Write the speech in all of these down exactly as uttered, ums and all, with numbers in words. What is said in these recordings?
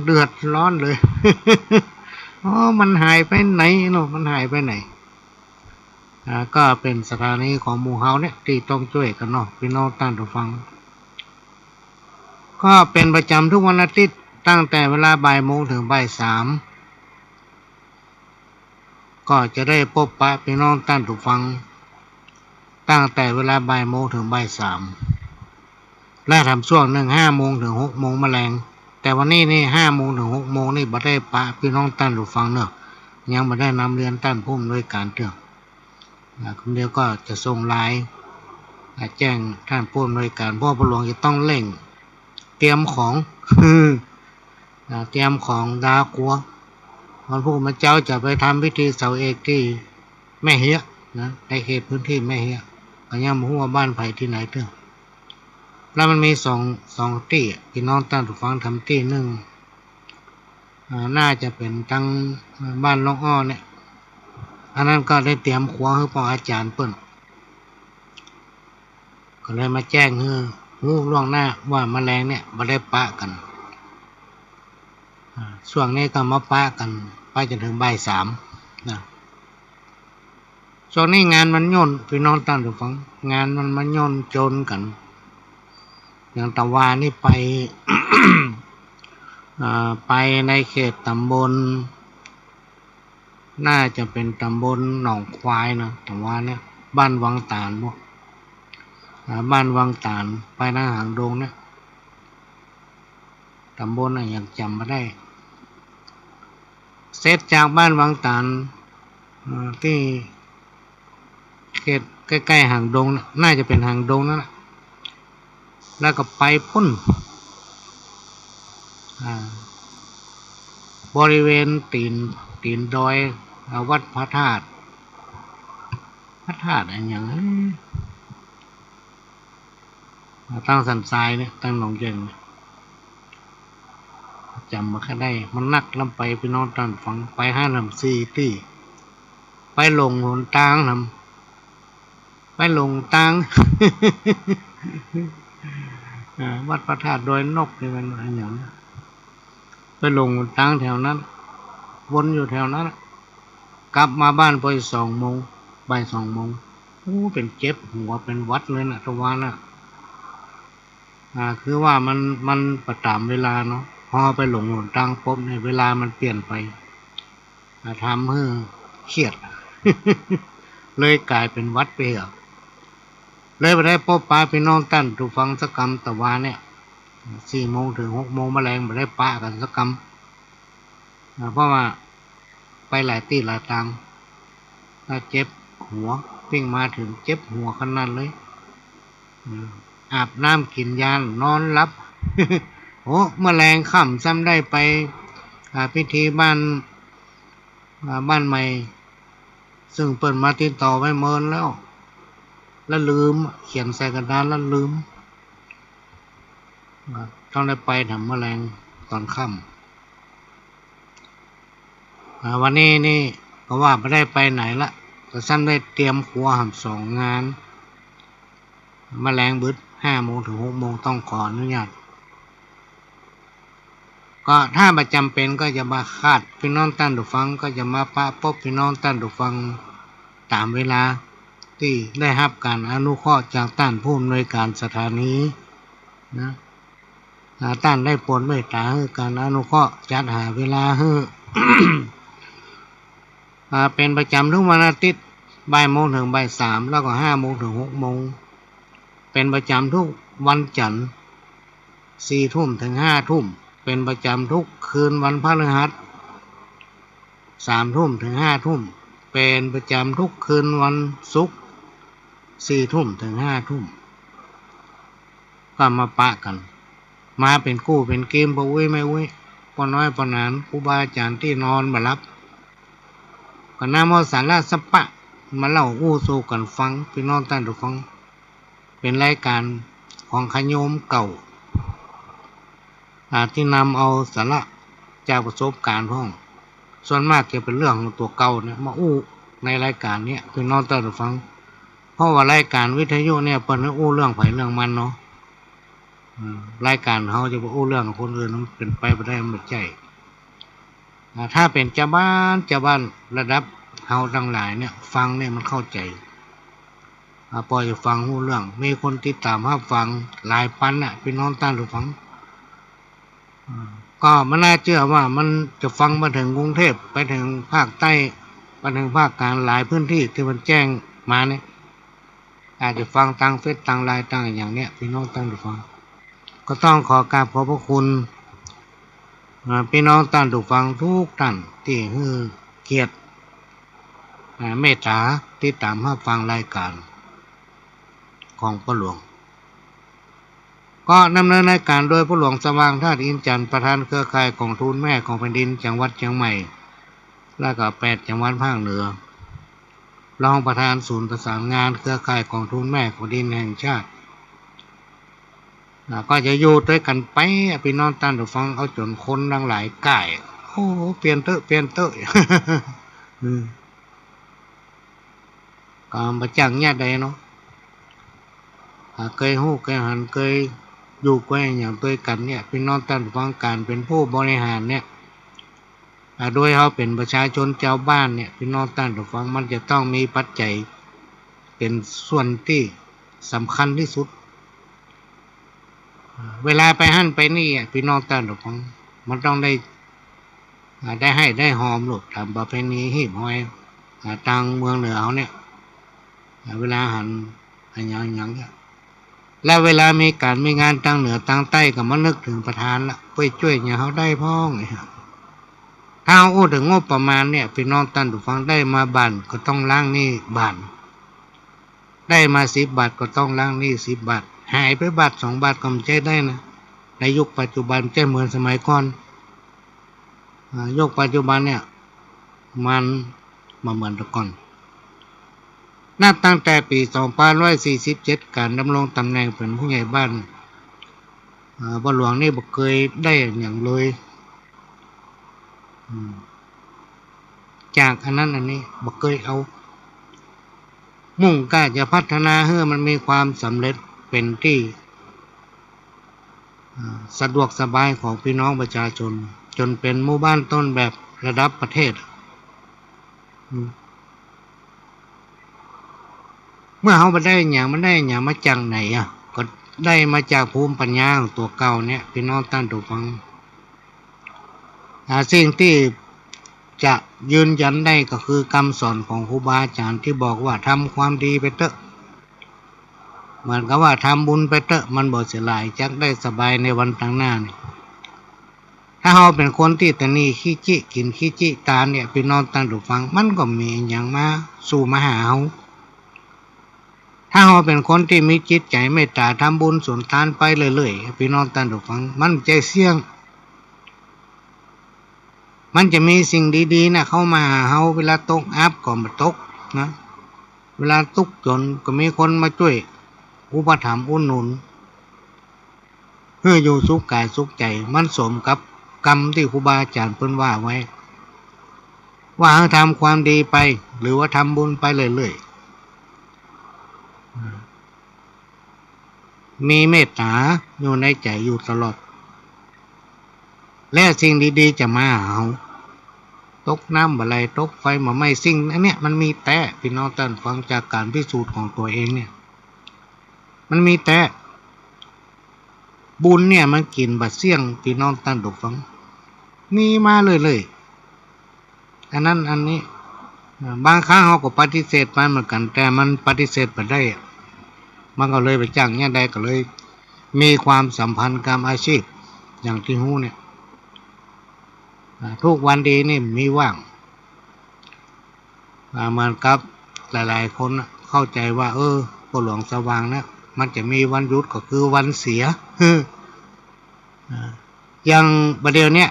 เดือดร้อนเลย อ๋อ มันหายไปไหนเนาะ มันหายไปไหน อ่า ก็เป๋นสถานีของหมู่เฮาเนี่ยตี้ต้องจ้วยกั๋นเนาะ ปี้น้องต้านผู้ฟัง ก็เป๋นประจ๋ำกู้วันอาทิตย์ ตั้งแต่เวลาบ่ายโมงเถิงบ่ายสาม ก็จะได้ปบปะปี้น้องต้านผู้ฟัง ตั้งแต่เวลาบ่ายโมงเถิงบ่ายสาม และแถมช่วงนึ่งห้าโมงเถิงหกโมงมะแลง แต่วันนี้นี่ห้าโมงเถิงหกโมงนี่บ่ได้ปะปี้น้องต้านผู้ฟังเนาะ ยังบ่ได้นำเรียนต้านผู้อำนวยก๋านเตื้อ อ่า กำเดียวก็จะส่งไลน์ อ่า แจ้งต้านผู้อำนวยก๋าน เพราะว่าพ่อหลวงจะต้องเร่งเตรียมของ อ่า เตรียมของดากั๋ว วันพูกเมื่อเจ๊าจะไปทำพิธีเสาเอกตี้แม่เฮียะนะ ในเขตพื้นตี้แม่เฮียะ ก็ยังบ่ฮู้ว่าบ้านใผตี้ไหนเตื้อ แล้วมันมีสอง สองตี้อะ ปี้น้องต้านผู้ฟัง ทำตี้นึ่ง อ่า น่าจะเป๋นตังบ้านล่องอ้อเนี่ย อันนั้นก็ได้เตรียมครัวหื้อป้ออาจ๋ารย์เปิ้น ก็เลยมาแจ้งหื้อฮู้ล่วงหน้าว่ามะแลงเนี่ยบ่ได้ปะกั๋น อ่า ช่วงนี้ก็มาปะกั๋นไปจ๋นเถิงบ่ายสามนะ ช่วงนี้งานมันย่น ปี้น้องต้านผู้ฟัง งานมันมาย่นจนกั๋น อย่างตะวานี่ไป อ่า ไปในเขตต๋ำบล น่าจะเป๋นต๋ำบลหนองควายนะ ตะวาเนี่ย บ้านวังต๋านบ่ อ่า บ้านวังต๋าน ไปตางหางดงเนี่ย ต๋ำบลอะหยังจ๋ำบ่ได้ เสร็จจากบ้านวังต๋าน อ่า ตี้เขตใก้ๆ หางดงน่ะ น่าจะเป๋นหางดงนั่นแหละ แล้วก็ไปปู๊น อ่า บริเวณตี๋น ตี๋นดอย อ่า วัดพระธาตุ พระธาตุอะหยัง ตางสันทรายเนี่ย ตางหนองแจ้งเนี่ย จ๋ำบ่ค่อยได้ มันนักล้ำไป ปี้น้องต้านฟัง ไปห้าลำสี่ตี้ ไปหลงหนตางนำ ไปหลงตาง อ่า วัดพระธาตุดอยนกนี่มันอะหยัง ไปหลงตางแถวนั้น วนอยู่แถวนั้น กลับมาบ้านปอสองโมง บ่ายสองโมง โอ้ เป๋นเจ็บหัว เป๋นหวัดเลยนะ ตะวาน่ะ อ่า คือว่ามัน มันบ่ต๋ามเวลาเนาะ พอไปหลงหนตางปุ๊บเนี่ย เวลามันเปลี่ยนไป อ่า ทำหื้อเครียด เลยก๋ายเป๋นหวัดไปเหีย เลยบ่ได้ปบปะปี้น้องต้านผู้ฟังสักกำ ตะวาเนี่ย สี่โมงเถิงหกโมงมะแลง บ่ได้ปะกั๋นสักกำ อ่า เพราะว่าไปหลายตี้หลายตาง แล้วเจ็บหัว ปิ้งมาเถิงเจ็บหัวขนาดเลย อืม อาบน้ำกิ๋นยา นอนหลับ โอ้ มะแลงค่ำซ้ำได้ไป อ่า พิธีบ้าน อ่า บ้านใหม่ ซึ่งเปิ้นมาติดต่อไว้เมินแล้ว แล้วลืม เขียนใส่กระดานแล้วลืม อ่า ต้องได้ไปแถมมะแลงต๋อนค่ำ อ่า วันนี้นี่ก็ว่าบ่ได้ไปไหนละ ก็ซ้ำได้เตรียมครัวหำสองงาน มะแลงบึดห้าโมงเถิงหกโมง ต้องขออนุญาต ก็ถ้าบ่จ๋ำเป๋นก็จะบ่ขาดปี้น้องต้านผู้ฟัง ก็จะมาปะปบปี้น้องต้านผู้ฟังต๋ามเวลาตี้ได้ฮับก๋านอนุเคราะห์จากต้านผู้อำนวยก๋านสถานีนะ อ่า ต้านได้โปรดเมตต๋าหื้อก๋านอนุเคราะห์จัดหาเวลาหื้อ อ่า เป๋นประจ๋ำกู้วันอาทิตย์ บ่ายโมงเถิงบ่ายสาม แล้วก็ห้าโมงเถิงหกโมง เป๋นประจ๋ำกู้วันจั๋นทร์ สี่ทุ่มเถิงห้าทุ่ม เป๋นประจ๋ำกู้คืนวันพฤหัส สามทุ่มเถิงห้าทุ่ม เป๋นประจ๋ำกู้คืนวันศุกร์ สี่ทุ่มเถิงห้าทุ่ม ก็มาปะกั๋น มาเป๋นกู้เป๋นกีม ป้ออุ๊ยแม่อุ๊ย ป้อน้อยป้อหนาน ครูบาอาจ๋ารย์ตี้นอนบ่หลับ ก็นำเอาสาระสัพพะมาเล่าอู้สู่กั๋นฟัง ปี้น้องต้านผู้ฟัง เป๋นรายก๋านของขะโยมเก่า อ่า ตี้นำเอาสาระจากประสบก๋ารณ์พ่อง ส่วนมากจะเป๋นเรื่องของตั๋วเก่าเนี่ยมาอู้ในรายก๋านเนี่ย ปี้น้องต้านผู้ฟัง เพราะว่ารายก๋านวิทยุเนี่ยเปิ้นหื้ออู้เรื่องใผเรื่องมันเนาะ อ่า รายก๋านเฮาจะไปอู้เรื่องคนอื่น มันเป๋นไปบ่ได้ มันบ่ใจ้ อ่า ถ้าเป๋นจาวบ้าน จาวบ้านระดับเฮาตังหลายเนี่ย ฟังเนี่ยมันเข้าใจ๋ อ่า ปอจะฟังฮู้เรื่อง มีคนติดต๋ามฮับฟังหลายปันน่ะ ปี้น้องต้านผู้ฟัง อ่า ก็บ่น่าเจื้อว่ามันจะฟังไปเถิงกรุงเทพฯ ไปเถิงภาคใต้ ไปเถิงภาคกลาง หลายพื้นตี้ตี้มันแจ้งมาเนี่ย อาจจะฟังตางเฟซ ตางไลน์ ตางอะหยังเนี่ย ปี้น้องต้านผู้ฟัง ก็ต้องขอกราบขอบพระคุณ อ่า ปี้น้องต้านผู้ฟังกู้ต้านตี้หื้อเกียรติ อ่า เมตต๋าติดต๋ามฮับฟังรายก๋านของป้อหลวง ก็ดำเนินรายก๋านโดยป้อหลวงสว่าง ธาตุอินทร์จันทร์ ประธานเครือข่ายก๋องทุนแม่ของแผ่นดินจังหวัดเจียงใหม่ แล้วก็แปดจังหวัดภาคเหนือ รองประธานศูนย์ประสานงานเครือข่ายก๋องทุนแม่ของแผ่นดินแห่งชาติ อ่า ก็จะอยู่ตวยกั๋นไป ปี้น้องต้านผู้ฟัง เอาจ๋นคนตังหลายก่าย โอ้ เปลี่ยนเต๊อะ เปลี่ยนเต๊อะ อืม ก็บ่จ้างญาติใดเนาะ อ่า เกยฮู้เกยหัน เกยอยู่เกยหยังตวยกั๋นเนี่ย ปี้น้องต้านผู้ฟัง ก๋านเป๋นผู้บริหารเนี่ย อ่า โดยเฮาเป๋นประชาชนจาวบ้านเนี่ย ปี้น้องต้านผู้ฟัง มันจะต้องมีปัจจัยเป๋นส่วนตี้สำคัญตี้สุด อ่า เวลาไปหั้นไปนี่อะ ปี้น้องต้านผู้ฟัง มันต้องได้ อ่า ได้ไห้ได้หอมโลด ต๋ามประเพณีฮีบฮอย อ่า ตางเมืองเหนือเฮาเนี่ย อ่า เวลาหันอะหยังอะหยังเนี่ย แล้วเวลามีก๋านมีงานตางเหนือตางใต้ ก็มานึกเถิงประธานละ ไปจ้วยหยังเฮาได้พ่องเนี่ย ถ้าเฮาอู้เถิงงบประมาณเนี่ย ปี้น้องต้านผู้ฟัง ได้มาบ้านก็ต้องล้างหนี้บ้าน ได้มาสิบบาทก็ต้องล้างหนี้สิบบาท หายไปบาทสองบาทก็บ่ใจ้ได้นะ ในยุคปัจจุบันบ่ใจ้เหมือนสมัยก่อน อ่า ยุคปัจจุบันเนี่ย มันบ่เหมือนแต่ก่อน นับตั้งแต่ปี๋สองพันห้าร้อยสี่สิบเจ็ด ก๋านดำรงต๋ำแหน่งเป๋นผู้ใหญ่บ้าน อ่า ป้อหลวงนี่บ่เกยได้อะหยังเลย อืม จากอันนั้นอันนี้บ่เกยเอา มุ่งก้าจะพัฒนาหื้อมันมีความสำเร็จเป๋นตี้ อ่า สะดวกสบายของปี้น้องประชาชน จ๋นเป๋นหมู่บ้านต้นแบบระดับประเทศ อืม เมื่อเฮาบ่ได้หยัง บ่ได้หยังมาจากไหนอะ ก็ได้มาจากภูมิปัญญาของตั๋วเก่าเนี่ย ปี้น้องต้านผู้ฟัง อ่า สิ่งตี้จะยืนยันได้ก็คือกำสอนของครูบาอาจ๋ารย์ตี้บอกว่า ทำความดีไปเต๊อะ เหมือนกับว่าทำบุญไปเต๊อะ มันบ่เสียหลาย จักได้สบายในวันตางหน้านี่ ถ้าเฮาเป๋นคนตี้ตะหนี่ขี้จี้ กิ๋นขี้จี้ตานเนี่ย ปี้น้องต้านผู้ฟัง มันก็บ่มีอะหยังมาสู่มาหาเฮา ถ้าเฮาเป๋นคนตี้มีจิตใจ๋เมตต๋า ทำบุญสุนทานไปเรื่อยๆ ปี้น้องต้านผู้ฟัง มันบ่ใจ้เสี้ยง มันจะมีสิ่งดีๆ น่ะ เข้ามาหาเฮา เวลาตกอับก็บ่ตกนะ เวลาตุ๊กจนก็มีคนมาจ้วยอุปถัมภ์อุดหนุน หื้ออยู่สุขก๋ายสุขใจ๋ มันสมกับกำตี้ครูบาอาจ๋ารย์เปิ้นว่าไว้ ว่าหื้อทำความดีไป หรือว่าทำบุญไปเรื่อยๆ มีเมตต๋าอยู่ในใจ๋อยู่ตลอด และสิ่งดีๆ จะมาหาเฮา ตกน้ำบ่ไหล ตกไฟบ่ไหม้ สิ่งอันเนี้ยมันมีแต๊ ปี้น้องต้านฟัง จากก๋านพิสูจน์ของตั๋วเองเนี่ย มันมีแต๊ บุญเนี่ยมันกิ๋นบ่เสี้ยง ปี้น้องต้านฟัง มีมาเรื่อยๆ อันนั้นอันนี้ อ่า บางครั้งเฮาก็ปฏิเสธไปเหมือนกั๋น แต่มันปฏิเสธบ่ได้อะ มันก็เลยบ่จ้างเยียะได้ ก็เลยมีความสัมพันธ์กับอาชีพ อย่างตี้ฮู้เนี่ย อ่า ทุกวันดีนี่มีว่าง อ่า เหมือนกับหลายๆ คนน่ะเข้าใจ๋ว่า เออ ป้อหลวงสว่างเนี่ย มันจะมีวันหยุดก็คือวันเสีย อ่า อย่างบ่าเดี่ยวเนี้ย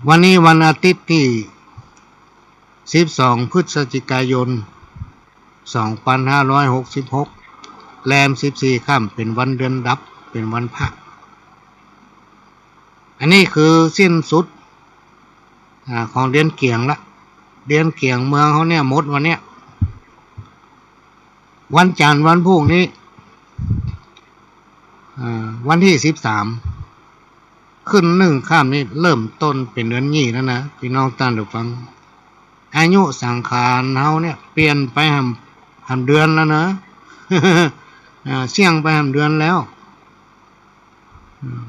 วันนี้วันอาทิตย์ตี้สิบสอง พฤศจิกายน สองพันห้าร้อยหกสิบหก แรมสิบสี่ค่ำ เป๋นวันเดือนดับ เป๋นวันพระ อันนี้คือสิ้นสุด อ่า ของเดือนเกี๋ยงละ เดือนเกี๋ยงเมืองเฮาเนี่ยหมดวันเนี้ย วันจันทร์วันพูกนี้ อ่า วันตี้สิบสาม ขึ้นหนึ่งค่ำนี่เริ่มต้นเป๋นเดือนยี่แล้วนะ ปี้น้องต้านผู้ฟัง อายุสังขารเฮาเนี่ยเปลี่ยนไปหำ หำเดือนแล้วนะ อ่า เสี้ยงไปหำเดือนแล้ว อืม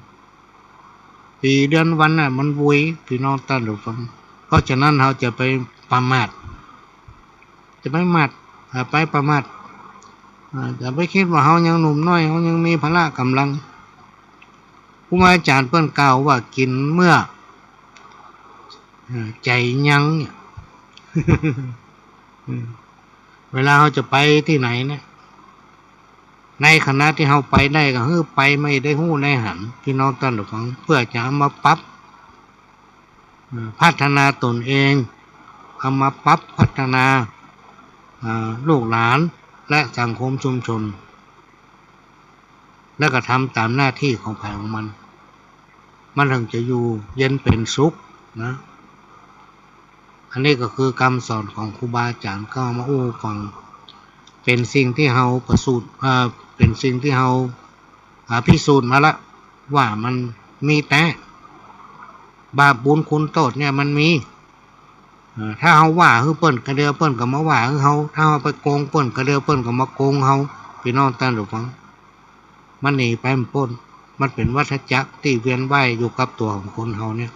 ปี๋เดือนวันน่ะมันวุย ปี้น้องต้านผู้ฟัง เพราะฉะนั้นเฮาจะไปประมาท จะไปประมาท อ่า ไปประมาท อ่า จะไปกึ๊ดว่าเฮายังหนุ่มน้อย เฮายังมีพละก๋ำลัง ครูบาอาจ๋ารย์เปิ้นกล่าวว่ากิ๋นเมื่อ อ่า ใจ๋ยั้งเนี่ย อืม เวลาเฮาจะไปตี้ไหนเนี่ย ในขณะตี้เฮาไปได้ก็คือไป บ่ได้ฮู้ได้หัน ปี้น้องต้านผู้ฟัง เปื้อจะเอามาปรับ อ่า พัฒนาตนเอง เอามาปรับพัฒนา อ่า ลูกหลานและสังคมชุมชน แล้วก็ทำต๋ามหน้าตี้ของใผของมัน มันเถิงจะอยู่เย็นเป๋นสุขนะ อันนี้ก็คือกำสอนของครูบาอาจ๋ารย์ ก็เอามาอู้ฟัง เป๋นสิ่งตี้เฮาประสูติ อ่า เป๋นสิ่งตี้เฮา อ่า พิสูจน์มาละ ว่ามันมีแต๊ บาปบุญคุณโต้ษเนี่ยมันมี เอ่อ ถ้าเฮาว่าหื้อเปิ้น กะเดียวเปิ้นก็มาว่าหื้อเฮา ถ้าเฮาไปโกงเปิ้น กะเดียวเปิ้นก็มาโกงเฮา ปี้น้องต้านผู้ฟัง มันหนีไปบ่ป๊น มันเป๋นวัฏจักรตี้เวียนว่ายอยู่กับตั๋วของคนเฮาเนี่ย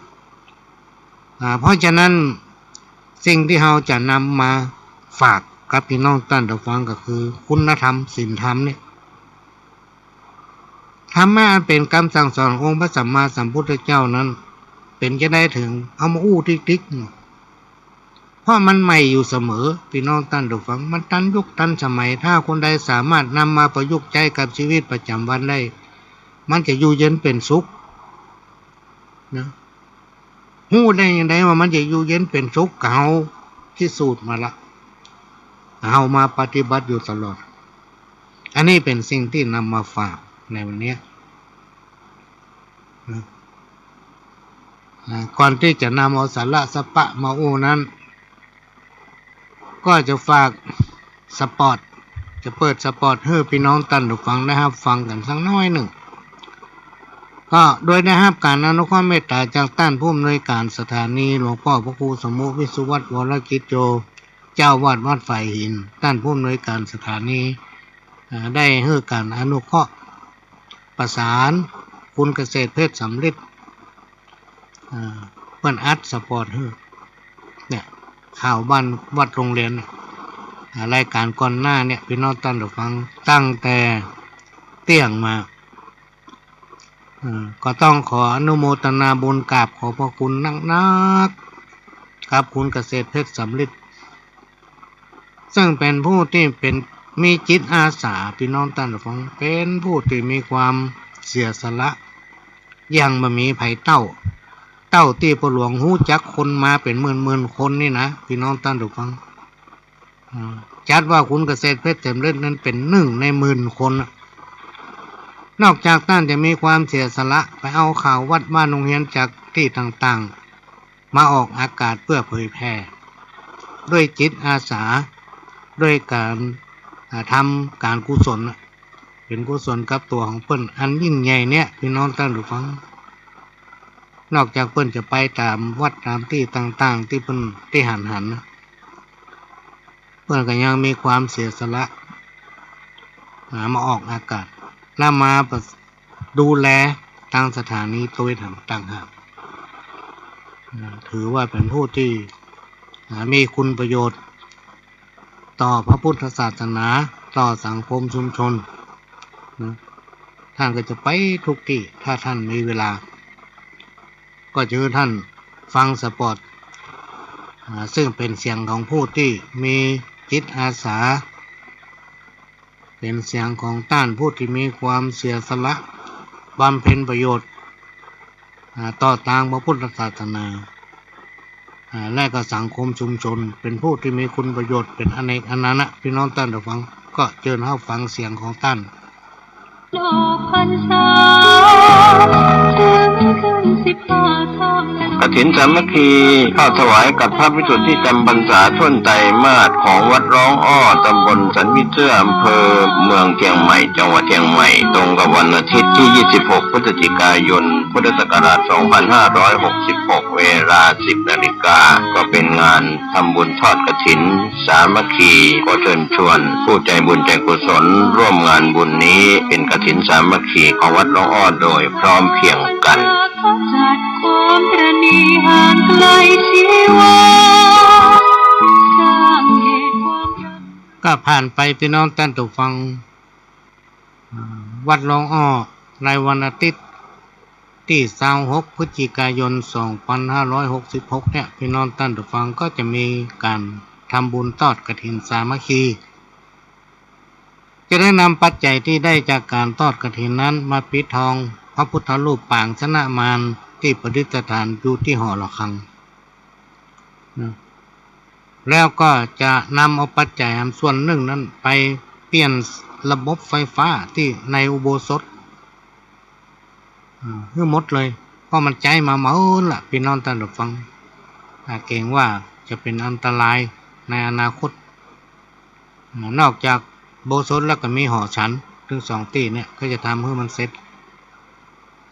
อ่า เพราะฉะนั้นสิ่งตี้เฮาจะนำมาฝากกับปี้น้องต้านผู้ฟังก็คือคุณธรรมศีลธรรมเนี่ย ธรรมะอันเป๋นกำสั่งสอนขององค์พระสัมมาสัมพุทธเจ้านั้น เป๋นจะไดเถิง เอามาอู้ติ๊กๆ เนาะ เพราะมันใหม่อยู่เสมอ ปี้น้องต้านผู้ฟัง มันตันยุคตันสมัย ถ้าคนใดสามารถนำมาประยุกต์ใจ๊กับชีวิตประจ๋ำวันได้ มันจะอยู่เย็นเป๋นสุข นะ ฮู้ได้ยังไงว่ามันจะอยู่เย็นเป๋นสุข ก็เฮาพิสูจน์มาละ เฮามาปฏิบัติอยู่ตลอด อันนี้เป๋นสิ่งตี้นำมาฝากในวันนี้นะ อ่า ก่อนตี้จะนำเอาสาระสาระมาอู้นั้น ก็จะฝากสปอต จะเปิดสปอตหื้อปี้น้องต้านผู้ฟังได้ฮับฟังกั๋นสักน้อยนึ่ง ก็โดยได้ฮับก๋านอนุเคราะห์เมตต๋าจากต้านผู้อำนวยก๋านสถานี หลวงป้อพระครูสมุห์ วิศวัฒน์ วรกิจโจ เจ้าอาวาสวัดฝายหิน ต้านผู้อำนวยก๋านสถานี อ่า ได้หื้อก๋านอนุเคราะห์ประสาน คุณเกษตรเพชรสำริด อ่า เปิ้นอัดสปอตหื้อ เนี่ย ข่าวบ้านวัดโรงเรียนเนี่ย อ่า รายก๋านก่อนหน้าเนี่ย ปี้น้องต้านผู้ฟัง ตั้งแต่เตี้ยงมา อ่า ก็ต้องขออนุโมทนาบุญ กราบขอบพระคุณนักๆ กับคุณเกษตรเพชรสำริด เซิ่งเป๋นผู้ตี้เป๋น มีจิตอาสา ปี้น้องต้านผู้ฟัง เป๋นผู้ตี้มีความเสียสละ อย่างบ่มีใผเต้า เต้าตี้ป้อหลวงฮู้จักคนมาเป๋นหมื่นๆ คนนี่นะ ปี้น้องต้านผู้ฟัง อ่า จัดว่าคุณเกษตรเพชรสำริดนั้นเป๋นหนึ่งในหมื่นคนน่ะ นอกจากต้านจะมีความเสียสละไปเอาข่าววัดบ้านโรงเรียนจากตี้ต่างๆ มาออกอากาศเปื้อเผยแผ่ ด้วยจิตอาสา ด้วยก๋าน อ่า ทำก๋านกุศลน่ะ เป๋นกุศลกับตั๋วของเปิ้นอันยิ่งใหญ่เนี่ย ปี้น้องต้านผู้ฟัง นอกจากเปิ้นจะไปต๋ามวัดต๋ามตี้ต่างๆ ตี้เปิ้นตี้หันๆ นะ เปิ้นก็ยังมีความเสียสละ อ่า มาออกอากาศ แล้วมาปะ ดูแลตางสถานีโตยหั้นต่างหาก อ่า ถือว่าเป๋นผู้ตี้ อ่า มีคุณประโยชน์ต่อพระพุทธศาสนา ต่อสังคมชุมชน นะ ต้านก็จะไปกู้ตี้ ถ้าต้านมีเวลา ก็จะหื้อต้านฟังสปอต อ่า เซิ่งเป๋นเสียงของผู้ตี้มีจิตอาสา เป๋นเสียงของต้านผู้ตี้มีความเสียสละ บำเพ็ญประโยชน์ อ่า ต่อตางพระพุทธศาสนา อ่า และก็สังคมชุมชน เป๋นผู้ตี้มีคุณประโยชน์เป๋นอเนกอนันต์นะ ปี้น้องต้านผู้ฟัง ก็เจิญฮับฟังเสียงของต้าน ออกพรรษา เถิงคืนสิบห้าค่ำ กฐินสามัคคี ทอดถวายกับพระวิสุทธิจำพรรษาถ้วนไตรมาสของวัดร้องอ้อ ตำบลสันผีเสื้อ อำเภอเมืองเชียงใหม่ จังหวัดเชียงใหม่ ตรงกับวันอาทิตย์ที่ ยี่สิบหก พฤศจิกายน พุทธศักราช สองพันห้าร้อยหกสิบหก เวลา สิบนาฬิกา ก็เป็นงานทำบุญทอดกฐินสามัคคี ขอเชิญชวนผู้ใจบุญใจกุศลร่วมงานบุญนี้ เป็นกฐินสามัคคีของวัดร้องอ้อโดยพร้อมเพรียงกัน ก็ผ่านไปพี่น้องต้านผู้ฟัง อ่า วัดร้องอ้อ ในวันอาทิตย์ตี้ ซาวหก พฤศจิกายน สองพันห้าร้อยหกสิบหก เนี่ย พี่น้องต้านผู้ฟังก็จะมีการทำบุญทอดกฐินสามัคคี จะได้นำปัจจัยที่ได้จากการทอดกฐินนั้นมาปิดทองพระพุทธรูปปางชนะมารตี้ประดิษฐานอยู่ตี้หอระฆัง นะ แล้วก็จะนำเอาปัจจัยอันส่วนนึ่งนั้นไปเปลี่ยนระบบไฟฟ้าตี้ในอุโบสถ อ่า หื้อหมดเลย เพราะมันใจ๊มาเมินละ พี่น้องต้านผู้ฟัง อ่า เกรงว่าจะเป๋นอันตรายในอนาคต อ่า นอกจากอุโบสถแล้วก็มีหอฉัน ตึงสองตี้เนี่ย ก็จะทำหื้อมันเสร็จ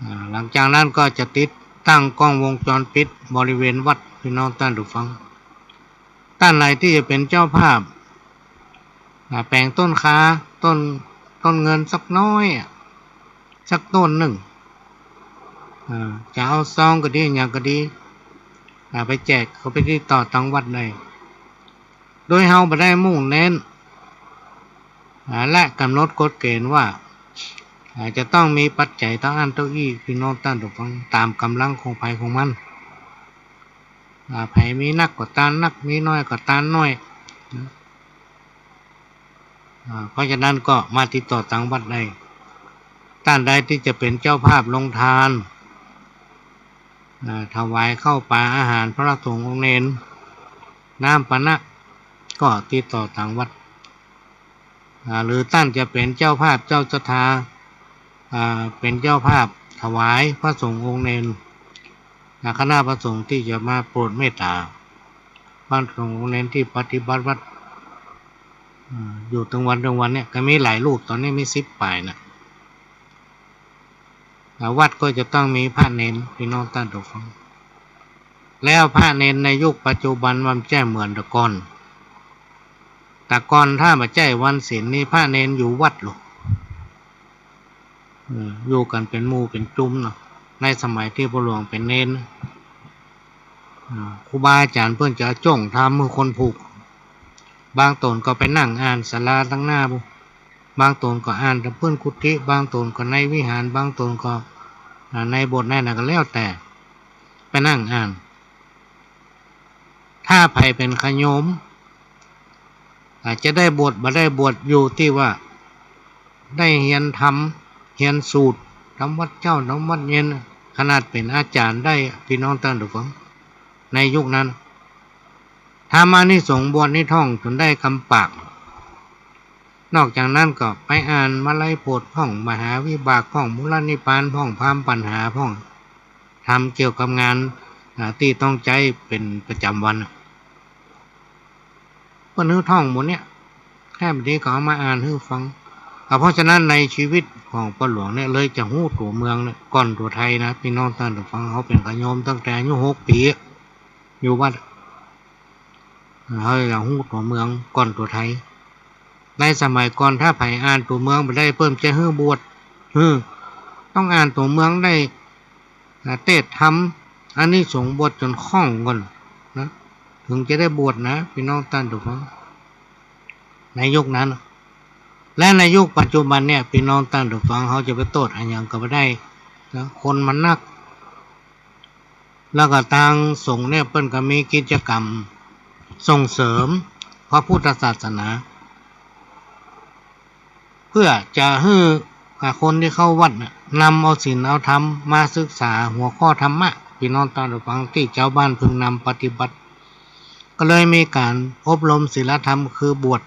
อ่า หลังจากนั้นก็จะติดตั้งกล้องวงจรปิดบริเวณวัด พี่น้องต้านผู้ฟัง ต้านไหนตี้จะเป๋นเจ้าภาพ อ่า แป๋งต้นขา ต้น ต้นเงินสักน้อยอะ สักต้นนึ่ง อ่า จะเอาซองก็ดี อะหยังก็ดี อ่า ไปแจก ก็ไปติดต่อตังวัดได้ โดยเฮาบ่ได้มุ่งเน้น อ่า และก๋ำหนดกฎเกณฑ์ว่า อ่า จะต้องมีปัจจัยเต้าอั้นเต้าอี้ พี่น้องต้านผู้ฟัง ต๋ามก๋ำลังของใผของมัน อ่า ใผมีนักก็ตานนัก มีน้อยก็ตานน้อย อ่า เพราะฉะนั้นก็มาติดต่อตังวัดได้ ต้านใดตี้จะเป๋นเจ้าภาพลงทาน อ่า ถวายข้าวป๋าอาหารพระสงฆ์องค์เณร น้ำปานะ ก็ติดต่อตังวัด อ่า หรือต้านจะเป๋นเจ้าภาพเจ้าศรัทธา อ่า เป๋นเจ้าภาพถวายพระสงฆ์องค์เณร อ่า คณะพระสงฆ์ตี้จะมาโปรดเมตต๋า พระสงฆ์องค์เณรตี้ปฏิบัติวัตร อ่า อยู่ตึงวันตึงวันเนี่ย ก็มีหลายรูป ต๋อนนี้มีสิบป๋ายน่ะ อ่า วัดก็จะต้องมีพระเณร พี่น้องต้านผู้ฟัง แล้วพระเณรในยุคปัจจุบันมันบ่ใจ้เหมือนแต่ก่อน แต่ก่อนถ้าบ่ใจ้วันศีลนี่พระเณรอยู่วัดลอ อืม อยู่กั๋นเป๋นหมู่เป๋นจุมเนาะ ในสมัยตี้พ่อหลวงเป๋นเณร อ่า ครูบาอาจ๋ารย์เปิ้นจะจ้องธรรมหื้อคนผูก บางต๋นก็ไปนั่งอ่านศาลาตังหน้าปู้น บางต๋นก็อ่านต๋ามปื้นกุฏิ บางต๋นก็ในวิหาร บางต๋นก็ อ่า ในโบสถ์ในไหนก็แล้วแต่ ไปนั่งอ่าน ถ้าใผเป๋นขะโยม อาจจะได้บวชบ่ได้บวชอยู่ตี้ว่าได้เฮียนธรรม เฮียนสูตร ทำวัตรเจ๊า ทำวัตรเย็น ขนาดเป๋นอาจ๋ารย์ได้ พี่น้องต้านผู้ฟัง ในยุคนั้น ทำอานิสงส์บวชนี่ท่องจ๋นได้กำปาก นอกจากนั้นก็ไปอ่านมาลัยโพธิ์พ่อง มหาวิบากพ่อง มูลนิพพานพ่อง พามปัญหาพ่อง ธรรมเกี่ยวกับงาน อ่า ตี้ต้องใจ๊เป๋นประจ๋ำวันน่ะ เปิ้นหื้อท่องหมดเนี่ย แค่บางทีก็เอามาอ่านหื้อฟัง อ่า เพราะฉะนั้นในชีวิตของป้อหลวงเนี่ย เลยจะฮู้ตั๋วเมืองเนี่ย ก่อนตั๋วไทยนะ พี่น้องต้านผู้ฟัง เฮาเป๋นขะโยมตั้งแต่อายุหกปี๋ อยู่วัด เฮาจะฮู้ตั๋วเมืองก่อนตั๋วไทย ในสมัยก่อนถ้าใผอ่านตั๋วเมืองบ่ได้ เปิ้นจะหื้อบวช หื้อ ต้องอ่านตั๋วเมืองได้ อ่า เตศน์ธรรม อานิสงส์บวชจ๋นคล่องก่อนนะ เถิงจะได้บวชนะ พี่น้องต้านผู้ฟัง ในยุคนั้น และในยุคปัจจุบันเนี่ย พี่น้องต้านผู้ฟัง เฮาจะไปโต้ษอะหยังก็บ่ได้นะ คนมันนัก แล้วก็ตางสงฆ์เนี่ย เปิ้นก็มีกิจกรรมส่งเสริมพระพุทธศาสนา เพื่อจะหื้อ อ่า คนตี้เข้าวัดน่ะ นำเอาศีลเอาธรรมมาศึกษาหัวข้อธรรมะ พี่น้องต้านผู้ฟัง ตี้จาวบ้านพึงนำปฏิบัติ ก็เลยมีก๋านอบรมศีลธรรม คือบวช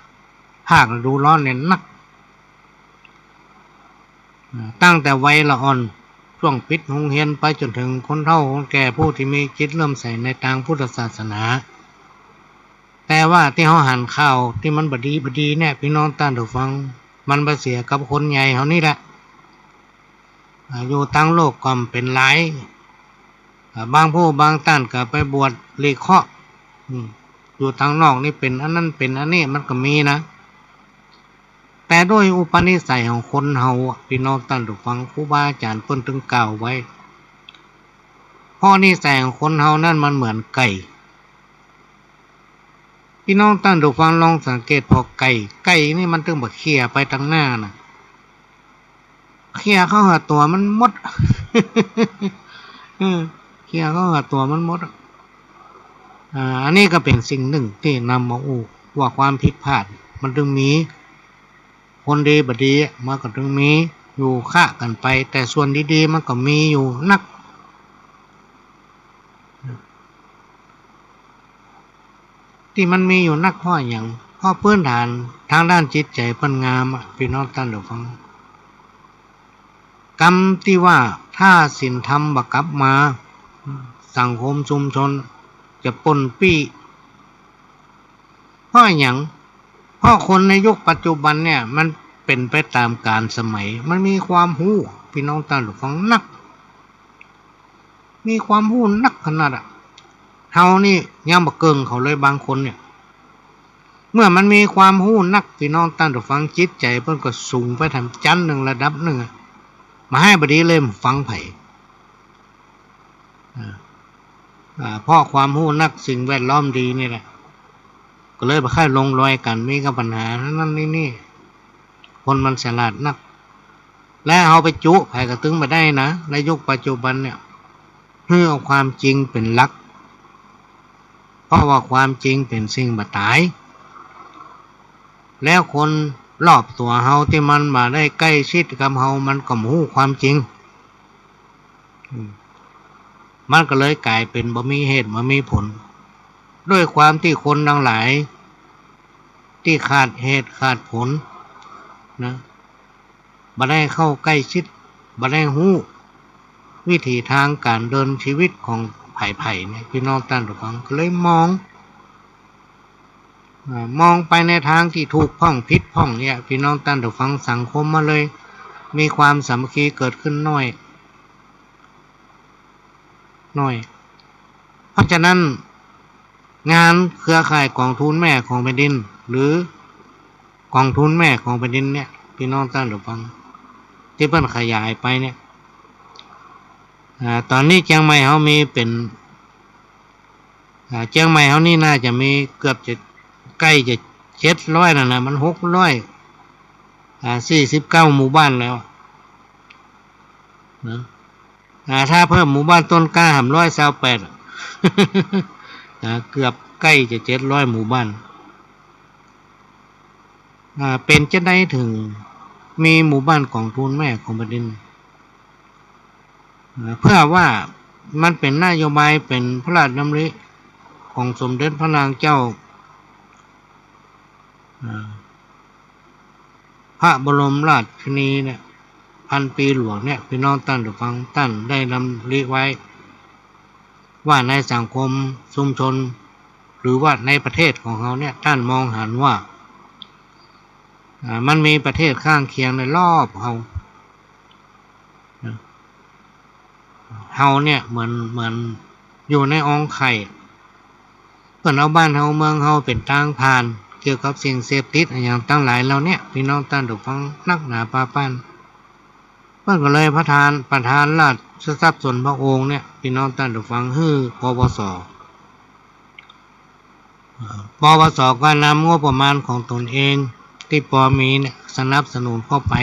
ภาคฤดูร้อนเนี่ยนัก อ่า ตั้งแต่วัยละอ่อน ช่วงปิดโฮงเฮียนไปจ๋นเถิงคนเฒ่าคนแก่ผู้ตี้มีจิตเลื่อมใสในตางพุทธศาสนา แต่ว่าตี้เฮาหันข่าวตี้มันบ่ดีบ่ดีเนี่ย ปี้น้องต้านผู้ฟัง มันบ่าเสียกับคนใหญ่เฮานี่แหละ อ่า อยู่ตางโลกก็เป๋นหลาย อ่า บางผู้บางต้านก็ไปบวชหลีกเคราะห์ อืม อยู่ตางนอกนี่เป๋นอันนั้นเป๋นอันนี้มันก็มีนะ แต่ด้วยอุปนิสัยของคนเฮาอะ ปี้น้องต้านผู้ฟัง ครูบาอาจ๋ารย์เปิ้นตึงกล่าวไว้ เพราะนิสัยของคนเฮานั้นมันเหมือนไก่ ปี้น้องต้านผู้ฟังลองสังเกตผ่อไก่ ไก่นี่มันตึงบ่าเขี่ยไปตางหน้านะ เขี่ยเข้าหาตั๋วมันหมด เออ เขี่ยเข้าหาตั๋วมันหมดอะ อ่า อันนี้ก็เป๋นสิ่งนึ่งตี้นำมาอู้ว่าความผิดพลาดมันตึงมี คนดีบ่ดีอะ มันก็ตึงมีอยู่คะกั๋นไป แต่ส่วนดีๆ มันก็มีอยู่นัก ตี้มันมีอยู่นักเพราะหยัง เพราะพื้นฐานตางด้านจิตใจ๋เปิ้นงามอะ ปี้น้องต้านผู้ฟัง กำตี้ว่าถ้าศีลธรรมบ่กลับมา สังคมชุมชนจะป้นปี้ เพราะหยัง เพราะคนในยุคปัจจุบันเนี่ย มันเป๋นไปต๋ามกาลสมัย มันมีความฮู้ ปี้น้องต้านผู้ฟัง นัก มีความฮู้นักขนาดอะ เฮานี่ยังบ่เกิ่งเขาเลยบางคนเนี่ย เมื่อมันมีความฮู้นัก ปี้น้องต้านผู้ฟัง จิตใจ๋เปิ้นก็สูงไปแถมจั๊นนึ่งระดับนึ่งอะ บ่าฮ้ายบ่ดีเลยบ่ฟังใผ อ่า อ่า เพราะความฮู้นัก สิ่งแวดล้อมดีนี่แหละ ก็เลยบ่ใค่ลงรอยกั๋น มีกับปัญหานั้นนี่นี่ คนมันฉลาดนัก และเฮาไปจุใผก็ตึงบ่ได้นะ ในยุคปัจจุบันเนี่ย หื้อเอาความจริงเป๋นหลัก เพราะว่าความจริงเป๋นสิ่งบ่ต๋าย แล้วคนรอบตั๋วเฮาตี้มันบ่ได้ใก้ชิดกับเฮา มันก็บ่ฮู้ความจริง อืม มันก็เลยก๋ายเป๋นบ่มีเหตุบ่มีผล ด้วยความตี้คนตังหลายตี้ขาดเหตุขาดผลนะ บ่ได้เข้าใก้ชิด บ่ได้ฮู้วิถีตางก๋านเดินชีวิตของใผๆ เนี่ย ปี้น้องต้านผู้ฟัง ก็เลยมอง อ่า มองไปในตางตี้ถูกพ่องผิดพ่องเนี่ย ปี้น้องต้านผู้ฟัง สังคมมันเลยมีความสามัคคีเกิดขึ้นน้อย น้อย เพราะฉะนั้น งานเครือข่ายก๋องทุนแม่ของแผ่นดิน หรือกองทุนแม่ของแผ่นดินเนี่ย ปี้น้องต้านผู้ฟัง ตี้เปิ้นขยายไปเนี่ย อ่า ต๋อนนี้เจียงใหม่เฮามีเป๋น อ่า เจียงใหม่เฮานี่น่าจะมีเกือบจะ ใก้จะเจ็ดร้อยแล้วนะ มันหกร้อย อ่า สี่สิบเก้าหมู่บ้านแล้วนะ อ่า ถ้าเพิ่มหมู่บ้านต้นกล้าแหมร้อยซาวแปด อ่า เกือบใก้จะเจ็ดร้อยหมู่บ้าน อ่า เป๋นจะใดเถิงมีหมู่บ้านก๋องทุนแม่ของแผ่นดิน อ่า เพื่อว่ามันเป๋นนโยบาย เป๋นพระราชดำริของสมเด็จพระนางเจ้า อ่า พระบรมราชินีเนี่ย พันปีหลวงเนี่ย ปี้น้องต้านผู้ฟัง ต้านได้ดำริไว้ ว่าในสังคมชุมชน หรือว่าในประเทศของเฮาเนี่ย ต้านมองหันว่า อ่า มันมีประเทศข้างเคียงในรอบเฮา นะ เฮาเนี่ยเหมือน เหมือนอยู่ในอ้องไข่ เปิ้นเอาบ้านเฮาเมืองเฮาเป๋นตางผ่าน เกี่ยวกับสิ่งเสพติดอะหยังตังหลายเหล่าเนี่ย ปี้น้องต้านผู้ฟัง นักหนาปาป้าน เปิ้นก็เลยประทาน ประทานราชทรัพย์ส่วนพระองค์เนี่ย ปี้น้องต้านผู้ฟัง หื้อ ปปส อ่า ปปส ก็นำงบประมาณของตนเองตี้ปอมีเนี่ย สนับสนุนเข้าไป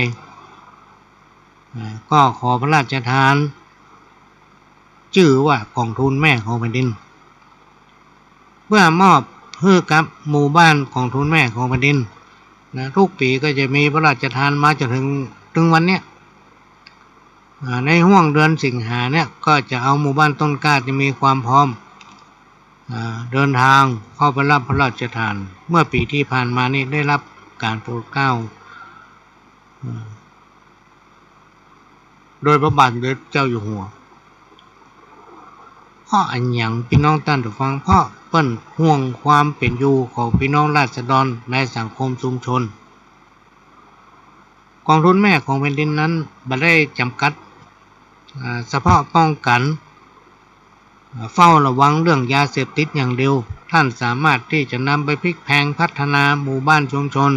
อ่า ก็ขอพระราชทาน จื้อว่ากองทุนแม่ของแผ่นดิน เพื่อมอบหื้อกับหมู่บ้านกองทุนแม่ของแผ่นดินนะ ทุกปี๋ก็จะมีพระราชทานมาจ๋นเถิง เถิงวันเนี้ย อ่า ในห้วงเดือนสิงหาเนี่ย ก็จะเอาหมู่บ้านต้นกล้าตี้มีความพร้อม อ่า เดินตางเข้าไปฮับพระราชทาน เมื่อปี๋ตี้ผ่านมานี่ได้ฮับก๋านโปรดเกล้า อ่า โดยพระบาทสมเด็จเจ้าอยู่หัว เพราะอะหยัง ปี้น้องต้านผู้ฟัง เพราะเปิ้นห่วงความเป๋นอยู่ของปี้น้องราษฎรในสังคมชุมชน ก๋องทุนแม่ของแผ่นดินนั้นบ่ได้จ๋ำกัด อ่า เฉพาะป้องกั๋น อ่า เฝ้าระวังเรื่องยาเสพติดอย่างเดียว ต้านสามารถตี้จะนำไปพลิกแพลงพัฒนาหมู่บ้านชุมชน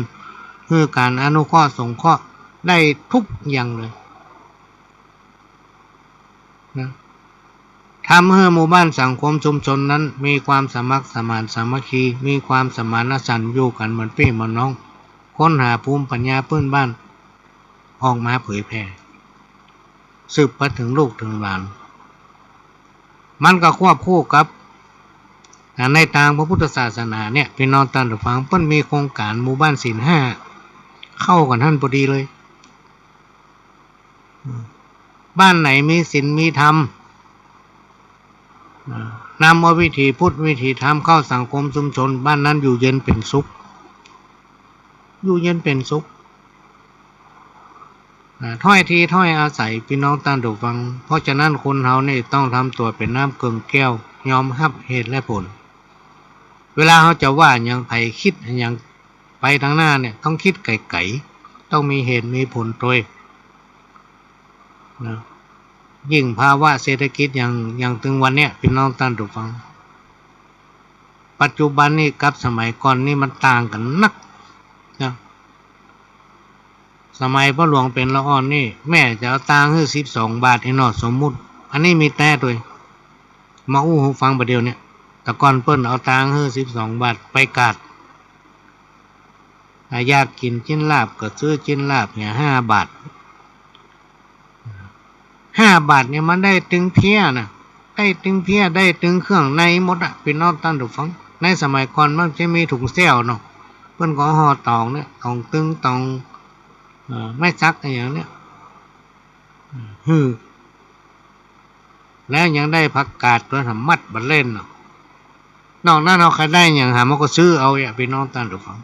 หื้อก๋านอนุเคราะห์สงเคราะห์ได้กู้อย่างเลย นะ ทำหื้อหมู่บ้านสังคมชุมชนนั้นมีความสมัครสมานสามัคคี มีความสมานฉันท์อยู่กั๋นเหมือนปี้เหมือนน้อง ค้นหาภูมิปัญญาพื้นบ้านออกมาเผยแผ่ สืบไปเถิงลูกเถิงหลาน มันก็ควบคู่กับ อ่า ในตางพระพุทธศาสนาเนี่ย ปี้น้องต้านผู้ฟัง เปิ้นมีโครงก๋านหมู่บ้านศีลห้า เข้ากั๋นหั้นพอดีเลย บ้านไหนมีศีลมีธรรม อ่า นำเอาวิถีพุทธวิถีธรรมเข้าสังคมชุมชน บ้านนั้นอยู่เย็นเป๋นสุข อยู่เย็นเป๋นสุข อ่า ถ้อยทีถ้อยอาศัย ปี้น้องต้านผู้ฟัง เพราะฉะนั้นคนเฮานี่ต้องทำตั๋วเป๋นน้ำเกิ่งแก้ว ยอมฮับเหตุและผล เวลาเฮาจะว่าหยัง ใผคิดหยังไปตางหน้าเนี่ย ต้องคิดไก๋ๆ ต้องมีเหตุมีผลตวย นะ ยิ่งภาวะเศรษฐกิจอย่าง อย่างตึงวันเนี้ย ปี้น้องต้านผู้ฟัง ปัจจุบันนี่กับสมัยก่อนนี่มันต่างกั๋นนักนะ สมัยป้อหลวงเป๋นละอ่อนนี่ แม่จะเอาตางค์หื้อสิบสองบาทนี่เนาะ สมมุติ อันนี้มีแต๊ตวย มาอู้หื้อฟังบ่าเดี่ยวเนี่ย แต่ก่อนเปิ้นเอาตางค์หื้อสิบสองบาทไปกาด อ่ะ อยากกิ๋นจิ๊นลาบก็ซื้อจิ๊นลาบเนี่ยห้าบาท ห้าบาทเนี่ยมันได้ตึงเพี้ยนะ ได้ตึงเพี้ย ได้ตึงเครื่องในหมดอะ ปี้น้องต้านผู้ฟัง ในสมัยก่อนมันจะมีถุงแส้วเนาะ เปิ้นก็ห่อต๋องเนี่ย ต๋องตึง ต๋อง เอ่อ ไม้สักอะหยังเนี่ย หื้อ แล้วยังได้ผักกาดตวย หามัดบ่าเล่นเนาะ นอกนั้นเฮาใค่ได้หยังหามาก็ซื้อเอาอะ ปี้น้องต้านผู้ฟัง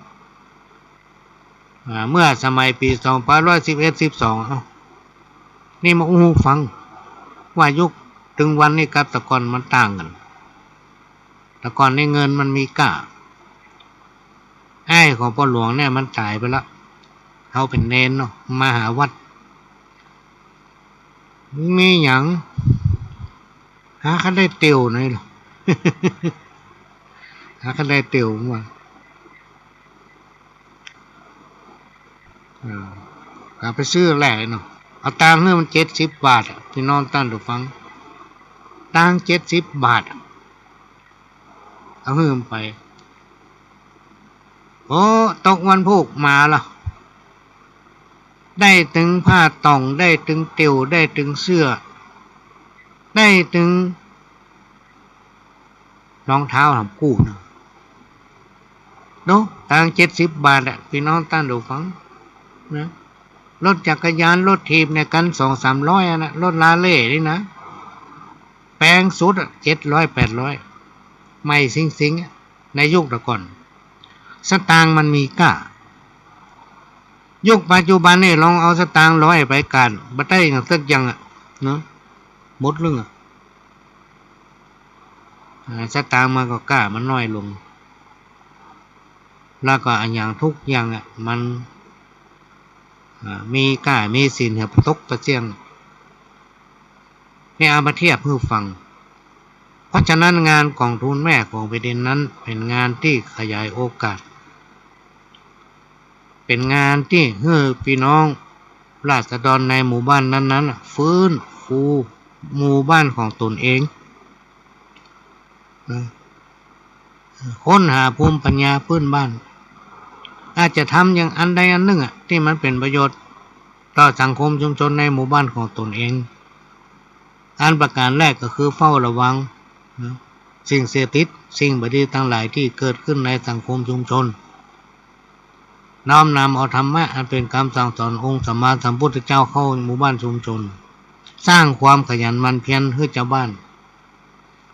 อ่า เมื่อสมัยปี๋สองพันร้อยสิบเอ็ด สิบสอง เอ้า นี่มาอู้หื้อฟัง ว่ายุคตึงวันนี่กับแต่ก่อนมันต่างกั๋น แต่ก่อนนี่เงินมันมีก้า อ้ายของป้อหลวงเนี่ยมันต๋ายไปละ เฮาเป๋นเณรเนาะ มาหาวัด มีหยัง หาคันได้เตียวหน่อยเหรอ หาคันได้เตียวมา เออ หาไปซื้อแหละเนาะ เอาตางค์หื้อมันเจ็ดสิบบาทอะ ปี้น้องต้านผู้ฟัง ตางค์เจ็ดสิบบาทอะ เอาหื้อมันไป โอ้ ตกวันพูกมาละ ได้ตึงผ้าต่อง ได้ตึงเตียว ได้ตึงเสื้อ ได้ตึงรองเท้าหามกู้นะ เนาะ ตางค์เจ็ดสิบบาทอะ ปี้น้องต้านผู้ฟัง นะ รถจักรยาน รถถีบเนี่ย กันสองสามร้อยอะนะ รถลาเล่นี่นะ แปงสุดอะ เจ็ดร้อย แปดร้อย ใหม่ซิงๆ อะ ในยุคแต่ก่อน สตางค์มันมีก้า ยุคปัจจุบันนี่ลองเอาสตางค์ร้อยไปกาด บ่ได้หยังสักอย่างอะ เนาะ หมดเรื่องอะ อ่า สตางค์มันก็ก้ามันน้อยลง แล้วก็อะหยังกู้อย่างอะ มัน อ่า มีก้ามีศีลเหียตกกระเสี้ยง นี่เอามาเทียบหื้อฟัง เพราะฉะนั้นงานก๋องทุนแม่ของแผ่นดินนั้นเป๋นงานตี้ขยายโอกาส เป๋นงานตี้หื้อปี้น้องราษฎรในหมู่บ้านนั้นๆ น่ะ ฟื้นฟูหมู่บ้านของตนเอง นะ ค้นหาภูมิปัญญาพื้นบ้าน อาจจะทำอย่างอันใดอันนึ่งอะ ตี้มันเป๋นประโยชน์ต่อสังคมชุมชนในหมู่บ้านของตนเอง อันประก๋านแรกก็คือเฝ้าระวัง นะ สิ่งเสพติด สิ่งบ่ดีตังหลายตี้เกิดขึ้นในสังคมชุมชน น้อมนำเอาธรรมะอันเป๋นกำสั่งสอนองค์สัมมาสัมพุทธเจ้าเข้าหมู่บ้านชุมชน สร้างความขยันหมั่นเพียรหื้อจาวบ้าน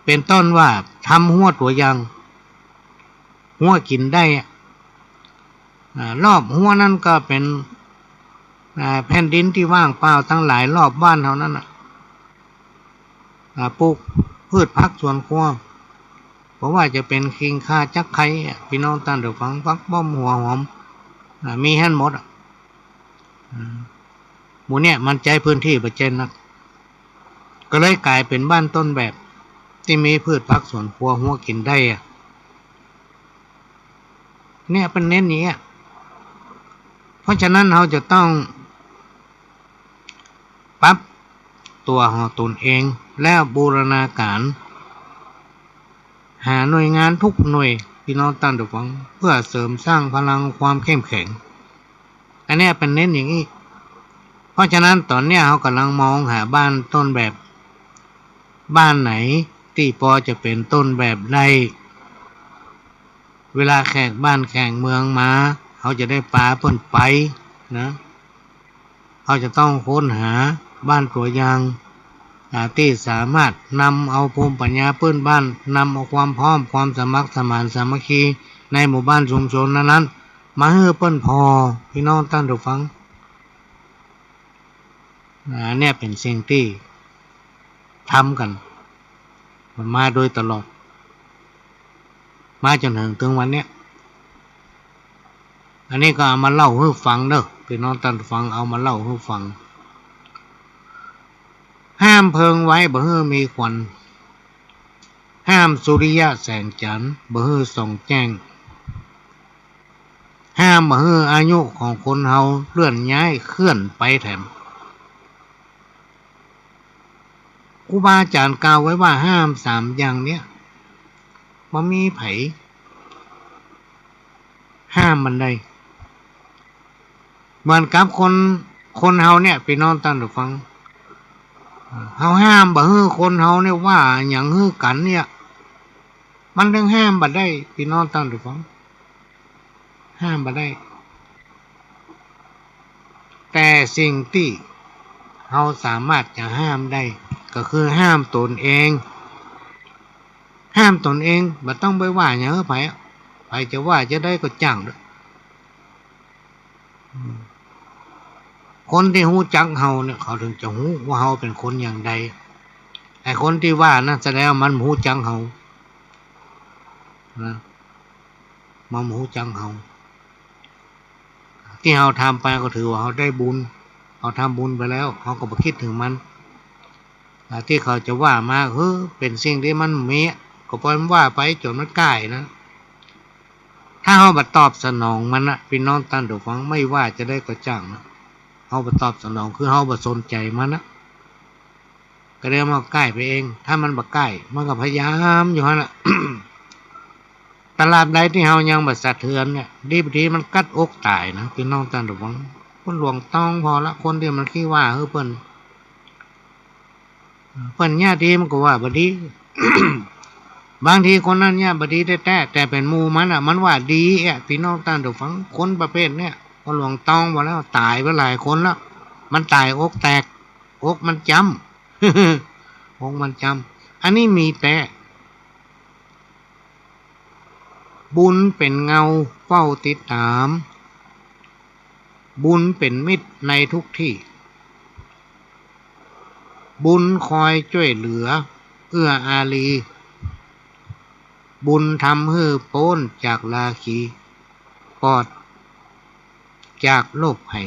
เป๋นต้นว่าทำฮั้วตั๋วอย่าง ฮั้วกิ๋นได้อะ อ่า รอบฮั้วนั้นก็เป๋น อ่า แผ่นดินตี้ว่างเปล่าตังหลายรอบบ้านเฮานั้นน่ะ อ่า ปลูกพืชผักสวนครัว บ่ว่าจะเป๋นขิง ข่า จั๊ก ไข่อะ ปี้น้องต้านผู้ฟัง ผักป้อม หัวหอม อ่า มีหั้นหมดอะ อ่า หมู่เนี้ยมันใจ๊พื้นตี้บ่ใจ้นัก ก็เลยก๋ายเป๋นบ้านต้นแบบตี้มีพืชผักสวนครัวหัวกิ๋นได้อะ เนี่ยเปิ้นเน้นอย่างเงี้ย เพราะฉะนั้นเฮาจะต้องปรับตั๋วของตนเอง แล้วบูรณาการหาหน่วยงานทุกหน่วย ปี้น้องต้านผู้ฟัง เปื้อเสริมสร้างพลังความเข้มแข็ง อันเนี้ยเปิ้นเน้นอย่างอี้ เพราะฉะนั้นต๋อนเนี้ยเฮาก่ำลังมองหาบ้านต้นแบบ บ้านไหนตี้ปอจะเป๋นต้นแบบได้ เวลาแขกบ้านแขกเมืองมา เฮาจะได้ปาเปิ้นไปนะ เฮาจะต้องค้นหาบ้านตั๋วอย่าง อ่า ตี้สามารถนำเอาภูมิปัญญาปื้นบ้าน นำเอาความพร้อม ความสมัครสมานสามัคคีในหมู่บ้านชุมชนนั้นๆ มาหื้อเปิ้นผ่อ ปี้น้องต้านผู้ฟัง อ่า เนี่ยเป๋นสิ่งตี้ทำกั๋น มันมาโดยตลอด มาจ๋นเถิงเถิงวันเนี้ย อันนี้ก็เอามาเล่าหื้อฟังเน่อ ปี้น้องต้านผู้ฟัง เอามาเล่าหื้อฟัง ห้ามเพลิงไว้บ่หื้อมีควัน ห้ามสุริยะแสงจันทร์บ่หื้อส่องแจ้ง ห้ามบ่หื้ออายุของคนเฮาเลื่อนย้ายเคลื่อนไปแถม ครูบาอาจ๋ารย์กล่าวไว้ว่าห้ามสามอย่างเนี้ย บ่มีใผห้ามมันได้ เหมือนกับคน คนเฮาเนี่ย ปี้น้องต้านผู้ฟัง เฮาห้ามบ่หื้อคนเฮาเนี่ยว่าหยังหื้อกั๋นเนี่ย มันตึงห้ามบ่ได้ ปี้น้องต้านผู้ฟัง ห้ามบ่ได้ แต่สิ่งตี้เฮาสามารถจะห้ามได้ ก็คือห้ามตนเอง ห้ามตนเอง บ่ต้องไปว่าหยังหื้อใผอะ ใผจะว่าจะใดก็จ้างเต๊อะ อืม คนตี้ฮู้จักเฮาเนี่ย เขาตึงจะฮู้ว่าเฮาเป๋นคนอย่างใด ไอ้คนตี้ว่านั้นแสดงว่ามันบ่ฮู้จักเฮา นะ มันบ่ฮู้จักเฮา ตี้เฮาทำไปก็ถือว่าเฮาได้บุญ เฮาทำบุญไปแล้ว เฮาก็บ่กึ๊ดเถิงมัน อ่า ตี้เขาจะว่ามา เฮ้อ เป๋นสิ่งตี้มันบ่มีอะ ก็ปล่อยมันว่าไปจ๋นมันก้ายนะ ถ้าเฮาบ่ตอบสนองมันนะ ปี้น้องต้านผู้ฟัง ไม่ว่าจะใดก็จ้างนะ เฮาบ่ตอบสนอง คือเฮาบ่สนใจ๋มันนะ ก็เรียกว่าก้ายไปเอง ถ้ามันบ่ก้าย มันก็พยายามอยู่หั้นน่ะ ตราบใดตี้เฮายังบ่สะเทือนเนี่ย ดีบ่ดีมันกัดอกต๋ายนะ ปี้น้องต้านผู้ฟัง คนหลวงต้องผ่อละ คนตี้มันขี้ว่าหื้อเปิ้น เปิ้นเยียะดีมันก็ว่าบ่ดี บางทีคนนั้นเยียะบ่ดีแต๊ๆ แต่เป๋นหมู่มันอะ มันว่าดีอะ ปี้น้องต้านผู้ฟัง คนประเภทเนี่ย คนหลวงต้องผ่อแล้ว ต๋ายไปหลายคนแล้ว มันต๋ายอกแตก อกมันจ้ำ อกมันจ้ำ อันนี้มีแต๊ บุญเป๋นเงาเฝ้าติดต๋าม บุญเป๋นมิตรในทุกตี้ บุญคอยจ้วยเหลือ เอื้ออารี บุญทำหื้อป๊นจากราคี ปลอดจากโรคภัย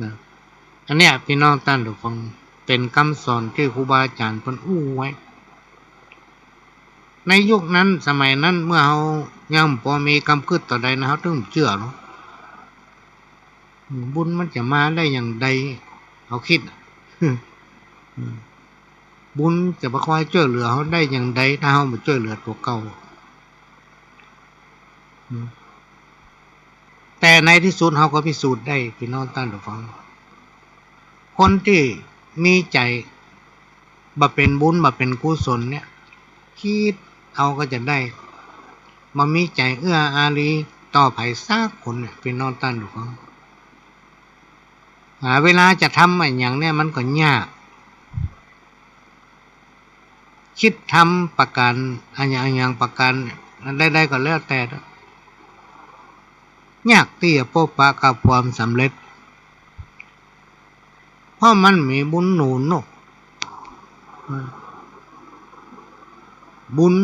นะ อันเนี้ย ปี้น้องต้านผู้ฟัง เป๋นกำสอนตี้ครูบาอาจ๋ารย์เปิ้นอู้ไว้ ในยุคนั้น สมัยนั้น เมื่อเฮายังบ่มีกำกึ๊ดต่อใดนะ เฮาตึงบ่เจื้อเนาะ อืม บุญมันจะมาได้อย่างใด เฮากึ๊ดอะ อืม บุญจะมาคอยจ้วยเหลือเฮาได้อย่างใด ถ้าเฮาบ่จ้วยเหลือตั๋วเก่า อืม แต่ในตี้สุดเฮาก็พิสูจน์ได้ ปี้น้องต้านผู้ฟัง คนตี้มีใจ๋บ่เป๋นบุญ บ่เป๋นกุศลเนี่ย กึ๊ดเอาก็จะได้ บ่มีใจ๋เอื้ออารีต่อใผสักคนเนี่ย ปี้น้องต้านผู้ฟัง อ่า เวลาจะทำอะหยังเนี่ยมันก็ยาก กึ๊ดทำประก๋านอะหยัง อะหยังประก๋านใดๆ ก็แล้วแต่ ยากตี้จะปบปะกับความสำเร็จ เพราะมันมีบุญหนุนเนาะ บุญ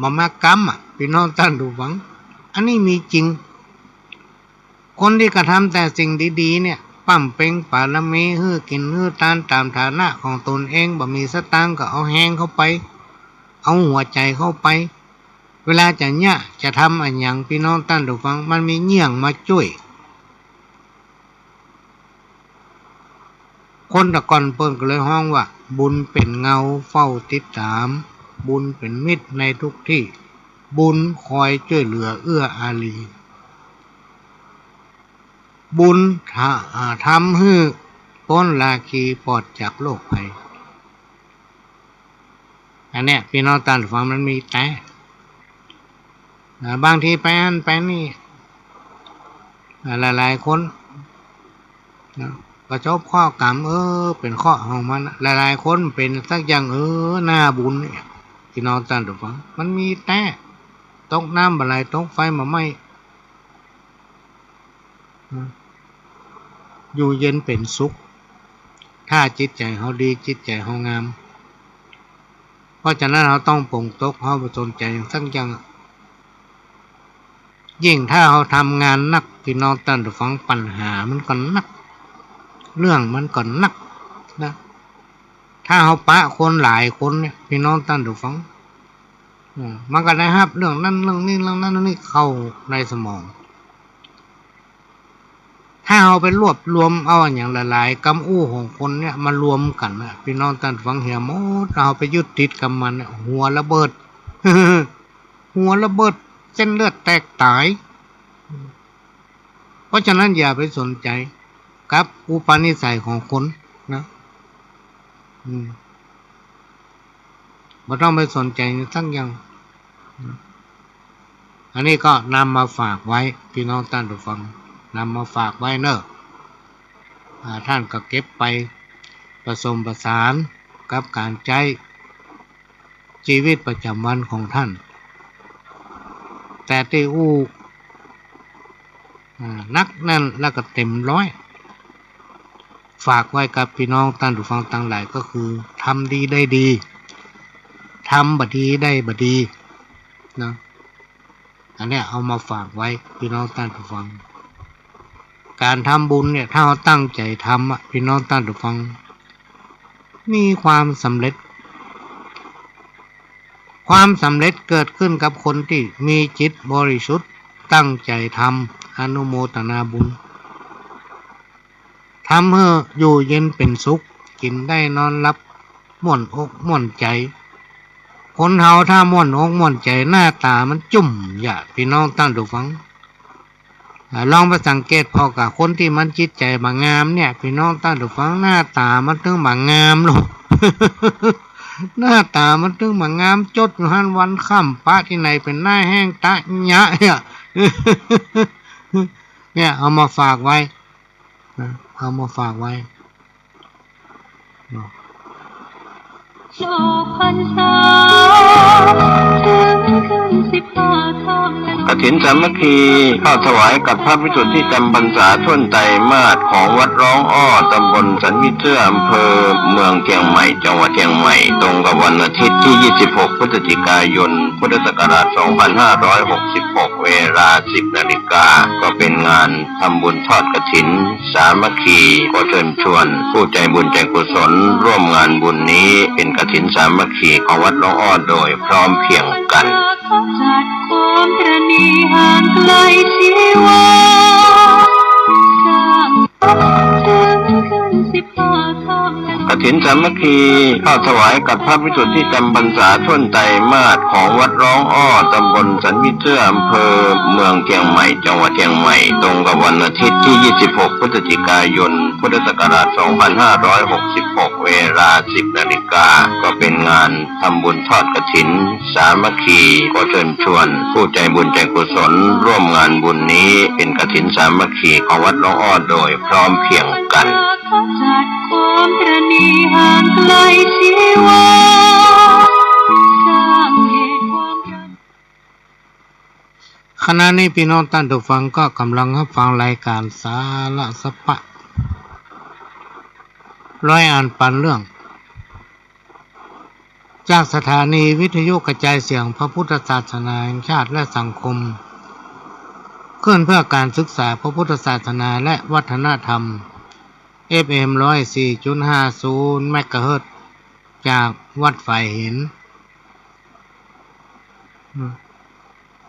บ่มากำอะ ปี้น้องต้านผู้ฟัง อันนี้มีจริง คนตี้กระทำแต่สิ่งดีๆ เนี่ย บำเพ็ญบารมี หื้อกิ๋นหื้อตานต๋ามฐานะของตนเอง บ่มีสตางค์ก็เอาแฮงเข้าไป เอาหัวใจ๋เข้าไป เวลาจะเยียะจะทำอะหยัง ปี้น้องต้านผู้ฟัง มันมีเยียะมาจ้วย คนแต่ก่อนเปิ้นก็เลยฮ้องว่า บุญเป๋นเงาเฝ้าติดต๋าม บุญเป๋นมิตรในทุกตี้ บุญคอยจ้วยเหลือเอื้ออารี บุญทะ- อ่า ทำหื้อป๊นราคีปลอดจากโรคภัย อันเนี้ย ปี้น้องต้านผู้ฟัง มันมีแต๊ นะ บางทีไปหั้นไปนี่ อ่า หลายๆ คน นะ ประสบเคราะห์ก๋รรม เออ เป๋นเคราะห์ของมัน หลายๆ คนเป๋นสักอย่าง เออ หน้าบุญเนี่ย ปี้น้องต้านผู้ฟัง มันมีแต๊ ตกน้ำบ่ไหล ตกไฟบ่ไหม้ นะ อยู่เย็นเป๋นสุข ถ้าจิตใจ๋เฮาดี จิตใจ๋เฮางาม เพราะฉะนั้นเฮาต้องปลงตก เฮาบ่สนใจ๋หยังสักอย่าง ยิ่งถ้าเฮาทำงานหนัก ปี้น้องต้านผู้ฟัง ปัญหามันก็หนัก เรื่องมันก็หนักนะ ถ้าเฮาปะคนหลายคนเนี่ย ปี้น้องต้านผู้ฟัง อืม มันก็ได้ฮับเรื่องนั้นเรื่องนี้ เรื่องนั้นเรื่องนี้เข้าในสมอง ถ้าเฮาไปรวบรวมเอาอะหยังหลายๆ กำอู้ของคนเนี่ยมารวมกั๋นนะ ปี้น้องต้านผู้ฟัง เหียหมด เฮาไปยึดติดกับมันเนี่ย หัวระเบิด หัวระเบิด เส้นเลือดแตกต๋าย เพราะฉะนั้นอย่าไปสนใจ๋กับอุปนิสัยของคนนะ อืม บ่ต้องไปสนใจ๋สักอย่าง อันนี้ก็นำมาฝากไว้ ปี้น้องต้านผู้ฟัง นำมาฝากไว้เน่อ อ่า ต้านก็เก็บไปผสมผสานกับก๋านใจ๊ จีวิตประจ๋ำวันของต้าน แต่ตี้อู้ อ่า หนักแน่นแล้วก็เต๋มร้อย ฝากไว้กับปี้น้องต้านผู้ฟังตังหลายก็คือ ทำดีได้ดี ทำบ่ดีได้บ่ดี นะ อันเนี้ยเอามาฝากไว้ปี้น้องต้านผู้ฟัง ก๋านทำบุญเนี่ย ถ้าเฮาตั้งใจ๋ทำอะ ปี้น้องต้านผู้ฟัง มีความสำเร็จ ความสำเร็จเกิดขึ้นกับคนตี้มีจิตบริสุทธิ์ ตั้งใจ๋ทำ อนุโมทนาบุญ ทำหื้ออยู่เย็นเป๋นสุข กิ๋นได้นอนหลับ ม่วนอกม่วนใจ๋ คนเฮาถ้าม่วนอกม่วนใจ๋ หน้าต๋ามันจุ้มยะ ปี้น้องต้านผู้ฟัง อ่า ลองไปสังเกตผ่อก่ะ คนตี้มันจิตใจ๋บ่งามเนี่ย ปี้น้องต้านผู้ฟัง หน้าต๋ามันตึงบ่งามลูก หน้าต๋ามันตึงบ่งาม จดอยู่หั้นวันค่ำ ปะตี้ไหนเป๋นหน้าแห้งตะยะเนี่ย เนี่ย เอามาฝากไว้ นะ เอามาฝากไว้ ออกพรรษา กฐินสามัคคี ทอดถวายกับพระภิกษุตี้จำพรรษาถ้วนไตรมาสของวัดร้องอ้อ ตำบลสันผีเสื้อ อำเภอเมืองเจียงใหม่ จังหวัดเจียงใหม่ ตรงกับวันอาทิตย์ตี้ ยี่สิบหก พฤศจิกายน พุทธศักราช สองพันห้าร้อยหกสิบหก เวลา สิบนาฬิกา ก็เป๋นงานทำบุญทอดกฐินสามัคคี ขอเชิญชวนผู้ใจบุญใจกุศลร่วมงานบุญนี้ เป๋นกฐินสามัคคีของวัดร้องอ้อโดยพร้อมเพรียงกั๋น ขจัดความตระหนี่ห่างไกลชีวา สร้าง กฐินสามัคคี ทอดถวายกับพระภิกษุตี้จำพรรษาถ้วนไตรมาสของวัดร้องอ้อ ตำบลสันผีเสื้อ อำเภอเมืองเจียงใหม่ จังหวัดเจียงใหม่ ตรงกับวันอาทิตย์ตี้ ยี่สิบหก พฤศจิกายน พุทธศักราช สองพันห้าร้อยหกสิบหก เวลา สิบนาฬิกา ก็เป๋นงานทำบุญทอดกฐินสามัคคี ขอเชิญชวนผู้ใจบุญใจกุศลร่วมงานบุญนี้ เป๋นกฐินสามัคคีของวัดร้องอ้อโดยพร้อมเพรียงกั๋น ขจัดความตระหนี่ห่างไกลชีวา สร้างเหตุความ ขณะนี้พี่น้องต้านผู้ฟังก็ก่ำลังฮับฟังรายก๋านสาระสะพะ ร้อยอันปันเรื่อง จากสถานีวิทยุกระจายเสียงพระพุทธศาสนาแห่งชาติและสังคม คลื่นเพื่อการศึกษาพระพุทธศาสนาและวัฒนธรรม เอฟเอ็ม ร้อยสี่จุดห้าศูนย์ เมกะเฮิรตซ์ จากวัดฝายหิน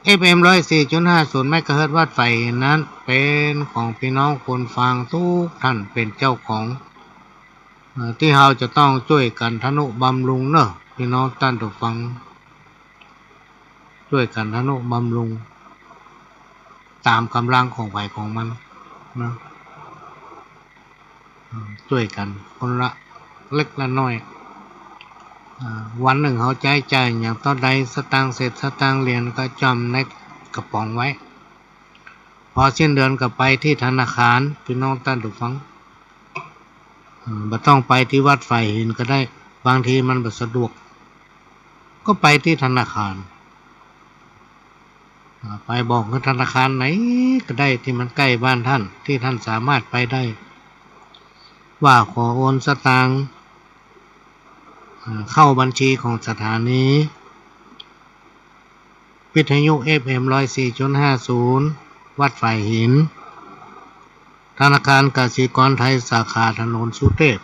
เอฟเอ็ม ร้อยสี่จุดห้าศูนย์ เมกะเฮิรตซ์ วัดฝายหินนั้น เป๋นของพี่น้องคนฟังกู้ต้านเป๋นเจ้าของ เอ่อ ตี้เฮาจะต้องจ้วยกั๋นทะนุบำรุงเนาะ พี่น้องต้านผู้ฟัง จ้วยกั๋นทะนุบำรุง ต๋ามก๋ำลังของใผของมันนะ อืม จ้วยกั๋นคนละเล็กละน้อย อ่า วันนึ่งเฮาใจ๊จ่ายหยังเต้าใด สตางค์เศษสตางค์เหรียญก็จ้ำในกระป๋องไว้ พอสิ้นเดือนก็ไปตี้ธนาคาร พี่น้องต้านผู้ฟัง อืม บ่ต้องไปตี้วัดฝายหินก็ได้ บางทีมันบ่สะดวก ก็ไปตี้ธนาคาร อ่า ไปบอกหื้อธนาคารไหนก็ได้ตี้มันใก้บ้านต้าน ตี้ต้านสามารถไปได้ ว่าขอโอนสตางค์ อ่า เข้าบัญชีของสถานีวิทยุ เอฟเอ็ม ร้อยสี่จุดห้าศูนย์ วัดฝายหิน ธนาคารกสิกรไทยสาขาถนนสุเทพ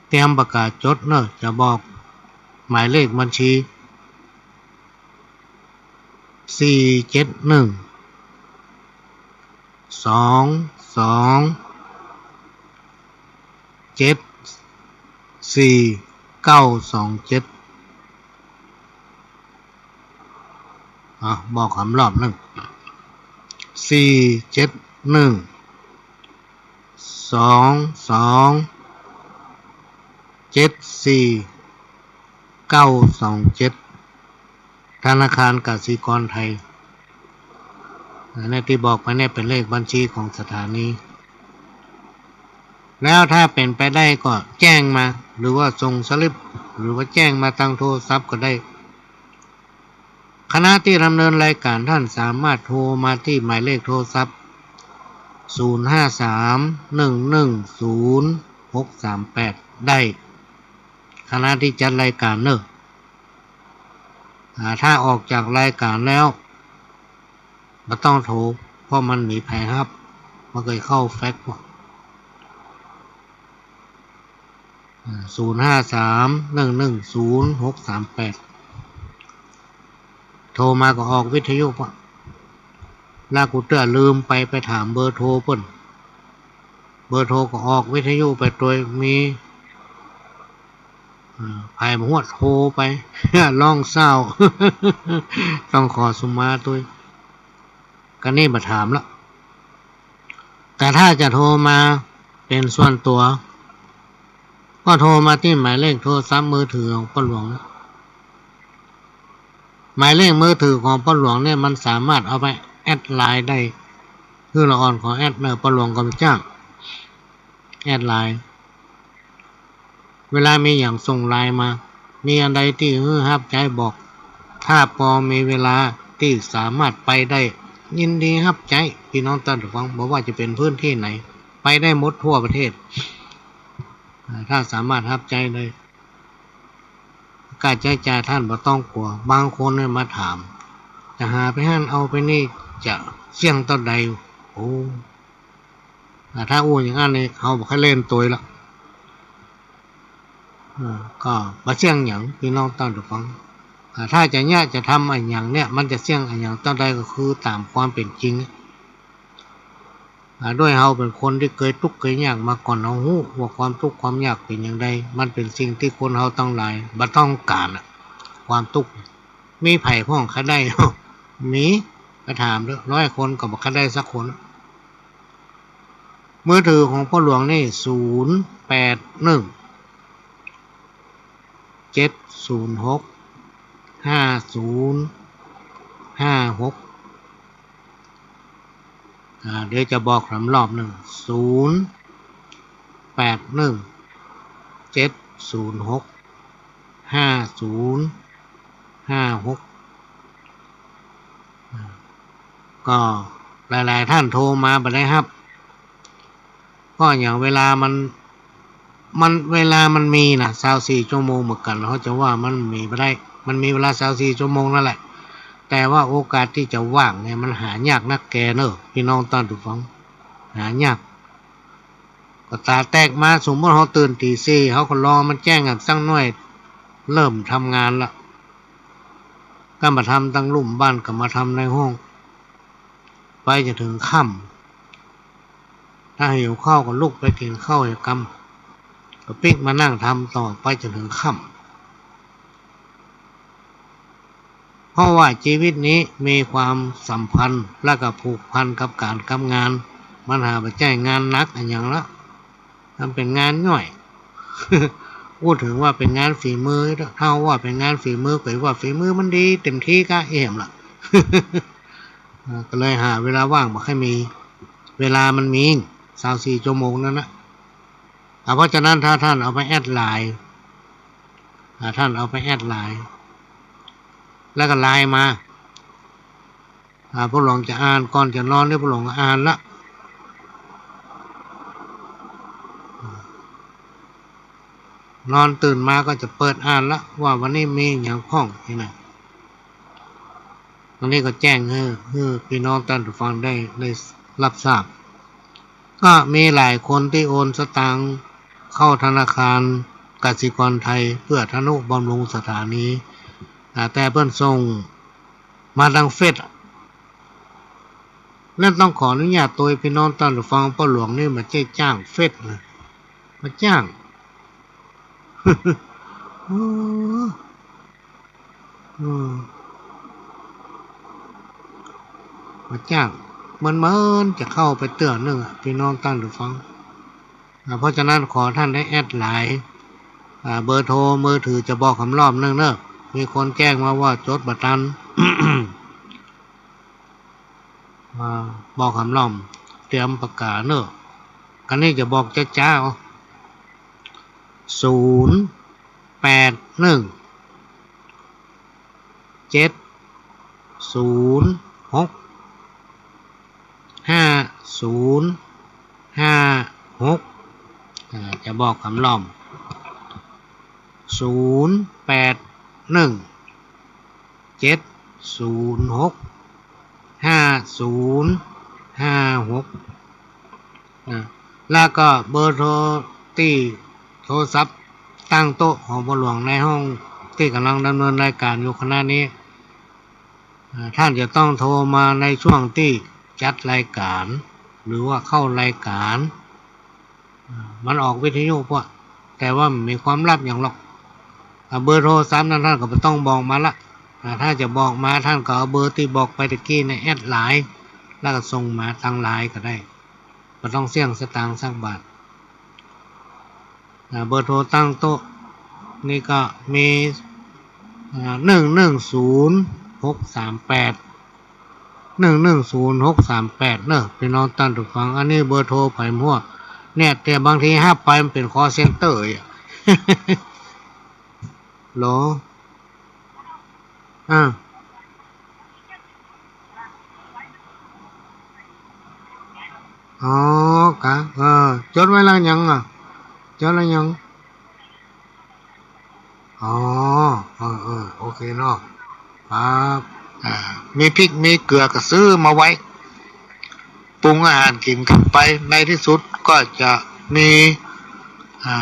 เตรียมปากก๋าจ๋ดเนาะ จะบอกหมายเลขบัญชี สี่เจ็ดหนึ่ง สอง สอง เจ็ด สี่ เก้า สอง เจ็ด อ่ะ บอกหำรอบนึ่ง สี่เจ็ดหนึ่ง สอง สอง เจ็ด สี่ เก้า สอง เจ็ด ธนาคารกสิกรไทย อันนี้ตี้บอกไปเนี่ยเป๋นเลขบัญชีของสถานี แล้วถ้าเป๋นไปได้ก็แจ้งมา หรือว่าส่งสลิป หรือว่าแจ้งมาตางโทรศัพท์ก็ได้ ขณะตี้ดำเนินรายก๋านต้านสามารถโทรมาตี้หมายเลขโทรศัพท์ ศูนย์ ห้า สาม หนึ่ง หนึ่ง ศูนย์ หก สาม แปด ได้ ขณะตี้จัดรายก๋านเนาะ อ่า ถ้าออกจากรายก๋านแล้ว บ่ต้องโทร เพราะมันบ่มีใผฮับ มันเกยเข้าแฟกซ์ อ่า ศูนย์ ห้า สาม หนึ่ง หนึ่ง ศูนย์ หก สาม แปด โทรมาก็ออกวิทยุปะ แล้วกูเตื้อลืมไป ไปถามเบอร์โทรเปิ้น เบอร์โทรก็ออกวิทยุไปตวย มี อ่า ใผบ่ฮู้โทรไป ร้องเศร้า ต้องขอสุมาตวย ก็นี่บ่ถามละ แต่ถ้าจะโทรมาเป๋นส่วนตั๋ว ก็โทรมาตี้หมายเลขโทรศัพท์มือถือของป้อหลวงนะ หมายเลขมือถือของป้อหลวงเนี่ย มันสามารถเอาไปแอดไลน์ได้ หื้อละอ่อนขอแอดเนาะ ป้อหลวงก็บ่จ้าง แอดไลน์ เวลามีหยังส่งไลน์มา มีอันใดตี้หื้อฮับใจ๊บอก ถ้าปอมีเวลาตี้สามารถไปได้ ยินดีฮับใจ๊ พี่น้องต้านผู้ฟัง บ่ว่าจะเป๋นพื้นตี้ไหน ไปได้หมดทั่วประเทศ อ่า ถ้าสามารถฮับใจ๊ได้ ค่าใจ๊จ่ายต้านบ่ต้องกั๋ว บางคนเนี่ยมาถาม จะหาไปหั้นเอาไปนี่ จะเสี้ยงเต้าใด โอ้ อ่า ถ้าอู้อย่างอั้นนี่ เฮาบ่ค่อยเล่นตวยละ อ่า ก็บ่เสี้ยงหยัง พี่น้องต้านผู้ฟัง อ่า ถ้าจะเยียะจะทำอะหยังเนี่ย มันจะเสี้ยงอะหยังเต้าใดก็คือต๋ามความเป๋นจริง อ่า ด้วยเฮาเป๋นคนตี้เกยตุ๊กข์เกยยากมาก่อน เฮาฮู้ว่าความตุ๊กข์ความยากเป๋นอย่างใด มันเป๋นสิ่งตี้คนเฮาตังหลายบ่ต้องก๋านอะ ความตุ๊กข์ มีใผพ่องใค่ได้ มี ไปถามเต๊อะ ร้อยคนก็บ่ใค่ได้สักคน มือถือของป้อหลวงนี่ ศูนย์ แปด หนึ่ง เจ็ด ศูนย์ หก ห้า ศูนย์ ห้า หก อ่า เดี๋ยวจะบอกหำรอบนึ่ง ศูนย์ แปด หนึ่ง เจ็ด ศูนย์ หก ห้า ศูนย์ ห้า หก ก็หลายๆ ท่านโทรมาบ่ได้ฮับ เพราะอย่างเวลามัน มัน เวลามันมีนะ ซาวสี่ชั่วโมงเหมือนกั๋น เฮาจะว่ามันมีบ่ได้ มันมีเวลาซาวสี่ชั่วโมงนั่นแหละ แต่ว่าโอกาสตี้จะว่างเนี่ยมันหายากนักแก่เน่อ ปี้น้องต้านผู้ฟัง หายาก ก็ต๋าแตกมา สมมุติเฮาตื่นตี๋สี่ เฮาก็รอมันแจ้งกั๋นสักหน่อย เริ่มทำงานละ ก็มาทำตังลุ่มบ้าน ก็มาทำในห้อง ไปจ๋นเถิงค่ำ ถ้าหิวข้าวก็ลุกไปกิ๋นข้าวอีกกำ ก็ปิ๊กมานั่งทำต่อไปจ๋นเถิงค่ำ เพราะว่าจีวิตนี้มีความสัมพันธ์และก็ผูกพันกับก๋านกับงาน มันหาบ่ใจ้งานหนักอะหยังละ มันเป๋นงานย่อย อู้เถิงว่าเป๋นงานฝีมือ ถ้าว่าเป๋นงานฝีมือ ก็ว่าฝีมือมันดีเต็มตี้ก้าเอี่ยมละ อ่า ก็เลยหาเวลาว่างบ่ค่อยมี เวลามันมี ซาวสี่ชั่วโมงนั้นนะ อ่า เพราะฉะนั้นถ้าท่านเอาไปแอดไลน์ อ่า ท่านเอาไปแอดไลน์ แล้วก็ไลน์มา อ่า ป้อหลวงจะอ่านก่อนจะนอนนี่ ป้อหลวงก็อ่านละ นอนตื่นมาก็จะเปิดอ่านละ ว่าวันนี้มีหยังพ่องนี่นะ อันนี้ก็แจ้งหื้อ หื้อปี้น้องต้านผู้ฟังได้ ได้ฮับทราบ ก็มีหลายคนตี้โอนสตางค์เข้าธนาคารกสิกรไทยเพื่อทนุบำรุงสถานี อ่า แต่เปิ้นส่งมาตางเฟซอะ นั้นต้องขออนุญาตโตยปี้น้องต้านผู้ฟัง ป้อหลวงนี่บ่ใจ้จ้างเฟซนะ บ่จ้าง อืม อืม บ่จ้าง เหมือนๆ จะเข้าไปเตื้อนึ่งอะ ปี้น้องต้านผู้ฟัง อ่า เพราะฉะนั้นขอท่านได้แอดไลน์ อ่า เบอร์โทรมือถือจะบอกกำรอบนึ่งเน่อ มีคนแจ้งมาว่าจดบ่ตัน อ่า บอกกำรอบ เตรียมปากกาเน่อ อันนี้จะบอกจ๊าๆ เอา ศูนย์ แปด หนึ่ง เจ็ด ศูนย์ หก ห้า ศูนย์ ห้า หก อ่า จะบอกกำรอบ ศูนย์ แปด หนึ่ง เจ็ด ศูนย์ หก ห้า ศูนย์ ห้า หก นะ แล้วก็เบอร์โทรตี้โทรศัพท์ตั้งโต๊ะของป้อหลวงในห้องตี้ก่ำลังดำเนินรายก๋านอยู่ขณะนี้ อ่า ท่านจะต้องโทรมาในช่วงตี้จัดรายก๋าน หรือว่าเข้ารายก๋าน อ่า มันออกวิทยุพวก แต่ว่าบ่มีความลับหยังหรอก อ่า เบอร์โทรศัพท์นั้นท่านก็บ่ต้องบอกมาละ อ่า ถ้าจะบอกมาท่านก็เอาเบอร์ตี้บอกไปตะกี้ในแอดไลน์ แล้วก็ส่งมาตางไลน์ก็ได้ บ่ต้องเสี้ยงสตางค์สักบาท อ่า เบอร์โทรตั้งโต๊ะนี่ก็มี อ่า หนึ่งหนึ่งศูนย์ หกสามแปด หนึ่งหนึ่งศูนย์ หกสามแปด เน่อ ปี้น้องต้านผู้ฟัง อันนี้เบอร์โทรไปมั่ว เนี่ย แต่บางทีฮับไปมันเป๋นคอลเซ็นเตอร์อะ หรอ อ่า อ๋อ กะ เออ จดไว้แล้วยังอะ จดแล้วยัง อ๋อ เออ เออ โอเคเนาะ ครับ อ่า มีพริกมีเกลือก็ซื้อมาไว้ ปรุงอาหารกิ๋นกั๋นไป ในตี้สุดก็จะมี อ่า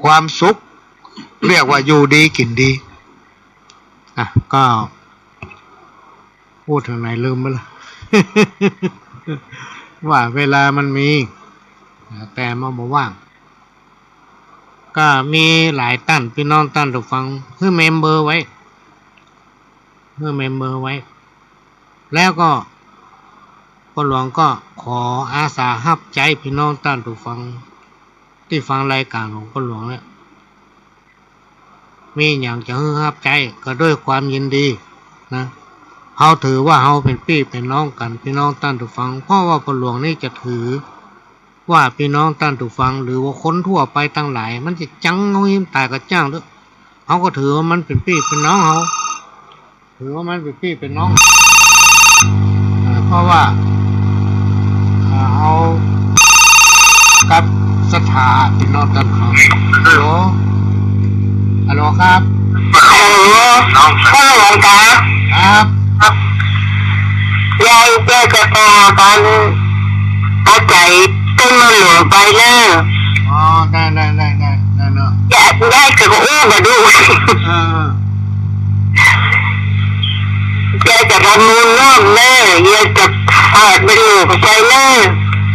ความสุข เรียกว่าอยู่ดีกิ๋นดี อ่ะ ก็ อู้เถิงไหนลืมไปละ ว่าเวลามันมี แต่มันบ่ว่าง ก็มีหลายต้าน ปี้น้องต้านผู้ฟัง หื้อเมมเบอร์ไว้ หื้อเมมเบอร์ไว้ แล้วก็ป้อหลวงก็ขออาสาฮับใจ๊ปี้น้องต้านผู้ฟัง ตี้ฟังรายก๋านของป้อหลวงเนี่ย มีหยังจะหื้อฮับใจ๊ก็ด้วยความยินดีนะ เฮาถือว่าเฮาเป๋นปี้เป๋นน้องกั๋น ปี้น้องต้านผู้ฟัง เพราะว่าป้อหลวงนี่จะถือว่าปี้น้องต้านผู้ฟัง หรือว่าคนทั่วไปตังหลาย มันจะจังเฮาหิ้นต๋ายก็จ้างเต๊อะ เฮาก็ถือว่ามันเป๋นปี้เป๋นน้องเฮา ถือว่ามันเป๋นปี้เป๋นน้อง อ่า เพราะว่า อ่า เอากับศรัทธาพี่น้องต้านฟัง ฮัลโหล ฮัลโหลครับ ฮัลโหล พ่อหลวงตา ครับ ยาย ยายจะต่อตอนเอาใจ๋ต้นหลวงไปเน่อ อ๋อ ได้ ได้ ได้ ได้ ได้เนาะ ยาย ยายก็อู้บ่ดู เออ เออ ยายจะทำบุญร่วมเน่อ ยายจะฝากเป็นหมู่ไปเน่อ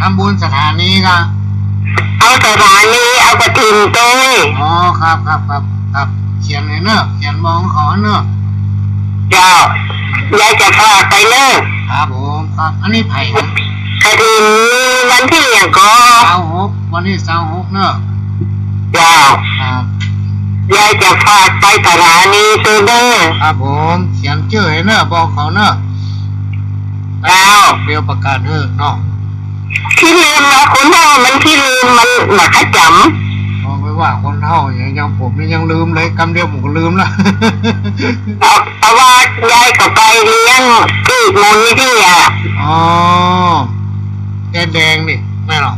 ทำบุญสถานีกะ เอาสถานี เอากฐินตวย อ๋อ ครับ ครับ ครับ ครับ เขียนเลยเน่อ เขียนบอกเขาเน่อ เจ้า ยายจะฝากไปเน่อ ครับผม ครับ อันนี้ไผครับ กฐินมีวันตี้หยังก่อ ซาวหก วันตี้ซาวหกเน่อ เจ้า ครับ ยายจะฝากไปสถานีตวยเน่อ ครับผม เขียนจื้อหื้อเน่อ บอกเขาเน่อ เจ้า เดี๋ยวประกาศหื้อเนาะ ขี้ลืมเนาะ คนเฒ่ามันขี้ลืม มันบ่ค่อยจ๋ำ มองไปว่าคนเฒ่าอย่าง อย่างผมนี่ยังลืมเลย กำเดียวผมก็ลืมละ เอา เอาว่ายายก็ไปเลี้ยงตี้มูลนิธิอะ อ๋อ แดงๆ นี่ แม่นเหรอ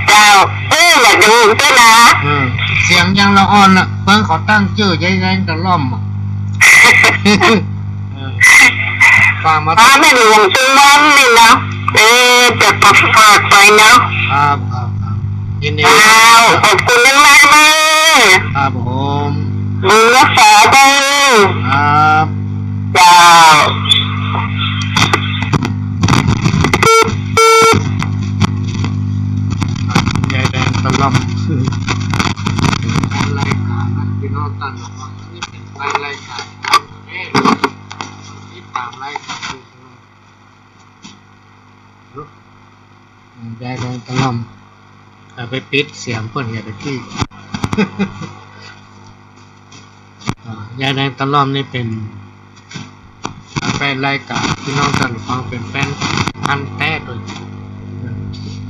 เจ้า เออ อยากจะฮู้ตวยนะ อืม เสียงยังละอ่อนน่ะ เปิ้นเขาตั้งจื้อยายแดงตะล่อมอะ เออ ฟังมา ป้าแม่หลวงสุวรรณนี่นะ เออ จะฝากไปเนาะ ครับ ครับ ครับ ยินดี เจ้า ขอบคุณมากๆ เน่อ ครับผม บุญรักษาเน่อ ครับ เจ้า ยายแดงตะล่อม รายการนะพี่น้องต้านฟัง อันนี้เป๋นรายการ เอ๊ะ ติดต๋ามรายการ ยายแดงตะล่อม เอาไปปิดเสียงเปิ้น อย่าไปตี้ อ่า ยายแดงตะล่อมนี่เป๋น แฟนรายการ พี่น้องต้านฟัง เป๋นแฟนพันธุ์แต๊โดย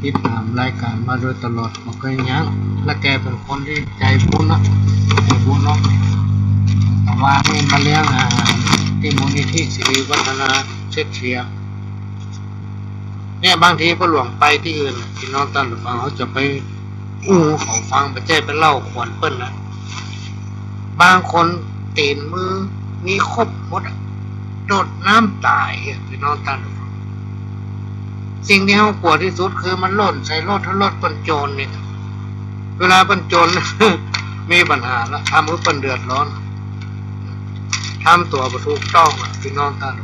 ติดต๋ามรายการมาโดยตลอด บ่เกยยั้ง และแกเป๋นคนตี้ใจ๋บุญนะ ใจ๋บุญเนาะ แต่ว่านี่มาเลี้ยงอาหารตี้มูลนิธิสิริวัฒนาเช็ดเชีย เนี่ย บางทีพ่อหลวงไปตี้อื่นน่ะ พี่น้องต้านฟัง เขาจะไปอู้เขาฟัง บ่ใจ้ไปเล่าขวัญเปิ้นนะ บางคนตี๋นมือมีครบหมดอะ โดดน้ำต๋ายอะ พี่น้องต้านฟัง สิ่งตี้เฮากั๋วตี้สุดคือมันหล่นใส่รถ ถ้ารถเปิ้นโจรนี่ เวลาเปิ้นโจร มีปัญหาละ ทำหื้อเปิ้นเดือดร้อน ทำตั๋วบ่ถูกต้องอะ พี่น้องต้าน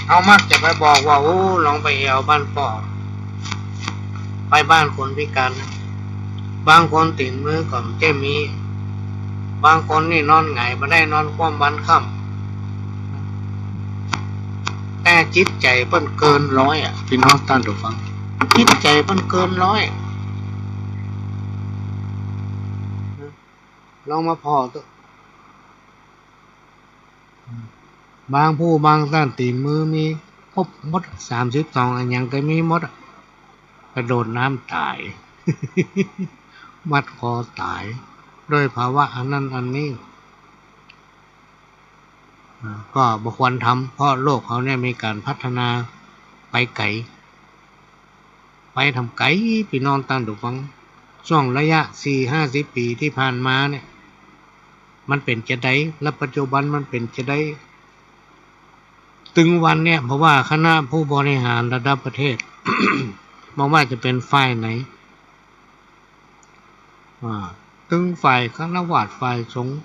เฮามักจะไปบอกว่า โอ้ ลองไปแอ่วบ้านป้อ ไปบ้านคนพิการนะ บางคนตี๋นมือก็บ่ใจ้มี บางคนนี่นอนหงายบ่ได้ นอนคว่ำวันค่ำ แต่จิตใจ๋เปิ้นเกินร้อยอะ พี่น้องต้านฟัง จิตใจ๋เปิ้นเกินร้อย ลองมาผ่อเต๊อะ บางผู้บางต้านตี๋นมือมีครบหมด สามสิบสอง อันหยังก็มีหมดอะ กระโดดน้ำต๋าย มัดคอต๋าย ด้วยภาวะอันนั้นอันนี้ อ่า ก็บ่ควรทำ เพราะโลกเฮาเนี่ยมีก๋านพัฒนาไปไก๋ ไปตางไก๋ พี่น้องต้านฟัง ช่วงระยะสี่ห้าสิบปี๋ตี้ผ่านมาเนี่ย มันเป๋นจาใด และปัจจุบันมันเป๋นจาใด ตึงวันเนี่ย เพราะว่าคณะผู้บริหารระดับประเทศ บ่ว่าจะเป๋นฝ่ายไหน อ่า ตึงฝ่ายฆราวาส ฝ่ายสงฆ์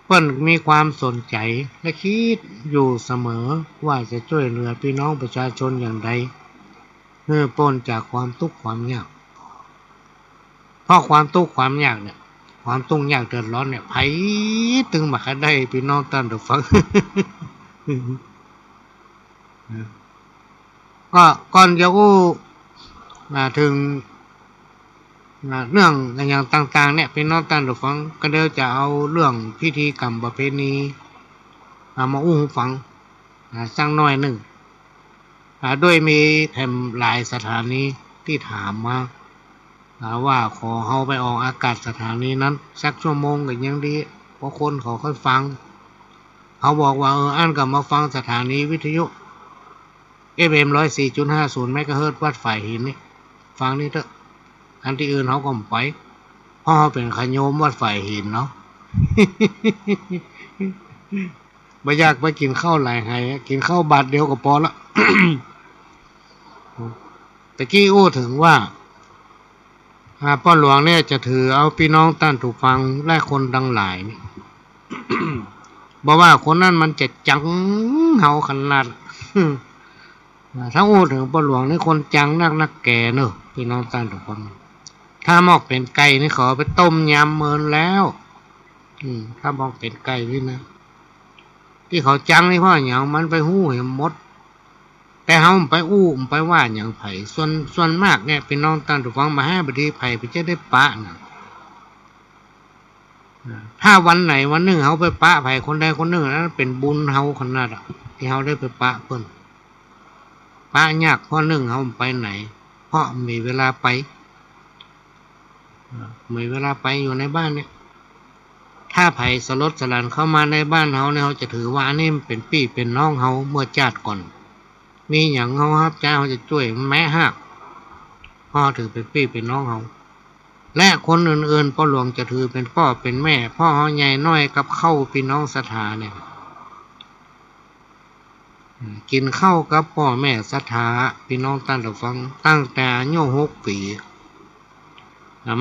เปิ้นมีความสนใจ๋และกึ๊ดอยู่เสมอว่าจะจ้วยเหลือปี้น้องประชาชนอย่างใด หื้อป๊นจากความตุ๊กข์ความยาก เพราะความตุ๊กข์ความยากเนี่ย ความตุ๊กข์ยากเดือดร้อนเนี่ย ใผตึงบ่ใค่ได้ ปี้น้องต้านฟัง ก็ก่อนจะอู้ อ่า เถิง อ่า เรื่องอะหยังต่างๆ เนี่ย ปี้น้องต้านฟัง ก็เดี๋ยวจะเอาเรื่องพิธีกรรมประเพณี อ่า มาอู้หื้อฟัง อ่า สักหน้อยนึ่ง อ่า ด้วยมีแถมหลายสถานีตี้ถามมา อ่า ว่าขอเฮาไปออกอากาศสถานีนั้นสักชั่วโมงก็ยังดี เพราะคนเขาค่อยฟัง เขาบอกว่า เออ อั้นก็มาฟังสถานีวิทยุ เอฟเอ็ม ร้อยสี่จุดห้าศูนย์ เมกะเฮิรตซ์ วัดฝ่ายหินนี่ ฟังนี่เต๊อะ อันตี้อื่นเขาก็บ่ไป เพราะเขาเป๋นขะโยมวัดฝ่ายหินเนาะ บ่อยากไปกิ๋นข้าวหลายไหอะ กิ๋นข้าวบาตรเดียวก็ปอละ ตะกี้อู้เถิงว่า อ่า ป้อหลวงเนี่ยจะถือเอาปี้น้องต้านผู้ฟังและคนตังหลายนี่ บ่ว่าคนนั้นมันจะจังเฮาขนาด อ่า ถ้าอู้เถิงป้อหลวงนี่คนจังนักนักแก่เนอะ ปี้น้องต้านผู้ฟัง ถ้ามอกเป๋นไก่นี่เขาเอาไปต้มยำเมินแล้ว อืม ถ้ามอกเป๋นไก่นี่นะ ตี้เขาจังนี่เพราะหยัง มันไปฮู้แหมหมด แต่เฮาบ่ไปอู้บ่ไปว่าหยังใผ ส่วน ส่วนมากเนี่ย ปี้น้องต้านผู้ฟัง มหาบดีใผ เปิ้นจะได้ปะนะ ถ้าวันไหนวันนึ่งเฮาไปปะใผคนใดคนนึ่ง อันนั้นเป๋นบุญเฮาขนาดอะ ตี้เฮาได้ไปปะเปิ้น ปะยาก เพราะนึ่งเฮาบ่ไปไหน เพราะบ่มีเวลาไป บ่มีเวลาไป อยู่ในบ้านเนี่ย ถ้าใผสลดสลันเข้ามาในบ้านเฮาเนี่ย เฮาจะถือว่าอันนี้มันเป๋นปี้เป๋นน้องเฮาเมื่อจาติก่อน มีหยังเฮาฮับใจ๊เฮาจะจ้วยแมะฮาก เพราะถือเป๋นปี้เป๋นน้องเฮา และคนอื่นๆ ป้อหลวงจะถือเป๋นป้อเป๋นแม่ เพราะเฮาใหญ่น้อยกับเข้าปี้น้องศรัทธาเนี่ย อืม กิ๋นข้าวกับป้อแม่ศรัทธา ปี้น้องต้านผู้ฟัง ตั้งแต่อายุหกปี๋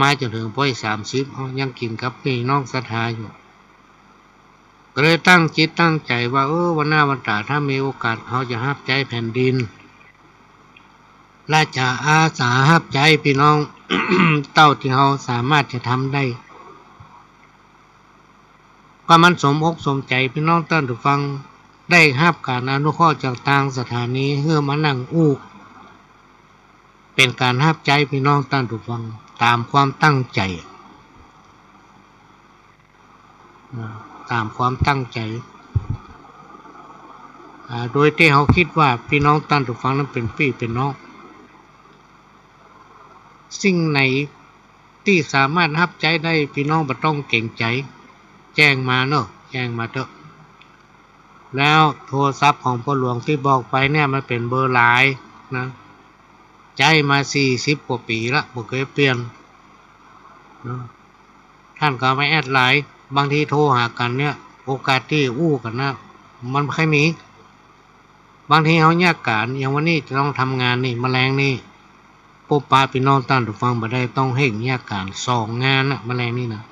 มาจ๋นเถิงป้อยสามสิบ เฮายังกิ๋นกับปี้น้องศรัทธาอยู่ ก็เลยตั้งจิตตั้งใจ๋ว่า เออ วันหน้าวันต๋าถ้ามีโอกาส เฮาจะฮับใจ๊แผ่นดิน และจะอาสาฮับใจ๊ปี้น้อง เต้าตี้เฮาสามารถจะทำได้ ก็มันสมอกสมใจ๋ปี้น้องต้านผู้ฟัง ได้ฮับก๋านอนุเคราะห์จากตางสถานี หื้อมานั่งอู้ เป๋นก๋านฮับใจ๊ปี้น้องต้านผู้ฟัง ต๋ามความตั้งใจ๋ อ่า ต๋ามความตั้งใจ๋ อ่า โดยตี้เฮากึ๊ดว่าปี้น้องต้านผู้ฟังนั้นเป๋นปี้เป๋นน้อง สิ่งไหนตี้สามารถฮับใจ๊ได้ ปี้น้องบ่ต้องเก๋งใจ๋ แจ้งมาเนาะ แจ้งมาเต๊อะ แล้วโทรศัพท์ของป้อหลวงตี้บอกไปเนี่ย มันเป๋นเบอร์ไลน์นะ ใจ๊มาสี่สิบกว่าปี๋ละ บ่เกยเปลี่ยนนะ ต้านก็เอามาแอดไลน์ บางทีโทรหากั๋นเนี่ย โอกาสตี้อู้กั๋นนะ มันบ่ค่อยมี บางทีเฮาเยียะก๋าน อย่างวันนี้จะต้องทำงานนี่ มะแลงนี่ ปบปะปี้น้องต้านผู้ฟังบ่ได้ ต้องเฮ่งเยียะก๋าน สองงานนะ มะแลงนี่นะ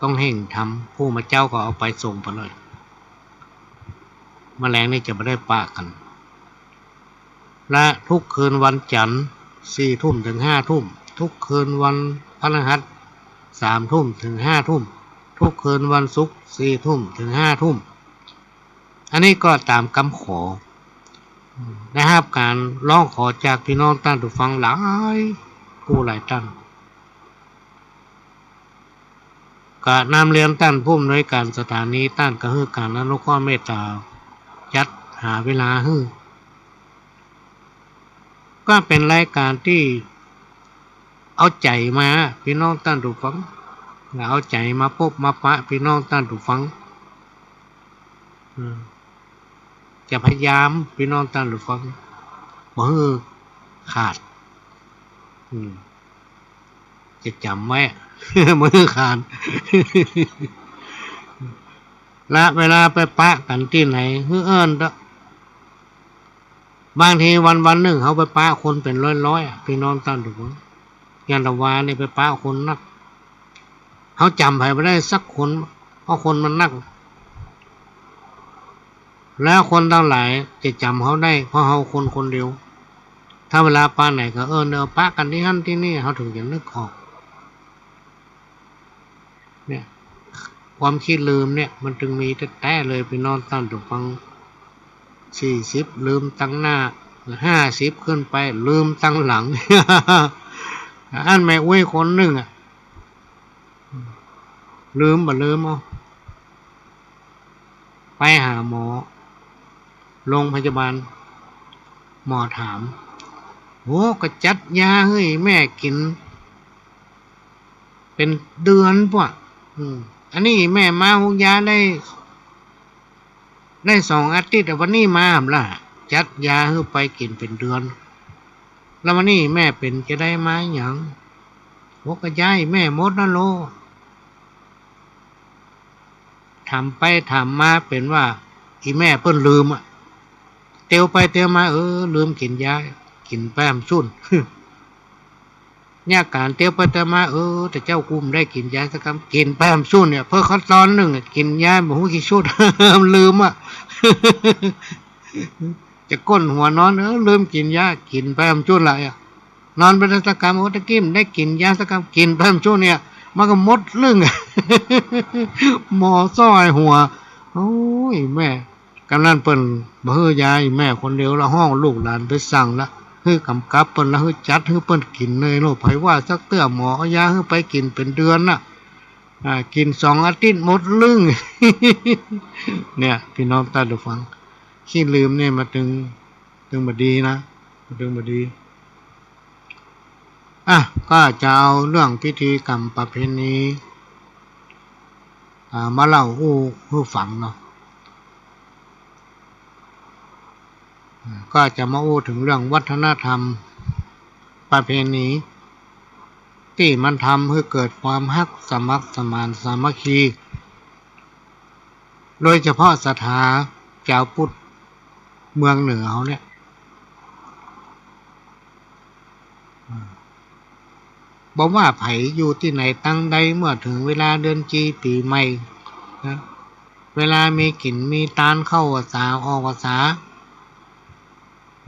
ต้องเฮ่งทำ ผู้มาเจ๊าก็เอาไปส่งไปเลย มะแลงนี่จะบ่ได้ปะกั๋น และทุกคืนวันจันทร์ สี่ทุ่มเถิงห้าทุ่ม ทุกคืนวันพฤหัส สามทุ่มเถิงห้าทุ่ม ทุกคืนวันศุกร์ สี่ทุ่มเถิงห้าทุ่ม อันนี้ก็ต๋ามกำขอ ได้ฮับก๋านฮ้องขอจากปี้น้องต้านผู้ฟังหลายกู้หลายต้าน ก็นำเรียนต้านผู้อำนวยก๋านสถานี ต้านก็หื้อก๋านอนุเคราะห์เมตต๋า จัดหาเวลาหื้อ ก็เป๋นรายก๋านตี้เอาใจ๋มา ปี้น้องต้านผู้ฟัง เอาใจ๋มาปบมาปะปี้น้องต้านผู้ฟัง อืม จะพยายามปี้น้องต้านผู้ฟัง บ่หื้อขาด อืม จะจ๋ำไว้ บ่หื้อขาด และเวลาไปปะกั๋นตี้ไหน หื้อเอิ้นเต๊อะ บางทีวันๆ นึ่งเฮาไปปะคนเป๋นร้อยๆ อะ ปี้น้องต้านผู้ฟัง อย่างตะวานี่ไปปะคนนัก เฮาจ๋ำใผบ่ได้สักคน เพราะคนมันนัก แล้วคนตังหลายจะจ๋ำเฮาได้ เพราะเฮาคนคนเดียว ถ้าเวลาปะไหนก็ เออ เนาะ ปะกั๋นตี้หั้นตี้นี่ เฮาเถิงจะนึกออก เนี่ย ความขี้ลืมเนี่ย มันจึงมีแต๊ๆ เลย ปี้น้องต้านผู้ฟัง สี่สิบ ลืมตังหน้า ห้าสิบ ขึ้นไป ลืมตังหลัง อันแม่อุ๊ยคนนึ่งอะ ลืมบ่ลืม เอ้า ไปหาหมอ โรงพยาบาล หมอถาม โห ก็จัดยาหื้อแม่กิ๋น เป๋นเดือนปะ อืม อันนี้แม่มาฮุกยาได้ ได้สองอาทิตย์ วันนี้มาหำละ จัดยาหื้อไปกิ๋นเป๋นเดือน แล้ววันนี้แม่เป๋นจะได้มาหยัง โอ้ ก็ยาแม่หมดนั่นโล ถามไปถามมาเป๋นว่า อี่แม่เปิ้นลืมอะ เตียวไปเตียวมา เออ ลืมกิ๋นยา กิ๋นไปหำซุ่น เนี่ยก๋านเตียวไปเตียวมา เออ แต่เจ้ากูบ่ได้กิ๋นยาสักกำ กิ๋นไปหำซุ่นเนี่ย เปิ้นเขาตอนนึ่งอะ กิ๋นยาบ่ฮู้กี่ชุด ลืมอะ จะก้นหัวนอน เออ ลืมกิ๋นยา กิ๋นไปหำซุ่นละอะ นอนไปสักกำ โอ้ ตะกี้บ่ได้กิ๋นยาสักกำ กิ๋นไปหำซุ่นเนี่ย มันก็หมดเรื่อง หมอซ้อยหัว โอ้ย แม่ กำนั้นเปิ้นบ่หื้อยา แม่คนเดียวละ ฮ้องลูกหลานไปสั่งละ หื้อกำกับเปิ้นละ หื้อจัดหื้อเปิ้นกิ๋นเลยโลด ใผว่าสักเตื้อ หมอเอายาหื้อไปกิ๋นเป๋นเดือนน่ะ อ่า กิ๋นสองอาทิตย์หมดเรื่อง เนี่ย ปี้น้องต้านผู้ฟัง ขี้ลืมเนี่ยมาตึง ตึงบ่ดีนะ มาตึงบ่ดี อ่ะ ก็จะเอาเรื่องพิธีกรรมประเพณี อ่า มาเล่าอู้หื้อฟังเนาะ อ่า ก็จะมาอู้เถิงเรื่องวัฒนธรรมประเพณี ตี้มันทำหื้อเกิดความฮัก สมัครสมานสามัคคี โดยเฉพาะศรัทธาจาวพุทธเมืองเหนือเฮาเนี่ย อ่า บ่ว่าใผอยู่ตี้ไหนตังใด เมื่อเถิงเวลาเดือนจีปี๋ใหม่นะ เวลามีกิ๋นมีตานเข้าพรรษาออกพรรษา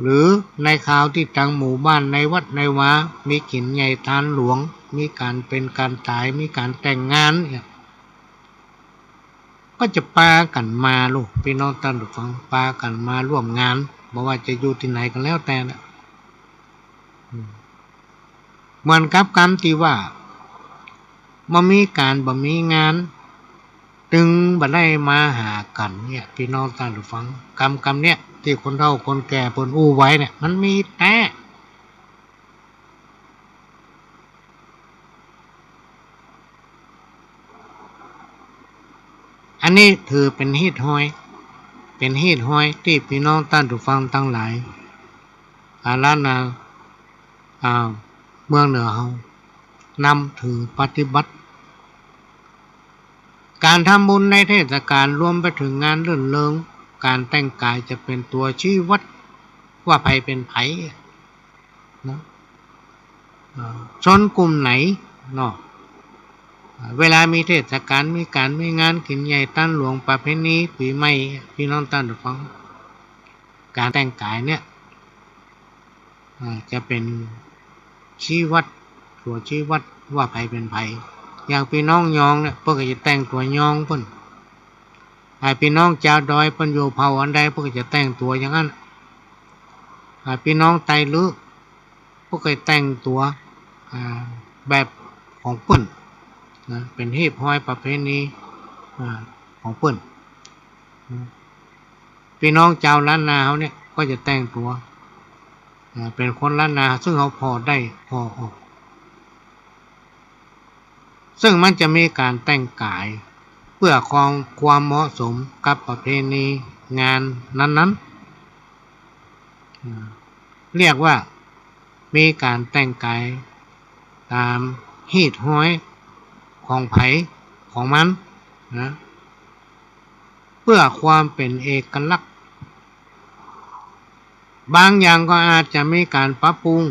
หรือในคราวตี้ตังหมู่บ้านในวัดในวา มีกิ๋นใหญ่ตานหลวง มีก๋านเป๋นก๋านต๋าย มีก๋านแต่งงานเนี่ย ก็จะปากั๋นมาลูก ปี้น้องต้านผู้ฟัง ปากั๋นมาร่วมงาน บ่ว่าจะอยู่ตี้ไหนก็แล้วแต่นะ อืม เหมือนกับกำตี้ว่า บ่มีก๋านบ่มีงาน ตึงบ่ได้มาหากั๋นเนี่ย ปี้น้องต้านผู้ฟัง กำ กำเนี่ย ตี้คนเฒ่าคนแก่เปิ้นอู้ไว้เนี่ย มันมีแต๊ อันนี้ถือเป๋นฮีตฮ้อย เป๋นฮีตฮ้อยตี้ปี้น้องต้านผู้ฟังตังหลาย อา ล้านนา อ่า เมืองเหนือเฮานำถือปฏิบัติ ก๋านทำบุญในเทศกาล รวมไปเถิงงานรื่นเริง ก๋านแต่งก๋ายจะเป๋นตั๋วชี้วัดว่าใผเป๋นใผ นะ เอ่อ ชนกลุ่มไหนเนาะ เอ่อ เวลามีเทศกาล มีก๋านมีงาน กิ๋นใหญ่ตานหลวง ประเพณีปี๋ใหม่ ปี้น้องต้านผู้ฟัง ก๋านแต่งก๋ายเนี่ย เอ่อ จะเป๋นชี้วัด ตั๋วชี้วัดว่าใผเป๋นใผ อย่างปี้น้องยองเนี่ย เปิ้นก็จะแต่งตั๋วยองเปิ้น อ่า ปี้น้องจาวดอยเปิ้นอยู่เผ่าอันใด เปิ้นก็จะแต่งตั๋วอย่างนั้น อ่า ปี้น้องไตลื้อ เปิ้นก็แต่งตั๋ว อ่า แบบของเปิ้นนะ เป๋นฮีตฮ้อยประเพณี อ่า ของเปิ้นนะ ปี้น้องจาวล้านนาเฮาเนี่ยก็จะแต่งตั๋ว อ่า เป๋นคนล้านนา ซึ่งเฮาผ่อได้ผ่อออก ซึ่งมันจะมีก๋านแต่งก๋ายเปื้อความ ความเหมาะสมกับประเพณีงานนั้นๆ อ่า เรียกว่ามีก๋านแต่งก๋ายต๋ามฮีตฮ้อยของใผของมันนะ เปื้อความเป๋นเอกลักษณ์ บางอย่างก็อาจจะมีก๋านปรับปรุง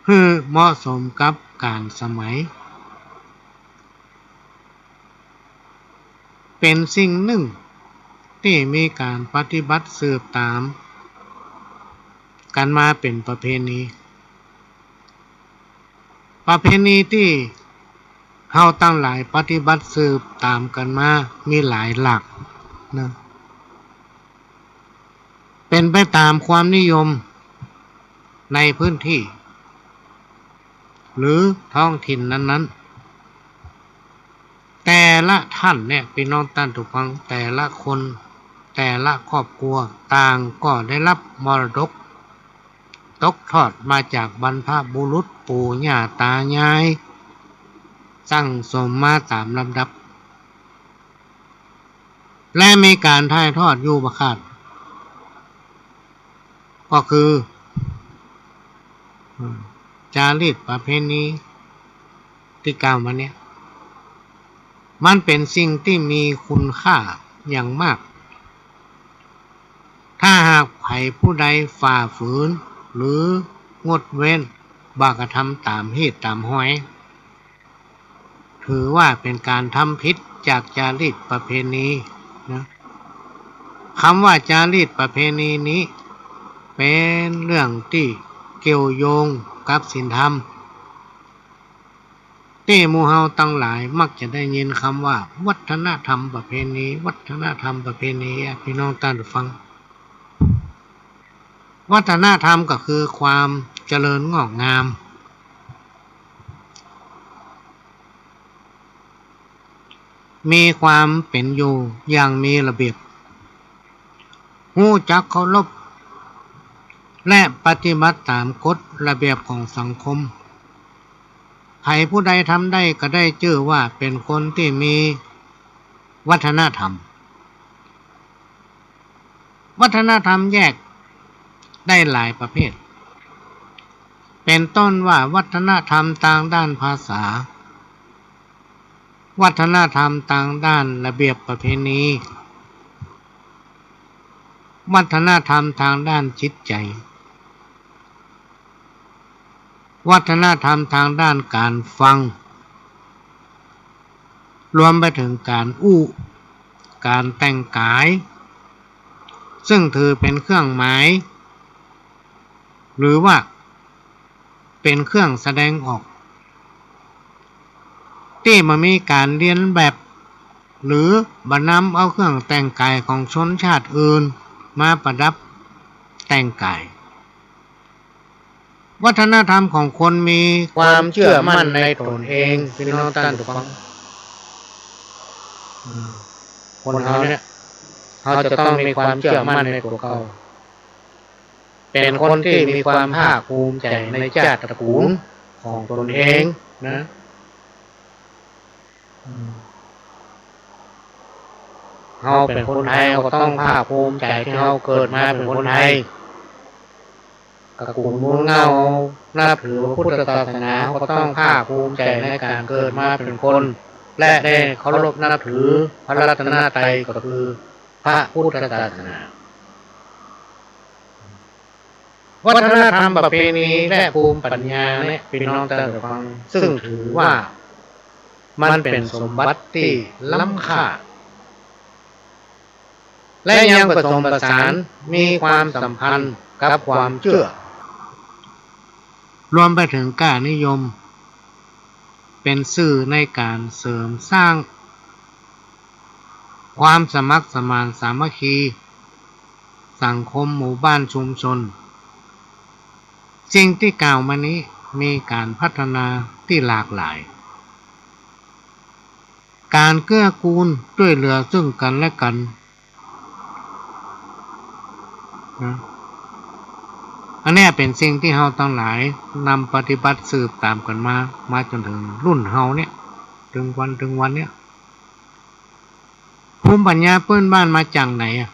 หื้อเหมาะสมกับก๋าลสมัย เป๋นสิ่งนึ่งตี้มีก๋านปฏิบัติสืบต๋ามกั๋นมาเป๋นประเพณี ประเพณีตี้เฮาตังหลายปฏิบัติสืบต๋ามกั๋นมามีหลายหลากนะ เป๋นไปต๋ามความนิยมในพื้นที่ หรือท้องถิ่นนั้นๆ แต่ละท่านเนี่ย ปี้น้องต้านผู้ฟัง แต่ละคน แต่ละครอบครัว ต่างก็ได้รับมรดก ตกทอดมาจากบรรพบุรุษปู่ย่าต๋ายาย สั่งสมมาต๋ามลำดับ และมีก๋านถ่ายทอดอยู่บ่ขาด ก็คือ อืม จารีตประเพณีตี้กล่าวมาเนี่ย มันเป๋นสิ่งตี้มีคุณค่าอย่างมาก ถ้าหากใผผู้ใดฝ่าฝืนหรืองดเว้น บ่กระทำต๋ามฮีตต๋ามฮอย ถือว่าเป๋นก๋านทำผิดจากจารีตประเพณีนะ กำว่าจารีตประเพณีนี้เป๋นเรื่องตี้เกี่ยวโยงกับศีลธรรม ตี้หมู่เฮาตังหลายมักจะได้ยินกำว่าวัฒนธรรมประเพณี วัฒนธรรมประเพณีอะ ปี้น้องต้านผู้ฟัง วัฒนธรรมก็คือความเจริญงอกงาม มีความเป๋นอยู่อย่างมีระเบียบ ฮู้จักเคารพ และปฏิบัติต๋ามกฎระเบียบของสังคม ใผผู้ใดทำได้ก็ได้จื้อว่าเป๋นคนตี้มีวัฒนธรรม วัฒนธรรมแยกได้หลายประเภท เป๋นต้นว่าวัฒนธรรมตางด้านภาษา วัฒนธรรมตางด้านระเบียบประเพณี วัฒนธรรมตางด้านจิตใจ๋ วัฒนธรรมตางด้านก๋านฟัง รวมไปเถิงก๋านอู้ ก๋านแต่งก๋าย ซึ่งถือเป๋นเครื่องหมาย หรือว่าเป๋นเครื่องแสดงออก ตี้บ่มีก๋านเลียนแบบ หรือบ่นำเอาเครื่องแต่งก๋ายของชนชาติอื่นมาประดับแต่งก๋าย วัฒนธรรมของคนมีความเจื้อมั่นในต๋นเอง ปี้น้องต้านผู้ฟัง อืม คนเฮาเนี่ย เฮาจะต้องมีความเจื้อมั่นในตั๋วเก่า เป๋นคนตี้มีความภาคภูมิใจ๋ในจ้าติตระกู๋นของต๋นเองนะ อืม เฮาเป๋นคนไทย เฮาก็ต้องภาคภูมิใจ๋ตี้เฮาเกิดมาเป๋นคนไทย ตระกู๋นมูลเหง้านับถือพระพุทธศาสนา เฮาก็ต้องภาคภูมิใจ๋ในก๋านเกิดมาเป๋นคน และได้เคารพนับถือพระรัตนตรัย ก็คือพระพุทธศาสนา วัฒนธรรมประเพณีและภูมิปัญญาเนี่ย ปี้น้องต้านผู้ฟัง ซึ่งถือว่ามันเป๋นสมบัติตี้ล้ำค่า และยังผสมผสานมีความสัมพันธ์กับความเจื้อ รวมไปเถิงก้านิยม เป๋นสื่อในก๋านเสริมสร้างความสมัครสมานสามัคคี สังคมหมู่บ้านชุมชน สิ่งตี้กล่าวมานี้มีก๋านพัฒนาตี้หลากหลาย ก๋านเกื้อกูลจ้วยเหลือซึ่งกั๋นและกั๋นนะ อันเนี้ยเป๋นสิ่งตี้เฮาตังหลายนำปฏิบัติสืบต๋ามกั๋นมา มาจ๋นเถิงรุ่นเฮาเนี่ย เถิงวัน เถิงวันเนี่ย ภูมิปัญญาปื้นบ้านมาจากไหนอะ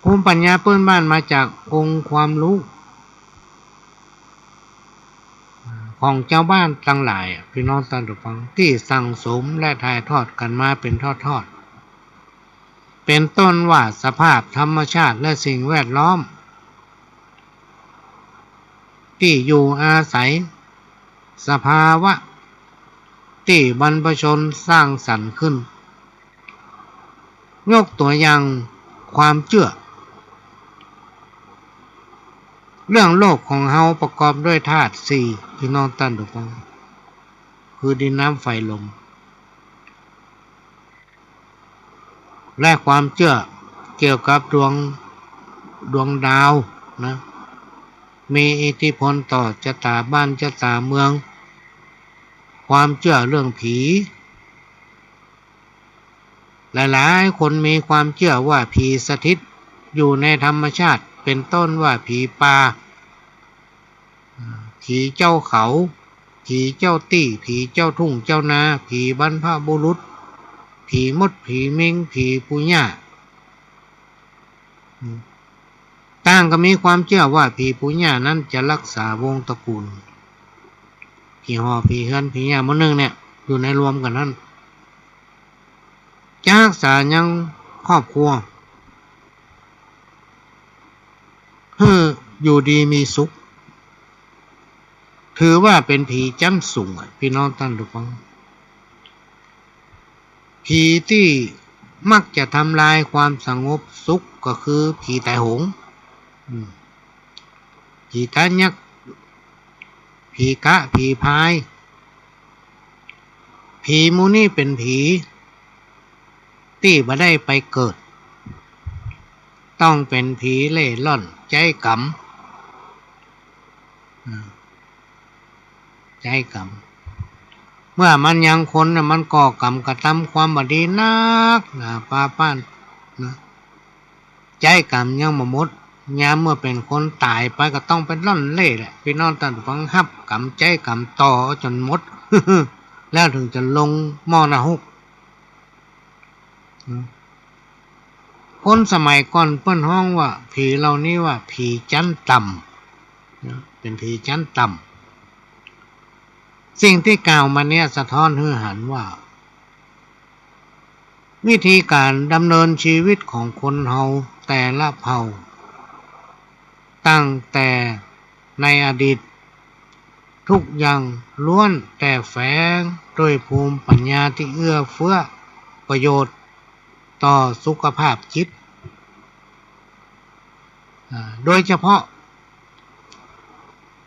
ภูมิปัญญาปื้นบ้านมาจากองค์ความรู้ของจาวบ้านตังหลายอะ ปี้น้องต้านผู้ฟัง ตี้สั่งสมและถ่ายทอดกั๋นมาเป๋นทอดๆ เป๋นต้นว่าสภาพธรรมชาติและสิ่งแวดล้อม ตี้อยู่อาศัย สภาวะตี้บรรพชนสร้างสรรค์ขึ้น ยกตั๋วอย่างความเจื้อ เรื่องโลกของเฮาประกอบด้วยธาตุสี่ ปี้น้องต้านผู้ฟัง คือดินน้ำไฟลม และความเจื้อเกี่ยวกับดวง ดวงดาวนะ มีอิทธิพลต่อจะต๋าบ้านจะต๋าเมือง ความเจื้อเรื่องผี หลายๆ คนมีความเจื้อว่าผีสถิตอยู่ในธรรมชาติ เป๋นต้นว่าผีป่า ผีเจ้าเขา ผีเจ้าตี้ ผีเจ้าทุ่งเจ้านา ผีบรรพบุรุษ ผีมด ผีเม็ง ผีปู่ย่า อืม ต่างก็มีความเจื้อว่าผีปู่ย่านั้นจะฮักษาวงศ์ตระกู๋ล ผีฮ่อ ผีเฮือน ผีย่า หมู่นึ่งเนี่ย อยู่ในรวมกั๋นนั้น จะฮักษายังครอบครัว หื้ออยู่ดีมีสุข ถือว่าเป๋นผีจั๊นสูงอะ ปี้น้องต้านผู้ฟัง ผีตี้มักจะทำลายความสงบสุขก็คือผีต๋ายโหง อืม ผีต๋ายยักษ์ ผีกะ ผีพราย ผีหมู่นี้เป๋นผีตี้บ่ได้ไปเกิด ต้องเป๋นผีเล่ร่อน ใจ๊ก๋รรม อ่า ใจ๊ก๋รรม เมื่อมันยังคนน่ะ มันก่อกรรมกระตำความบ่ดีนักหนาปาป๊านนะ ใจ๊ก๋รรมยังบ่หมด ยามเมื่อเป๋นคนต๋ายไปก็ต้องไปร่อนเล่แหละ ปี้น้องต้านผู้ฟัง ฮับก๋รรมใจ๊ก๋รรมต่อจ๋นหมด แล้วเถิงจะลงหม้อนรก อืม คนสมัยก่อนเปิ้นฮ้องว่าผีเหล่านี้ว่าผีจั๊นต่ำนะ เป๋นผีจั๊นต่ำ สิ่งตี้กล่าวมาเนี่ยสะท้อนหื้อหันว่า วิธีก๋านดำเนินชีวิตของคนเฮาแต่ละเผ่า ตั้งแต่ในอดีต ทุกอย่างล้วนแต่แฝงด้วยภูมิปัญญาตี้เอื้อเฟื้อประโยชน์ต่อสุขภาพจิต อ่า โดยเฉพาะ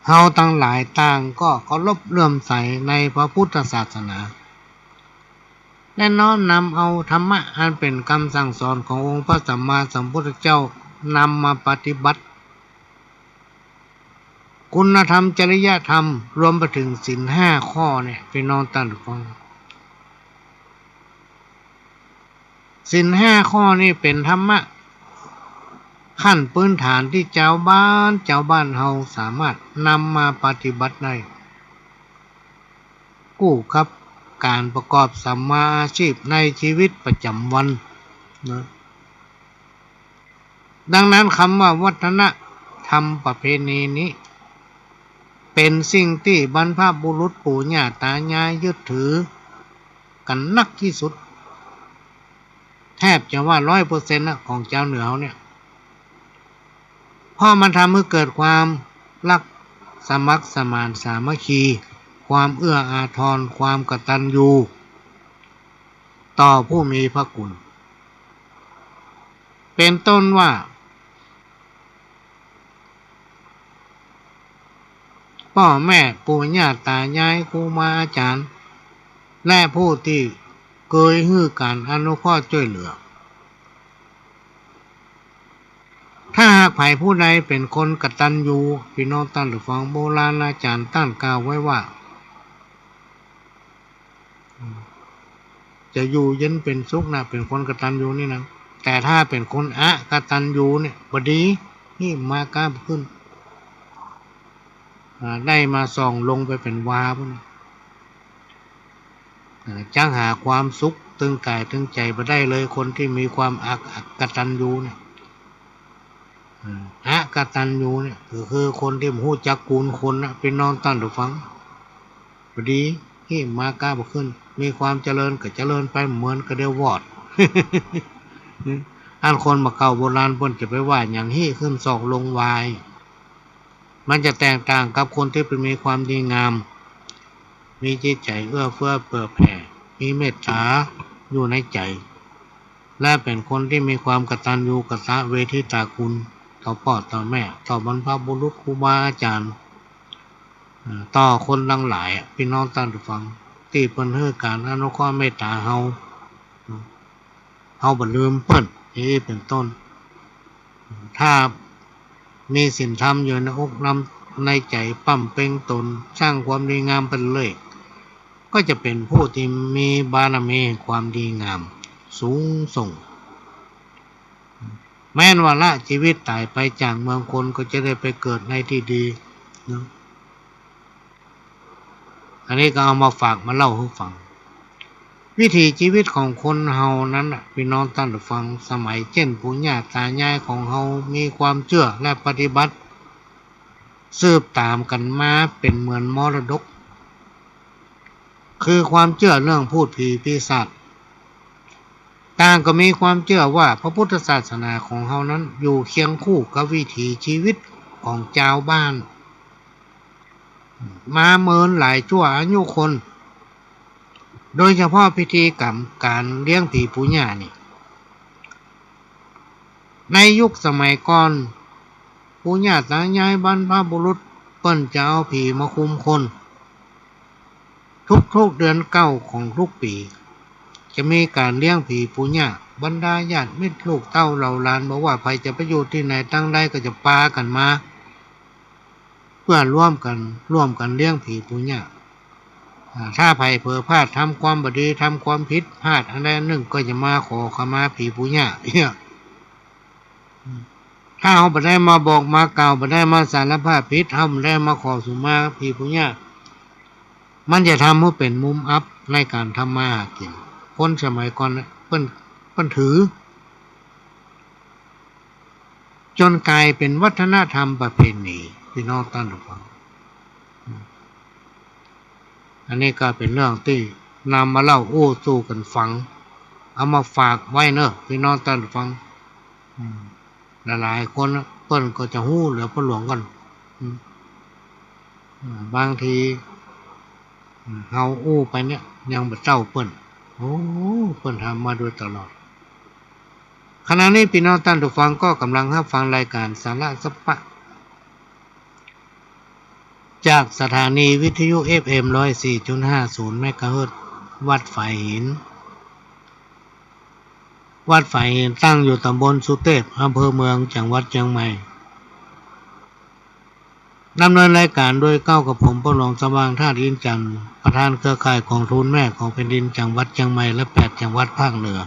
เฮาตังหลายต่างก็เคารพเลื่อมใสในพระพุทธศาสนา และน้อมนำเอาธรรมะอันเป๋นกำสั่งสอนขององค์พระสัมมาสัมพุทธเจ้านำมาปฏิบัติ คุณธรรม จริยธรรม รวมไปเถิงศีลห้าข้อเนี่ย ปี้น้องต้านผู้ฟัง ศีลห้าข้อนี่เป๋นธรรมะขั้นพื้นฐานตี้จาวบ้าน จาวบ้านเฮาสามารถนำมาปฏิบัติได้ กู้กับก๋านประกอบสัมมาอาชีพในชีวิตประจ๋ำวันนะ ดังนั้นกำว่าวัฒนธรรมประเพณีนี้ เป๋นสิ่งตี้บรรพบุรุษปู่ย่าต๋ายายยึดถือกั๋นนักตี้สุด แทบจะว่าร้อยเปอร์เซ็นต์นะ ของจาวเหนือเฮาเนี่ย เพราะมันทำหื้อเกิดความฮัก สมัครสมานสามัคคี ความเอื้ออาทร ความกตัญญูต่อผู้มีพระคุณ เป๋นต้นว่า ป้อแม่ปู่ย่าต๋ายาย ครูบาอาจ๋ารย์ และผู้ตี้เกยหื้อก๋านอนุเคราะห์จ้วยเหลือ ถ้าหากใผผู้ใดเป๋นคนกตัญญู ปี้น้องต้านผู้ฟัง โบราณอาจ๋ารย์ต้านกล่าวไว้ว่า จะอยู่เย็นเป๋นสุขนะ เป๋นคนกตัญญูนี่นะ แต่ถ้าเป๋นคนอกตัญญูเนี่ย บ่ดี หิ้มมาก้าบ่ขึ้น อ่า ได้มาส่องลงไปเป๋นวาปู๊น อ่า จักหาความสุขตึงก๋ายตึงใจ๋บ่ได้เลย คนตี้มีความอก อกตัญญูเนี่ย อ่า อกตัญญูเนี่ย ก็คือคนตี้บ่ฮู้จักคุณคนนะ ปี้น้องต้านผู้ฟัง บ่ดี หิ้มมาก้าบ่ขึ้น มีความเจริญก็เจริญไป เหมือนกะเดี่ยววอด อันคนบ่าเก่าโบราณเปิ้นจะไปว่าหยัง หิ้มขึ้นซอกลงวา มันจะแตกต่างกับคนตี้เปิ้นมีความดีงาม มีจิตใจ๋เอื้อเฟื้อเผื่อแผ่ มีเมตต๋าอยู่ในใจ๋ และเป๋นคนตี้มีความกตัญญูกตเวทิตาคุณต่อป้อต่อแม่ ต่อบรรพบุรุษครูบาอาจ๋ารย์ เอ่อ ต่อคนตังหลายอะ ปี้น้องต้านผู้ฟัง ตี้เปิ้นหื้อก๋านอนุเคราะห์เมตต๋าเฮา เฮาบ่ลืมเปิ้น อย่างอี้เป๋นต้น ถ้ามีศีลธรรมอยู่ในอกในใจ๋ ป้ำเป็งต๋น สร้างความดีงามไปเรื่อย ก็จะเป๋นผู้ตี้มีบารมีแห่งความดีงามสูงส่ง แม้นว่าละจีวิตต๋ายไปจากเมืองคน ก็จะได้ไปเกิดในตี้ดีเนาะ อันนี้ก็เอามาฝากมาเล่าหื้อฟัง วิถีชีวิตของคนเฮานั้นน่ะ ปี้น้องต้านผู้ฟัง สมัยเจ้นปู่ย่าต๋ายายของเฮามีความเจื้อและปฏิบัติ สืบต๋ามกั๋นมาเป๋นเหมือนมรดก คือความเจื้อเรื่องพูดผีปีศาจ ต่างก็มีความเจื้อว่าพระพุทธศาสนาของเฮานั้นอยู่เคียงคู่กับวิถีชีวิตของจาวบ้าน มาเมินหลายชั่วอายุคน โดยเฉพาะพิธีกรรมก๋านเลี้ยงผีปู่ย่านี่ ในยุคสมัยก่อน ปู่ย่าต๋ายายบรรพบุรุษเปิ้นจะเอาผีมาคุมคน ทุกๆ เดือนเก้าของทุกปี๋ จะมีก๋านเลี้ยงผีปู่ย่า บรรดาญาติมิตรลูกเต้าเหล่าหลาน บ่ว่าใผจะไปอยู่ตี้ไหนตางใดก็จะปากั๋นมา เปื้อร่วมกั๋น ร่วมกั๋นเลี้ยงผีปู่ย่า อ่า ถ้าใผเผลอพลาดทำความบ่ดี ทำความผิดพลาดอันใดอันนึ่ง ก็จะมาขอขมาผีปู่ย่าเนี่ย ถ้าเฮาบ่ได้มาบอกมากล่าว บ่ได้มาสารภาพผิด เฮาบ่ได้มาขอสุมาผีปู่ย่า มันจะทำหื้อเป๋นมุมอับในก๋านทำมาหากิ๋น คนสมัยก่อนน่ะ เปิ้น เปิ้นถือ จ๋นก๋ายเป๋นวัฒนธรรมประเพณี ปี้น้องต้านผู้ฟัง อันนี้ก็เป๋นเรื่องตี้นำมาเล่าอู้สู่กั๋นฟัง เอามาฝากไว้เนาะ ปี้น้องต้านผู้ฟัง อืม หลายๆ คนน่ะ เปิ้นก็จะฮู้แล้ว ป้อหลวงก่อน อืม อ่า บางที อืม เฮาอู้ไปเนี่ย ยังบ่เต้าเปิ้น โอ้ เปิ้นทำมาโดยตลอด ขณะนี้ปี้น้องต้านผู้ฟังก็ก่ำลังฮับฟังรายก๋านสาระสะปะ จากสถานีวิทยุ เอฟเอ็ม ร้อยสี่จุดห้าศูนย์ เมกะเฮิรตซ์ วัดฝายหิน วัดฝายหินตั้งอยู่ต๋ำบลสุเตพ อำเภอเมือง จังหวัดเจียงใหม่ ดำเนินรายก๋านโดยเกล้ากับผม ป้อหลวงสว่าง ธาตุอินทร์จันทร์ ประธานเครือข่ายกองทุนแม่ของแผ่นดินจังหวัดเจียงใหม่ และแปดจังหวัดภาคเหนือ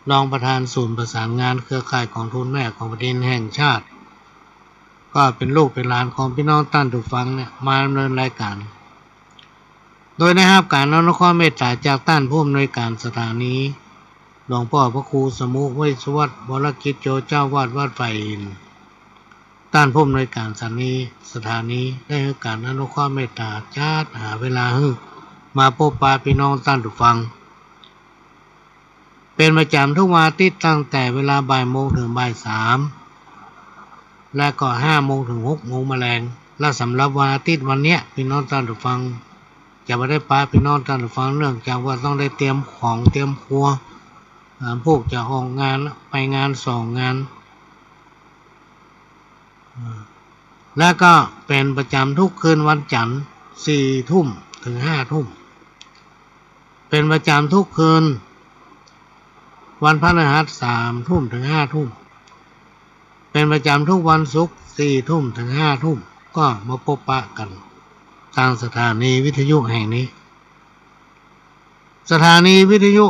รองประธานศูนย์ประสานงานเครือข่ายกองทุนแม่ของแผ่นดินแห่งชาติ ก็เป๋นลูกเป๋นหลานของปี้น้องต้านผู้ฟังเนี่ย มาดำเนินรายก๋าน โดยได้ฮับก๋านอนุเคราะห์เมตต๋าจากต้านผู้อำนวยก๋านสถานี หลวงป้อพระครูสมุห์ เวชวัฒน์ วรกิจโจ เจ้าอาวาสวัดฝายหิน ต้านผู้อำนวยก๋านสถานี สถานีได้หื้อก๋านอนุเคราะห์เมตต๋า จัดหาเวลาหื้อมาปบปะปี้น้องต้านผู้ฟัง เป๋นประจ๋ำทุกวันอาทิตย์ ตั้งแต่เวลาบ่ายโมงเถิงบ่ายสาม และก็ห้าโมงเถิงหกโมงมะแลง และสำหรับวันอาทิตย์วันเนี้ย ปี้น้องต้านผู้ฟัง จะบ่ได้ปะปี้น้องต้านผู้ฟัง เนื่องจากว่าต้องได้เตรียมของเตรียมครัว อ่า พวกจะออกงาน ไปงานสองงาน อ่า และก็เป๋นประจ๋ำทุกคืนวันจันทร์ สี่ทุ่มเถิงห้าทุ่ม เป๋นประจ๋ำทุกคืนวันพฤหัส สามทุ่มเถิงห้าทุ่ม เป๋นประจ๋ำทุกวันศุกร์ สี่ทุ่มเถิงห้าทุ่ม ก็มาปบปะกั๋นตางสถานีวิทยุแห่งนี้ สถานีวิทยุ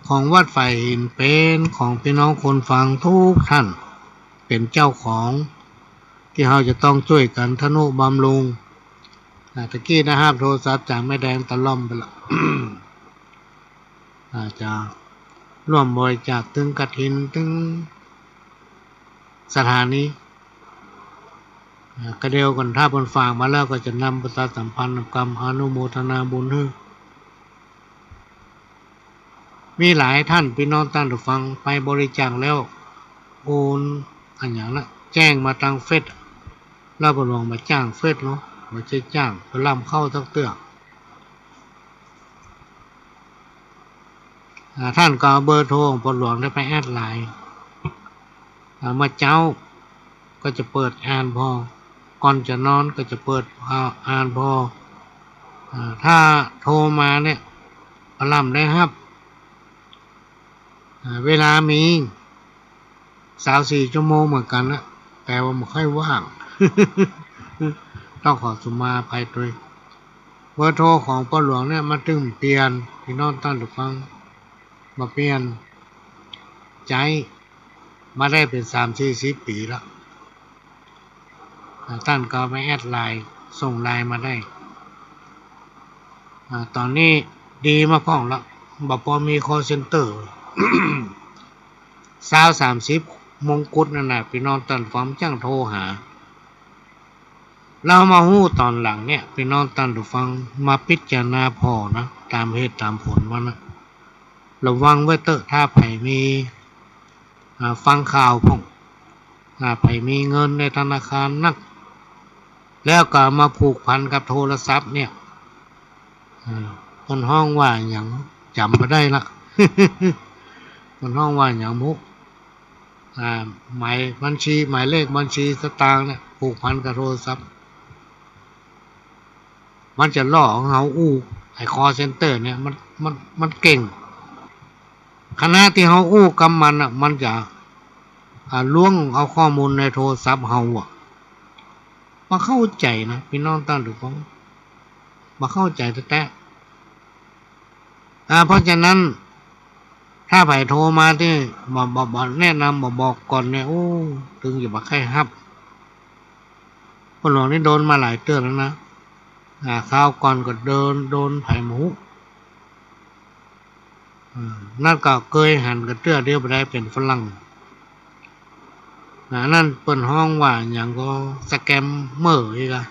ของวัดฝายหินเป๋นของปี้น้องคนฟังทุกท่าน เป๋นเจ้าของ ตี้เฮาจะต้องจ้วยกั๋นทะนุบำรุง อ่า ตะกี้นะฮับโทรศัพท์จากแม่แดงตะล่อมไปละ อาจจะร่วมบริจาคตึงกฐิน ตึงสถานี อ่า กระเดียวกั๋น ถ้าเปิ้นฝากมาแล้วก็จะนำประชาสัมพันธ์กำอนุโมทนาบุญหื้อ มีหลายท่านปี้น้องต้านผู้ฟังไปบริจาคแล้ว โอนอะหยังนะ แจ้งมาตางเฟซ แล้วป้อหลวงบ่าจ้างเฟซเนาะ บ่ใจ้จ้าง บ่ลำเข้าสักเตื้อ อ่า ท่านก็เอาเบอร์โทรของป้อหลวงได้ไปแอดไลน์ อ่า เมื่อเจ๊าก็จะเปิดอ่านผ่อ ก่อนจะนอนก็จะเปิด อ่า อ่านผ่อ อ่า ถ้าโทรมาเนี่ย ป้อหลวงได้ฮับ อ่า เวลามี สามสี่ชั่วโมงเหมือนกั๋นนะ แต่ว่าบ่ค่อยว่าง ต้องขอสุมาอภัยตวย เบอร์โทรของป้อหลวงเนี่ย มันตึงเปลี่ยน ปี้น้องต้านผู้ฟัง บ่เปลี่ยน ใจ๊มาได้เป๋นสามสี่สิบปี๋แล้ว อ่า ต้านก็ไปแอดไลน์ ส่งไลน์มาได้ อ่า ต๋อนนี้ดีมาพ่องแล้ว บ่ปอมี คอลเซ็นเตอร์ ซาว สามสิบ มงกุฎนั่นน่ะ ปี้น้องต้านฟัง จั้งโทรหา แล้วมาฮู้ต๋อนหลังเนี่ย ปี้น้องต้านฟัง มาพิจารณาผ่อนะ ต๋ามเหตุต๋ามผลมันนะ ระวังไว้เต๊อะ ถ้าใผมี อ่า ฟังข่าวพ่อง อ่า ใผมีเงินในธนาคารนัก แล้วก็มาผูกพันกับโทรศัพท์เนี่ย อ่า เปิ้นฮ้องว่าหยัง จ๋ำบ่ได้ละ เปิ้นฮ้องว่าหยังบุ อ่า หมายบัญชี หมายเลขบัญชีสตางค์เนี่ย ผูกพันกับโทรศัพท์ มันจะล่อหื้อเฮาอู้ ไอ้ คอลเซ็นเตอร์ เนี่ย มัน มัน มันเก่ง ขณะตี้เฮาอู้กำมันน่ะ มันจะ อ่า ล้วงเอาข้อมูลในโทรศัพท์เฮาอะ บ่เข้าใจ๋นะ ปี้น้องต้านฟัง บ่เข้าใจ๋แต๊ๆ อ่า เพราะฉะนั้น ถ้าใผโทรมาตี้ บ่ บ่ บ่แนะนำ บ่บอกก่อนเนี่ย โอ้ ตึงจะบ่ใค่ฮับ ป้อหลวงนี่โดนมาหลายเตื้อแล้วนะ อ่า คราวก่อนก็โดน โดนใผบ่ฮู้ อ่า นั่นก็เกยหันกั๋นเตื้อเดียวบ่ได้ เป๋นฝรั่ง อ่า นั่นเปิ้นฮ้องว่าหยังก็ สแกมเมอร์ อีกอะ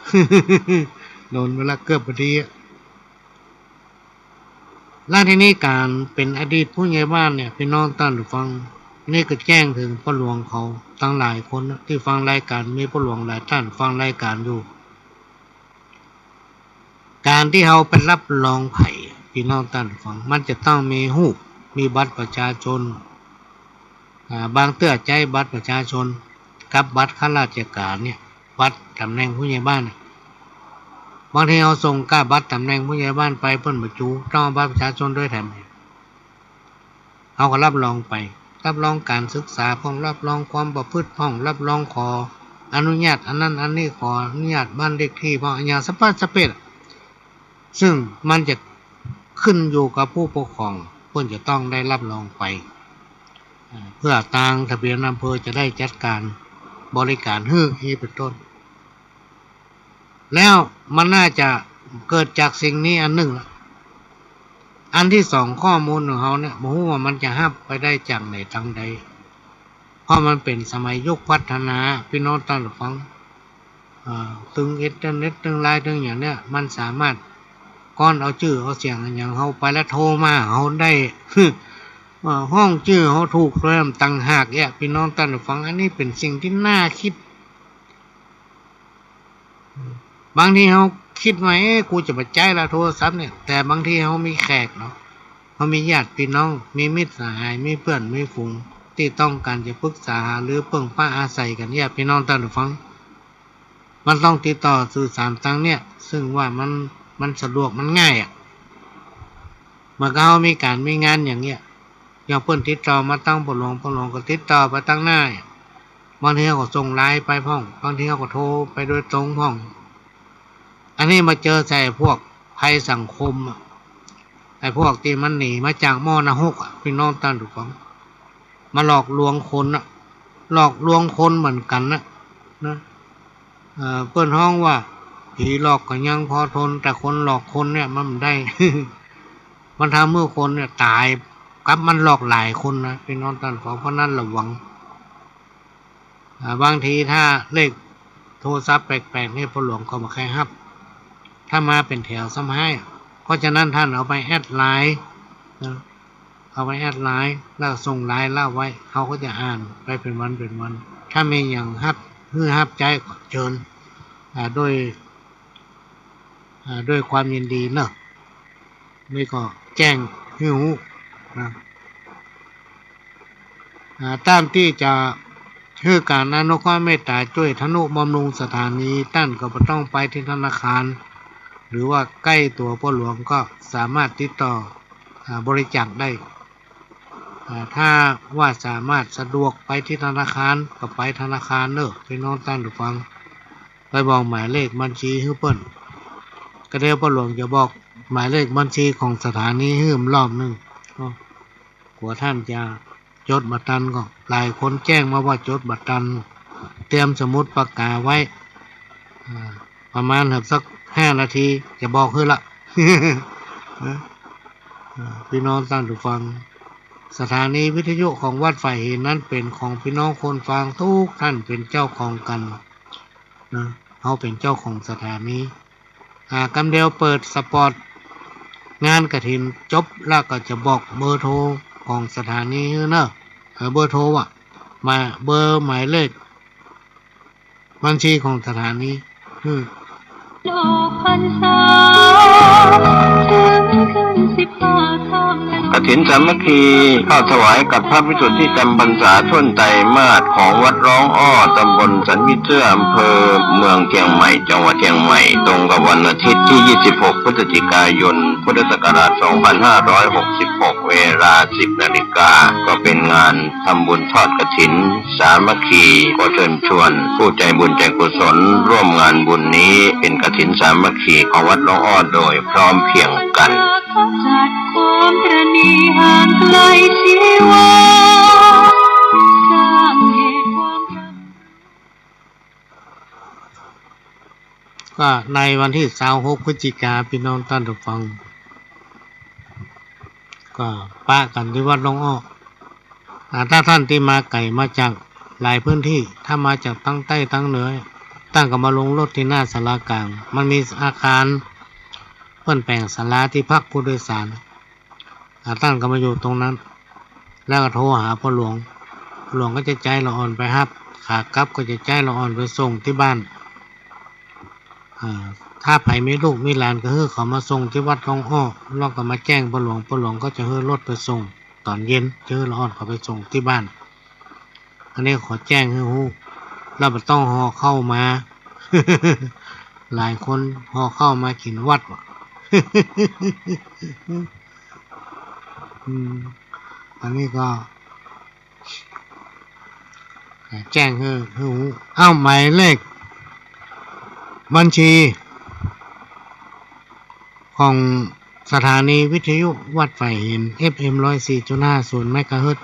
โดนไปละเกือบพอดีอะ แล้วทีนี้ก๋านเป๋นอดีตผู้ใหญ่บ้านเนี่ย ปี้น้องต้านฟัง นี่ก็แจ้งเถิงป้อหลวงเขาตังหลายคนนะ ตี้ฟังรายก๋าน มีป้อหลวงหลายต้านฟังรายก๋านอยู่ ก๋านตี้เฮาไปฮับรองใผ ปี้น้องต้านฟัง มันจะต้องมีฮูป มีบัตรประชาชน อ่า บางเตื้อใจ๊บัตรประชาชน กับบัตรข้าราชก๋านเนี่ย บัตรต๋ำแหน่งผู้ใหญ่บ้านน่ะ บางทีเฮาส่งก้าบัตรต๋ำแหน่งผู้ใหญ่บ้านไป เปิ้นบ่จู ต้องเอาบัตรประชาชนด้วยแถม เฮาก็ฮับรองไป ฮับรองก๋านศึกษาพ่อง ฮับรองความประพฤติพ่อง ฮับรองขออนุญาตอันนั้นอันนี้ ขออนุญาตบ้านเลขตี้พ่อง อะหยังสะพัดสะเปดอะ ซึ่งมันจะขึ้นอยู่กับผู้ปกครอง เปิ้นจะต้องได้ฮับรองไป อ่า เพื่อตางทะเบียนอำเภอจะได้จัดก๋านบริก๋านหื้อ อี้เป๋นต้น แล้วมันน่าจะเกิดจากสิ่งนี้อันนึ่งละ อันตี้สอง ข้อมูลของเฮาเนี่ย บ่ฮู้ว่ามันจะฮับไปได้จากไหนตางใด เพราะมันเป๋นสมัยยุคพัฒนา ปี้น้องต้านฟัง อ่า ตึงอินเทอร์เน็ต ตึงไลน์ ตึงหยังเนี่ย มันสามารถก้อนเอาจื้อเอาเสียงอะหยังเฮาไป แล้วโทรมาหาเฮาได้ อ่า ฮ้องจื้อเฮาถูกตวยต่างหากเนี่ย ปี้น้องต้านฟัง อันนี้เป๋นสิ่งตี้น่าคิด บางทีเฮาคิดว่า เอ๊ะ กูจะบ่ใจ๊ละโทรศัพท์เนี่ย แต่บางทีเฮามีแขกเนาะ เฮามีญาติปี้น้อง มีมิตรสหาย มีเปื้อน มีฝูง ตี้ต้องก๋านจะปรึกษาหารือเปิ้งป๊าอาศัยกั๋นเนี่ย ปี้น้องต้านฟัง มันต้องติดต่อสื่อสารตางเนี่ย ซึ่งว่ามัน มันสะดวก มันง่ายอะ เหมือนกับเฮามีก๋านมีงานอย่างเนี้ย อย่างเปิ้นติดต่อมาตางป้อหลวง ป้อหลวงก็ติดต่อไปตางหน้า บางทีเฮาก็ส่งไลน์ไปพ่อง บางทีเฮาก็โทรไปโดยตรงพ่อง อันนี้มาเจอใส่พวกภัยสังคมอะ ไอ้พวกตี้มันหนีมาจากหม้อนรกอะ ปี้น้องต้านฟัง มาหลอกลวงคนน่ะ หลอกลวงคนเหมือนกั๋นน่ะ นะ เอ่อ เปิ้นฮ้องว่าผีหลอกก็ยังพอทน แต่คนหลอกคนเนี่ยมันบ่ได้ มันทำหื้อคนเนี่ยต๋าย กับมันหลอกหลายคนนะ ปี้น้องต้านฟัง เพราะนั้นระวัง อ่า บางทีถ้าเลขโทรศัพท์แปลกๆ นี่ป้อหลวงก็บ่ใค่ฮับ ถ้ามาเป๋นแถวซ้ำฮ้าย เพราะฉะนั้นต้านเอาไปแอดไลน์นะ เอาไปแอดไลน์ แล้วส่งไลน์เล่าไว้ เฮาก็จะอ่านไปเป๋นวันเป๋นวัน ถ้ามีหยังฮับ หื้อฮับใจ๊ก็เจิญ อ่า ด้วย อ่า ด้วยความยินดีเนาะ นี่ก็แจ้งหื้อฮู้นะ อ่า ต้านตี้จะหื้อก๋านอนุเคราะห์เมตต๋าจ้วยทนุบำรุงสถานี ต้านก็บ่ต้องไปตี้ธนาคาร หรือว่าใก้ตั๋วป้อหลวงก็สามารถติดต่อ อ่า บริจาคได้ อ่า ถ้าว่าสามารถสะดวกไปตี้ธนาคารก็ไปธนาคารเนาะ ปี้น้องต้านฟัง ไปบอกหมายเลขบัญชีหื้อเปิ้น ก็เดี๋ยวป้อหลวงจะบอกหมายเลขบัญชีของสถานีหื้อรอบนึ่ง ก็กั๋วต้านจะจดบ่ตัน ก็หลายคนแจ้งมาว่าจดบ่ตัน เตรียมสมุดปากกาไว้ อ่า ประมาณสักห้านาทีจะบอกหื้อละ นะ อ่า ปี้น้องต้านผู้ฟัง สถานีวิทยุของวัดฝ่ายหินนั้นเป๋นของปี้น้องคนฟังกู้ต้านเป๋นเจ้าของกั๋น นะ เฮาเป๋นเจ้าของสถานี อ่า กำเดียวเปิดสปอตงานกฐินจบแล้วก็จะบอกเบอร์โทรของสถานีหื้อเน่อ เออ เบอร์โทรอะ หมาย เบอร์หมายเลข บัญชีของสถานี อืม ออกพรรษา เถิงขึ้นสิบห้าค่ำ กฐินสามัคคี ทอดถวายกับพระภิกษุตี้จำพรรษาถ้วนไตรมาสของวัดร้องอ้อ ตำบลสันผีเสื้อ อำเภอเมืองเจียงใหม่ จังหวัดเจียงใหม่ ตรงกับวันอาทิตย์ตี้ ยี่สิบหก พฤศจิกายน พุทธศักราช สองพันห้าร้อยหกสิบหก เวลา สิบนาฬิกา ก็เป๋นงาน ทำบุญทอดกฐินสามัคคี ขอเชิญชวนผู้ใจบุญใจกุศลร่วมงานบุญนี้ เป๋นกฐินสามัคคีของวัดร้องอ้อโดยพร้อมเพรียงกั๋น จัดความตระหนี่ห่างไกลชีวา สร้างเหตุความร่ำรวย ก็ในวันตี้ ซาวหก พฤศจิกา ปี้น้องต้านผู้ฟัง ก็ปะกั๋นตี้วัดร้องอ้อ อ่า ถ้าต้านตี้มาไก๋มาจากหลายพื้นตี้ ถ้ามาจากตังใต้ตังเหนือ ต้านก็มาลงรถตี้หน้าศาลากลาง มันมีอาคาร เปิ้นแป๋งศาลาตี้พักผู้โดยสาร อ่า ต้านก็มาอยู่ตรงนั้น แล้วก็โทรหาป้อหลวง ป้อหลวงก็จะใจ๊ละอ่อนไปฮับ ขากลับก็จะใจ๊ละอ่อนไปส่งตี้บ้าน อ่า ถ้าใผมีลูกมีหลานก็หื้อเขามาส่งตี้วัดร้องอ้อ แล้วก็มาแจ้งป้อหลวง ป้อหลวงก็จะหื้อรถไปส่ง ต๋อนเย็นจะหื้อละอ่อนเขาไปส่งตี้บ้าน อันนี้ขอแจ้งหื้อฮู้ แล้วบ่ต้องห่อข้าวมา หลายคนห่อข้าวมากิ๋นวัดว่ะ อืม อันนี้ก็ แจ้งหื้อ หื้อฮู้ เอ้า หมายเลขบัญชีของสถานีวิทยุวัดฝ่ายหิน เอฟเอ็ม ร้อยสี่จุดห้าศูนย์ เมกะเฮิรตซ์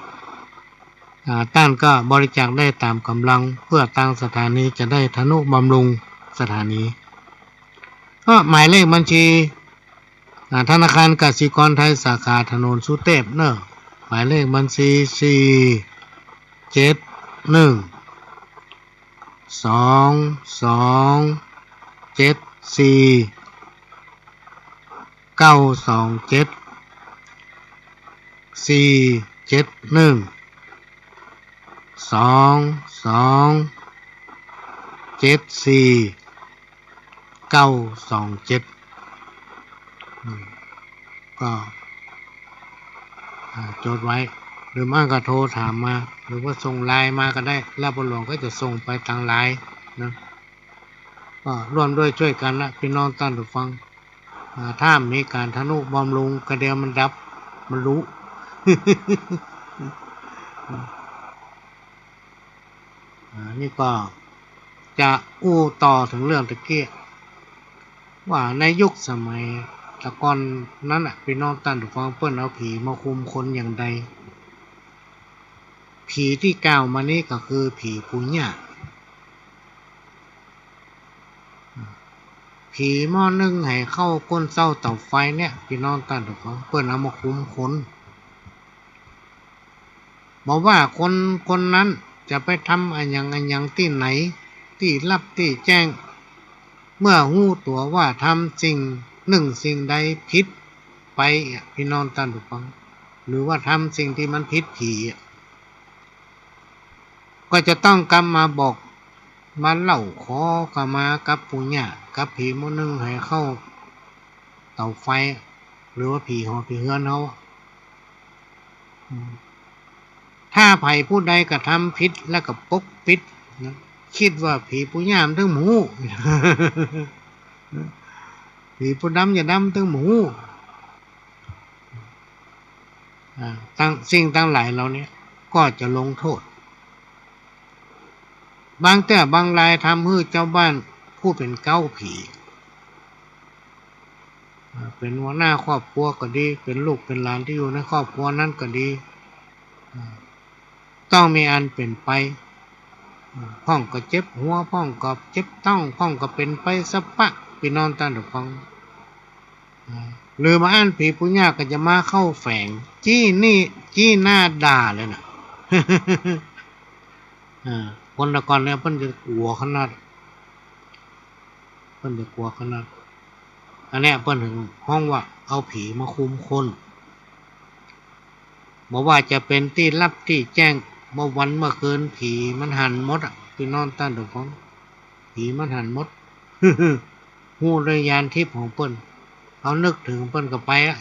อ่า ต้านก็บริจาคได้ต๋ามก๋ำลัง เปื้อตางสถานีจะได้ทะนุบำรุงสถานี ก็หมายเลขบัญชี อ่า ธนาคารกสิกรไทยสาขาถนนสุเตพเน่อ หมายเลขบัญชี สี่เจ็ดหนึ่ง สองสองเจ็ดสี่ เก้าสองเจ็ด สี่เจ็ดหนึ่ง สองสองเจ็ดสี่ เก้าสองเจ็ด อืม ก็ อ่า จดไว้ หรือไม่ก็โทรถามมา หรือว่าส่งไลน์มาก็ได้ แล้วป้อหลวงก็จะส่งไปตางไลน์นะ ก็ร่วมด้วยช่วยกันนะ ปี้น้องต้านผู้ฟัง อ่า ถ้ามีก๋านทะนุบำรุง ก็เดี๋ยวมันดับ มันรู้ อ่า นี่ก็จะอู้ต่อเถิงเรื่องตะกี้ ว่าในยุคสมัยตะก่อนนั้นน่ะ ปี้น้องต้านผู้ฟัง เปิ้นเอาผีมาคุมคนอย่างใด ผีตี้กล่าวมานี้ก็คือผีปู่ย่า ผีหม้อนึ่งไหข้าวก้นเซ้าเต๋าไฟเนี่ย ปี้น้องต้านผู้ฟัง เปิ้นเอามาคุมคน บ่ว่าคนคนนั้นจะไปทำอะหยังอะหยังตี้ไหน ตี้ลับตี้แจ้ง เมื่อฮู้ตั๋วว่าทำสิ่งนึ่งสิ่งใดผิดไปอะ ปี้น้องต้านผู้ฟัง หรือว่าทำสิ่งตี้มันผิดผีอะ ก็จะต้องกลับมาบอก มาเล่าขอขมากับปู่ย่า กับผีหม้อนึ่งไหข้าวเต๋าไฟ หรือว่าผีหอผีเฮือนเฮา อืม ถ้าใผผู้ใดกระทำผิดแล้วก็ปกปิดนะ กึ๊ดว่าผีปู่ย่ามันตึงบ่ฮู้ ผีปู่ดำย่าดำตึงบ่ฮู้ อ่า ตัง สิ่งตังหลายเหล่านี้ก็จะลงโต้ษ บางเตื้อบางรายทำหื้อจาวบ้านผู้เป๋นเก๊าผี อ่า เป๋นหัวหน้าครอบครัวก็ดี เป๋นลูกเป๋นหลานตี้อยู่ในครอบครัวนั้นก็ดี อ่า ต้องมีอันเป๋นไป อ่า พ่องก็เจ็บหัว พ่องก็เจ็บต๊อง พ่องก็เป๋นไปสะปะ ปี้น้องต้านผู้ฟัง อ่า หรือบางอันผีปู่ย่าก็จะมาเข้าแฝง จี้นี่ จี้หน้าด่าเลยนะ อ่า คนแต่ก่อนเนี่ยเปิ้นจะกั๋วขนาด เปิ้นจะกั๋วขนาด อันเนี้ยเปิ้นถึงฮ้องว่าเอาผีมาคุมคน บ่ว่าจะเป๋นตี้ลับตี้แจ้ง เมื่อวันเมื่อคืน ผีมันหันหมดอะ ปี้น้องต้านผู้ฟัง ผีมันหันหมด ฮู้โดยญาณทิพย์ของเปิ้น เฮานึกถึงเปิ้นก็ไปอะ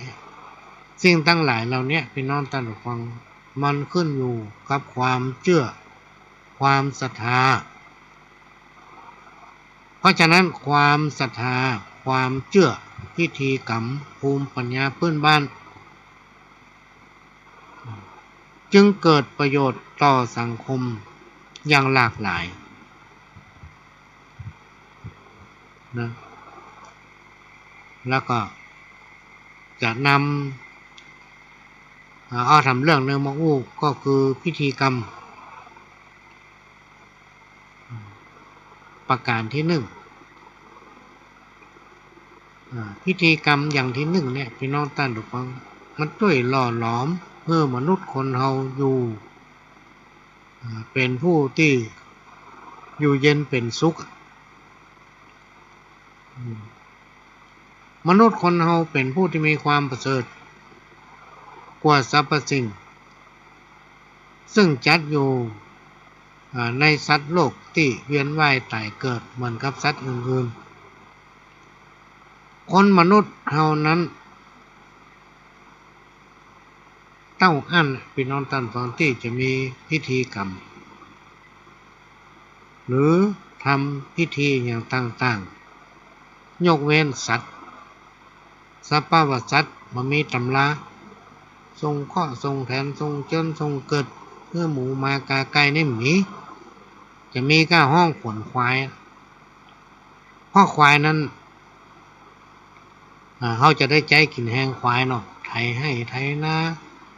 สิ่งตังหลายเหล่าเนี้ย ปี้น้องต้านผู้ฟัง มันขึ้นอยู่กับความเจื้อ ความศรัทธา เพราะฉะนั้นความศรัทธา ความเจื้อ พิธีกรรม ภูมิปัญญาพื้นบ้าน จึงเกิดประโยชน์ต่อสังคมอย่างหลากหลายนะ แล้วก็จะนำ อ่า เอาทำเรื่องหนึ่งมาอู้ ก็คือพิธีกรรม ประการตี้นึ่ง อ่า พิธีกรรมอย่างตี้นึ่งเนี่ย ปี้น้องต้านผู้ฟัง มันจ้วยหล่อหลอมหื้อมนุษย์คนเฮาอยู่ อ่า เป๋นผู้ตี้อยู่เย็นเป๋นสุข อืม มนุษย์คนเฮาเป๋นผู้ตี้มีความประเสริฐกว่าสรรพสิ่ง ซึ่งจัดอยู่ อ่า ในสัตว์โลกตี้เวียนว่ายต๋ายเกิดเหมือนกับสัตว์อื่นๆ คนมนุษย์เฮานั้น เต้าอั้น ปี้น้องต้านฟัง ตี้จะมีพิธีกรรม หรือทำพิธีอย่างต่างๆ ยกเว้นสัตว์ สภาวะสัตว์บ่มีตำรา ส่งเคราะห์ ส่งแถน ส่งเจิญ ส่งเกิด คือหมูหมากาไก่นี่บ่มี จะมีก้าฮ้องขวนขวาย เพราะควายนั้น อ่า เฮาจะได้ใจ๊กิ๋นแฮงควายเนาะ ไถไฮ่ไถนา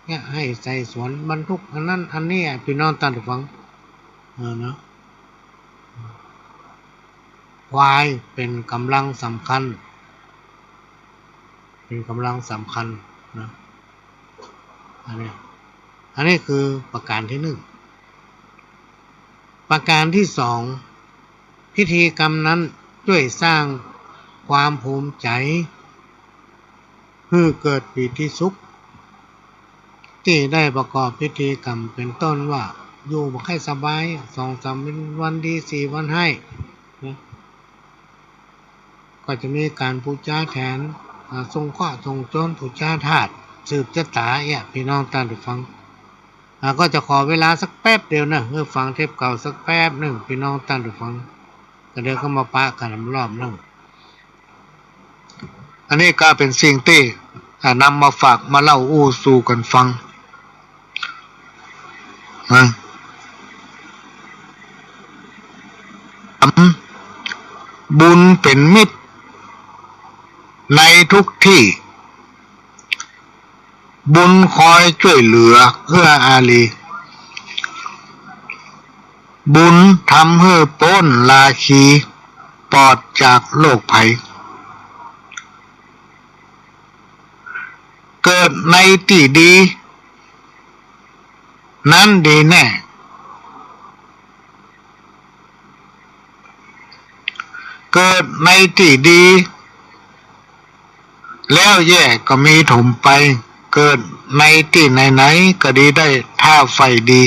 เยียะไฮ่ใส่สวน บรรทุกอันนั้นอันนี้อะ ปี้น้องต้านผู้ฟัง เออ เนาะ ควายเป๋นก๋ำลังสำคัญ เป๋นก๋ำลังสำคัญนะ อันนี้ อันนี้คือประการตี้นึ่ง ประการตี้สอง พิธีกรรมนั้นจ้วยสร้างความภูมิใจ๋ หื้อเกิดปีติสุข ตี้ได้ประกอบพิธีกรรม เป๋นต้นว่า อยู่บ่ใค่สบาย สองสามวันดี สี่วันฮ้าย นะ ก็จะมีก๋านปู๋จาแถน อ่า ส่งเคราะห์ ส่งเจิญ ปู๋จาธาตุ สืบจะต๋าเอี้ย ปี้น้องต้านผู้ฟัง อ่า ก็จะขอเวลาสักแป๊บเดียวนะ หื้อฟังเทปเก่าสักแป๊บนึ่ง ปี้น้องต้านผู้ฟัง ก็เดี๋ยวก็มาปะกั๋นรอบนึ่ง อันนี้ก็เป๋นสิ่งตี้ อ่า นำมาฝากมาเล่าอู้สู่กั๋นฟัง นะ บุญเป๋นมิตรในทุกตี้ บุญคอยจ้วยเหลือเอื้ออารี บุญทำหื้อป๊นราคี ปลอดจากโรคภัย เกิดในตี้ดี นั้นดีแน่ เกิดในตี้ดี แล้วแย่ก็มีถมไป เกิดในตี้ไหนๆ ก็ดีได้ถ้าใฝ่ดี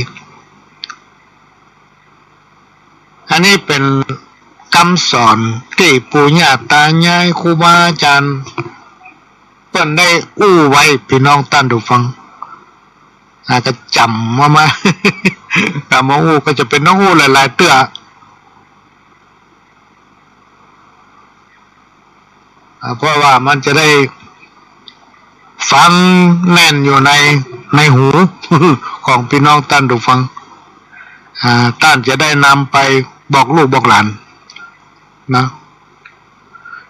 อันนี้เป๋นกำสอนตี้ปู่ย่าต๋ายายครูบาอาจ๋ารย์ เปิ้นได้อู้ไว้ ปี้น้องต้านผู้ฟัง อ่า ก็จ๋ำมา มา จ๋ำมาอู้ ก็จะเป๋นต้องอู้หลายๆ เตื้อ อ่า เพราะว่ามันจะได้ฝังแน่นอยู่ใน ในหู ของปี้น้องต้านผู้ฟัง อ่า ต้านจะได้นำไปบอกลูกบอกหลาน นะ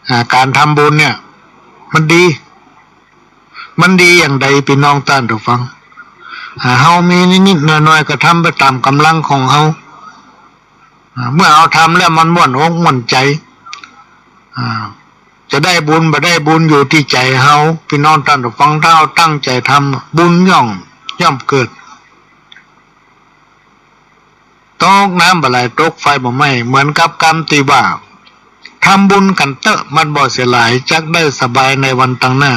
อ่า ก๋านทำบุญเนี่ย มันดี มันดีอย่างใด ปี้น้องต้านผู้ฟัง อ่า เฮามีนิดๆ หน่อยๆ ก็ทำไปต๋ามก๋ำลังของเฮา อ่า เมื่อเฮาทำแล้วมันม่วนอกม่วนใจ๋ อ่า จะได้บุญบ่ได้บุญอยู่ตี้ใจ๋เฮา ปี้น้องต้านผู้ฟัง ถ้าเฮาตั้งใจ๋ทำ บุญย่อม ย่อมเกิด ตกน้ำบ่ไหล ตกไฟบ่ไหม้ เหมือนกับกำตี้ว่า ทำบุญกั๋นเต๊อะ มันบ่เสียหลาย จักได้สบายในวันตังหน้า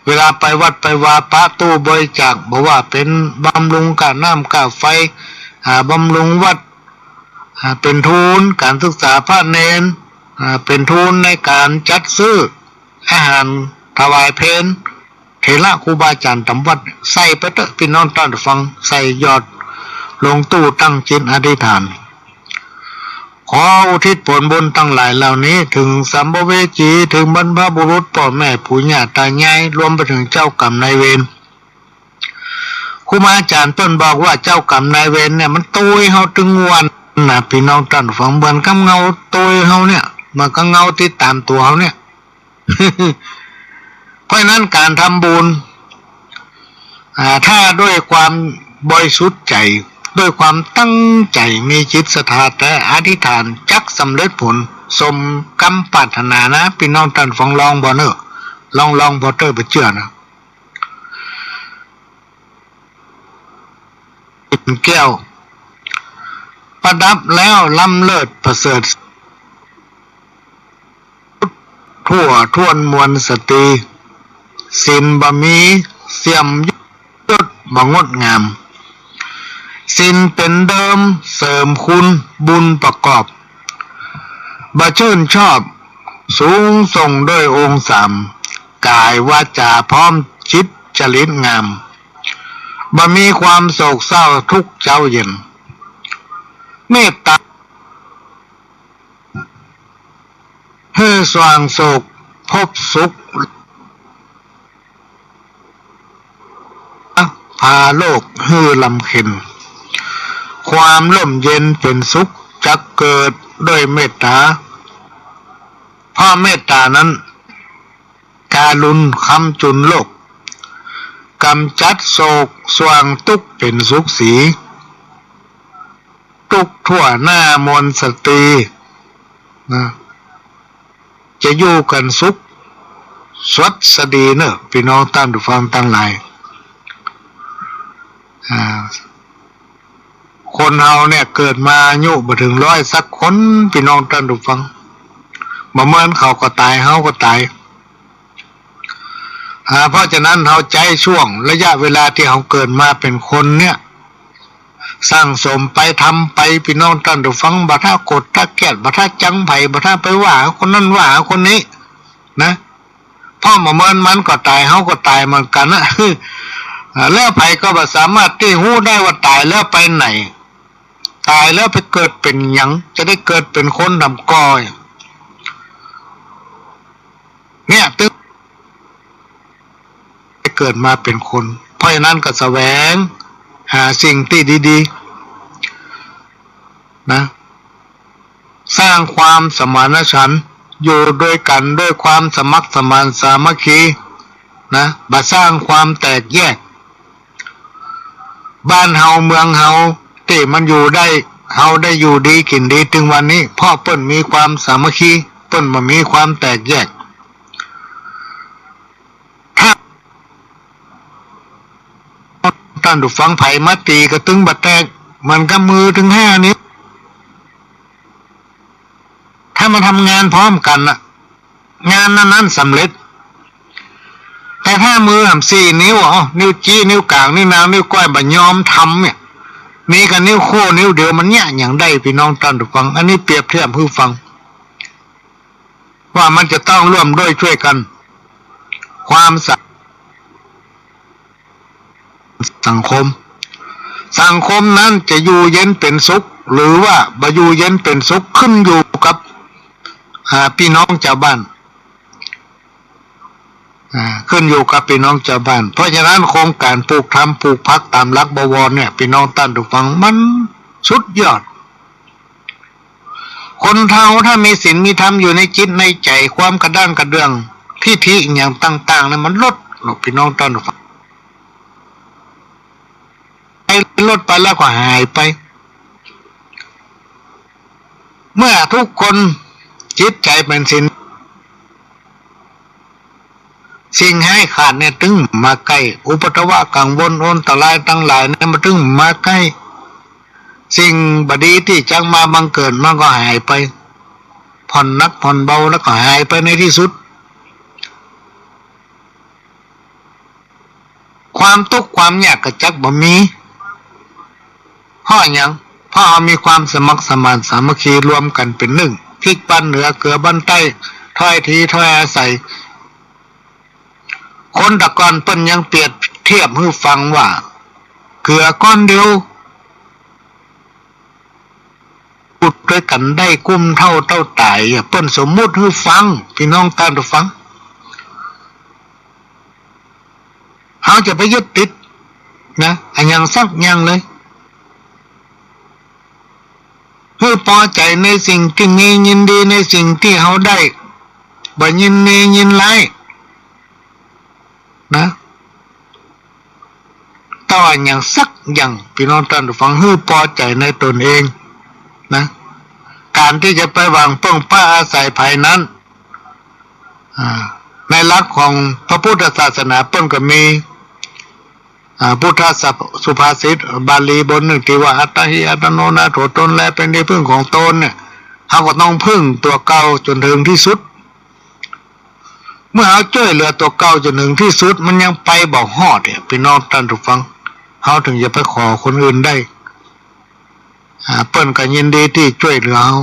เวลาไปวัดไปวา ปะตู้บริจาค บ่ว่าเป๋นบำรุงก้าน้ำก้าไฟ อ่า บำรุงวัด อ่า เป๋นทุนก๋านศึกษาพระเณร อ่า เป๋นทุนในก๋านจัดซื้ออาหารถวายเพล เถระครูบาอาจ๋ารย์ต๋ามวัด ใส่ไปเต๊อะ ปี้น้องต้านผู้ฟัง ใส่หยอดลงตู้ ตั้งจิตอธิษฐาน ขออุทิศผลบุญตังหลายเหล่านี้ เถิงสัมภเวสี เถิงบรรพบุรุษ ป้อแม่ปู่ย่าต๋ายาย รวมไปเถิงเจ้ากรรมนายเวร ครูบาอาจ๋ารย์เปิ้นบอกว่าเจ้ากรรมนายเวรเนี่ย มันตวยเฮาตึงวันนะ ปี้น้องต้านผู้ฟัง เหมือนกับเงาตวยเฮาเนี่ย เหมือนกับเงาติดต๋ามตั๋วเฮาเนี่ย เพราะฉะนั้นก๋านทำบุญ อ่า ถ้าด้วยความบริสุทธิ์ใจ๋ ด้วยความตั้งใจ๋ มีจิตศรัทธาแต๊ อธิษฐานจักสำเร็จผล สมกำปรารถนานะ ปี้น้องต้านผู้ฟัง ลองบ่เน่อ ลอง ลองบ่เต๊อะ บ่เจื้อนะ แก้ว ประดับแล้วล้ำเลิศประเสริฐ ทั่วถ้วนมวลสตรี ศีลบ่มีเสื่อม ยศบ่งดงาม ศีลเป๋นเดิมเสริมคุณบุญประกอบ บ่ชื่นชอบสูงส่งด้วยองค์สาม ก๋ายวาจ๋าพร้อมจิตจริตงาม บ่มีความโศกเศร้าทุกข์เจ๊าเย็น เมตตาหื้อสว่างโศกพบสุข พาโลกหื้อลำเค็ญ ความร่มเย็นเป๋นสุขจักเกิดด้วยเมตตา เพราะเมตตานั้น การุณค้ำจุนโลก ก๋ำจัดโศกสว่างตุ๊กข์เป๋นสุขสี ตุ๊กทั่วหน้ามวลสตรีนะ จะอยู่กั๋นสุขสวัสดีเน่อ ปี้น้องต้านผู้ฟังตังหลาย อ่า คนเฮาเนี่ยเกิดมาอายุบ่เถิงร้อยสักคน ปี้น้องต้านผู้ฟัง บ่เมินเขาก็ต๋าย เฮาก็ต๋าย อ่า เพราะฉะนั้นเฮาใจ๊ช่วงระยะเวลาตี้เฮาเกิดมาเป๋นคนเนี่ย สั่งสมไป ทำไป ปี้น้องต้านผู้ฟัง บ่ถ้าโกรธถ้าเกลียด บ่ถ้าจังใผ บ่ถ้าไปว่าคนนั้นว่าคนนี้นะ เพราะบ่เมินมันก็ต๋าย เฮาก็ต๋ายเหมือนกั๋นนะ อ่า แล้วใผก็บ่สามารถตี้ฮู้ได้ว่าต๋ายแล้วไปไหน ต๋ายแล้วไปเกิดเป๋นหยัง จะได้เกิดเป๋นคนทำก่อ เนี่ย ตึงได้เกิดมาเป๋นคน เพราะฉะนั้นก็แสวงหาสิ่งตี้ดีๆ นะ สร้างความสมานฉันท์ อยู่ด้วยกั๋นด้วยความสมัครสมานสามัคคี นะ บ่สร้างความแตกแยก บ้านเฮาเมืองเฮาตี้มันอยู่ได้ เฮาได้อยู่ดีกิ๋นดีตึงวันนี้ เพราะเปิ้นมีความสามัคคี เปิ้นบ่มีความแตกแยก ถ้าต้านผู้ฟัง ใผมาตี๋ก็ตึงบ่แตก เหมือนกับมือตึงห้านิ้ว ถ้ามันทำงานพร้อมกั๋นน่ะ งานนั้นๆ สำเร็จ แต่ถ้ามือหำสี่นิ้ว อ้อ นิ้วจี้ นิ้วก๋าง นิ้วนาง นิ้วก้อย บ่ยอมทำเนี่ย มีกั๋นนิ้วโค้งนิ้วเดียว มันเยียะหยังได้ ปี้น้องต้านผู้ฟัง อันนี้เปรียบเทียบหื้อฟัง ว่ามันจะต้องร่วมด้วยช่วยกัน ความสา สังคม สังคมนั้นจะอยู่เย็นเป๋นสุข หรือว่าบ่อยู่เย็นเป๋นสุข ขึ้นอยู่กับ อ่า ปี้น้องจาวบ้าน อ่า ขึ้นอยู่กับปี้น้องจาวบ้าน เพราะฉะนั้นโครงก๋านปลูกธรรมปลูกภักดิ์ต๋ามหลักบวรเนี่ย ปี้น้องต้านผู้ฟัง มันสุดยอด คนเฮาถ้ามีศีลมีธรรมอยู่ในจิตในใจ๋ ความกระด้างกระเดื่อง ทิฐิอะหยังต่างๆ เนี่ยมันลดลง ปี้น้องต้านผู้ฟัง ไอ้ลดไปแล้วก็หายไป เมื่อทุกคนจิตใจ๋เป๋นศีล สิ่งฮ้ายขาดเนี่ยตึงบ่มาใก้ อุปัทวะกังวลอันตรายตังหลายเนี่ยมันตึงบ่มาใก้ สิ่งบ่ดีตี้จักมาบังเกิดมันก็หายไป ผ่อนหนักผ่อนเบาแล้วก็หายไปในตี้สุด ความตุ๊กข์ความยากก็จักบ่มี เพราะหยัง เพราะเฮามีความสมัครสมานสามัคคีรวมกั๋นเป๋นนึ่ง พลิกบั้นเหนือเกือบั้นใต้ ถ้อยทีถ้อยอาศัย คนตะก่อนเปิ้นยังเปรียบเทียบหื้อฟังว่า เกือก้อนเดียว อยู่ตวยกั๋นได้กุ้มเฒ่าเต้าต๋ายอะ เปิ้นสมมุติหื้อฟัง ปี้น้องต้านผู้ฟัง เฮาจะไปยึดติดนะ อะหยังสักอย่างเลย หื้อปอใจ๋ในสิ่งตี้มี ยินดีในสิ่งตี้เฮาได้ บ่ยินดียินร้ายนะ เต้าอะหยังสักอย่าง ปี้น้องต้านผู้ฟัง หื้อปอใจ๋ในตนเองนะ ก๋านตี้จะไปหวังเปิ้งป๊าอาศัยใผนั้น อ่า ในหลักของพระพุทธศาสนาเปิ้นก็มี อ่า พุทธสุภาษิตบาลีบทนึ่งตี้ว่า อัตตาหิ อัตตาโน นาโถ ตนแลเป๋นตี้ผึ้งของตนเนี่ย เฮาก็ต้องผึ้งตั๋วเก่าจ๋นเถิงตี้สุด เมื่อเฮาจ้วยเหลือตั๋วเก่าจ๋นเถิงตี้สุด มันยังไปบ่ฮอดเนี่ย ปี้น้องต้านผู้ฟัง เฮาเถิงจะไปขอคนอื่นได้ อ่า เปิ้นก็ยินดีตี้จ้วยเหลือเฮา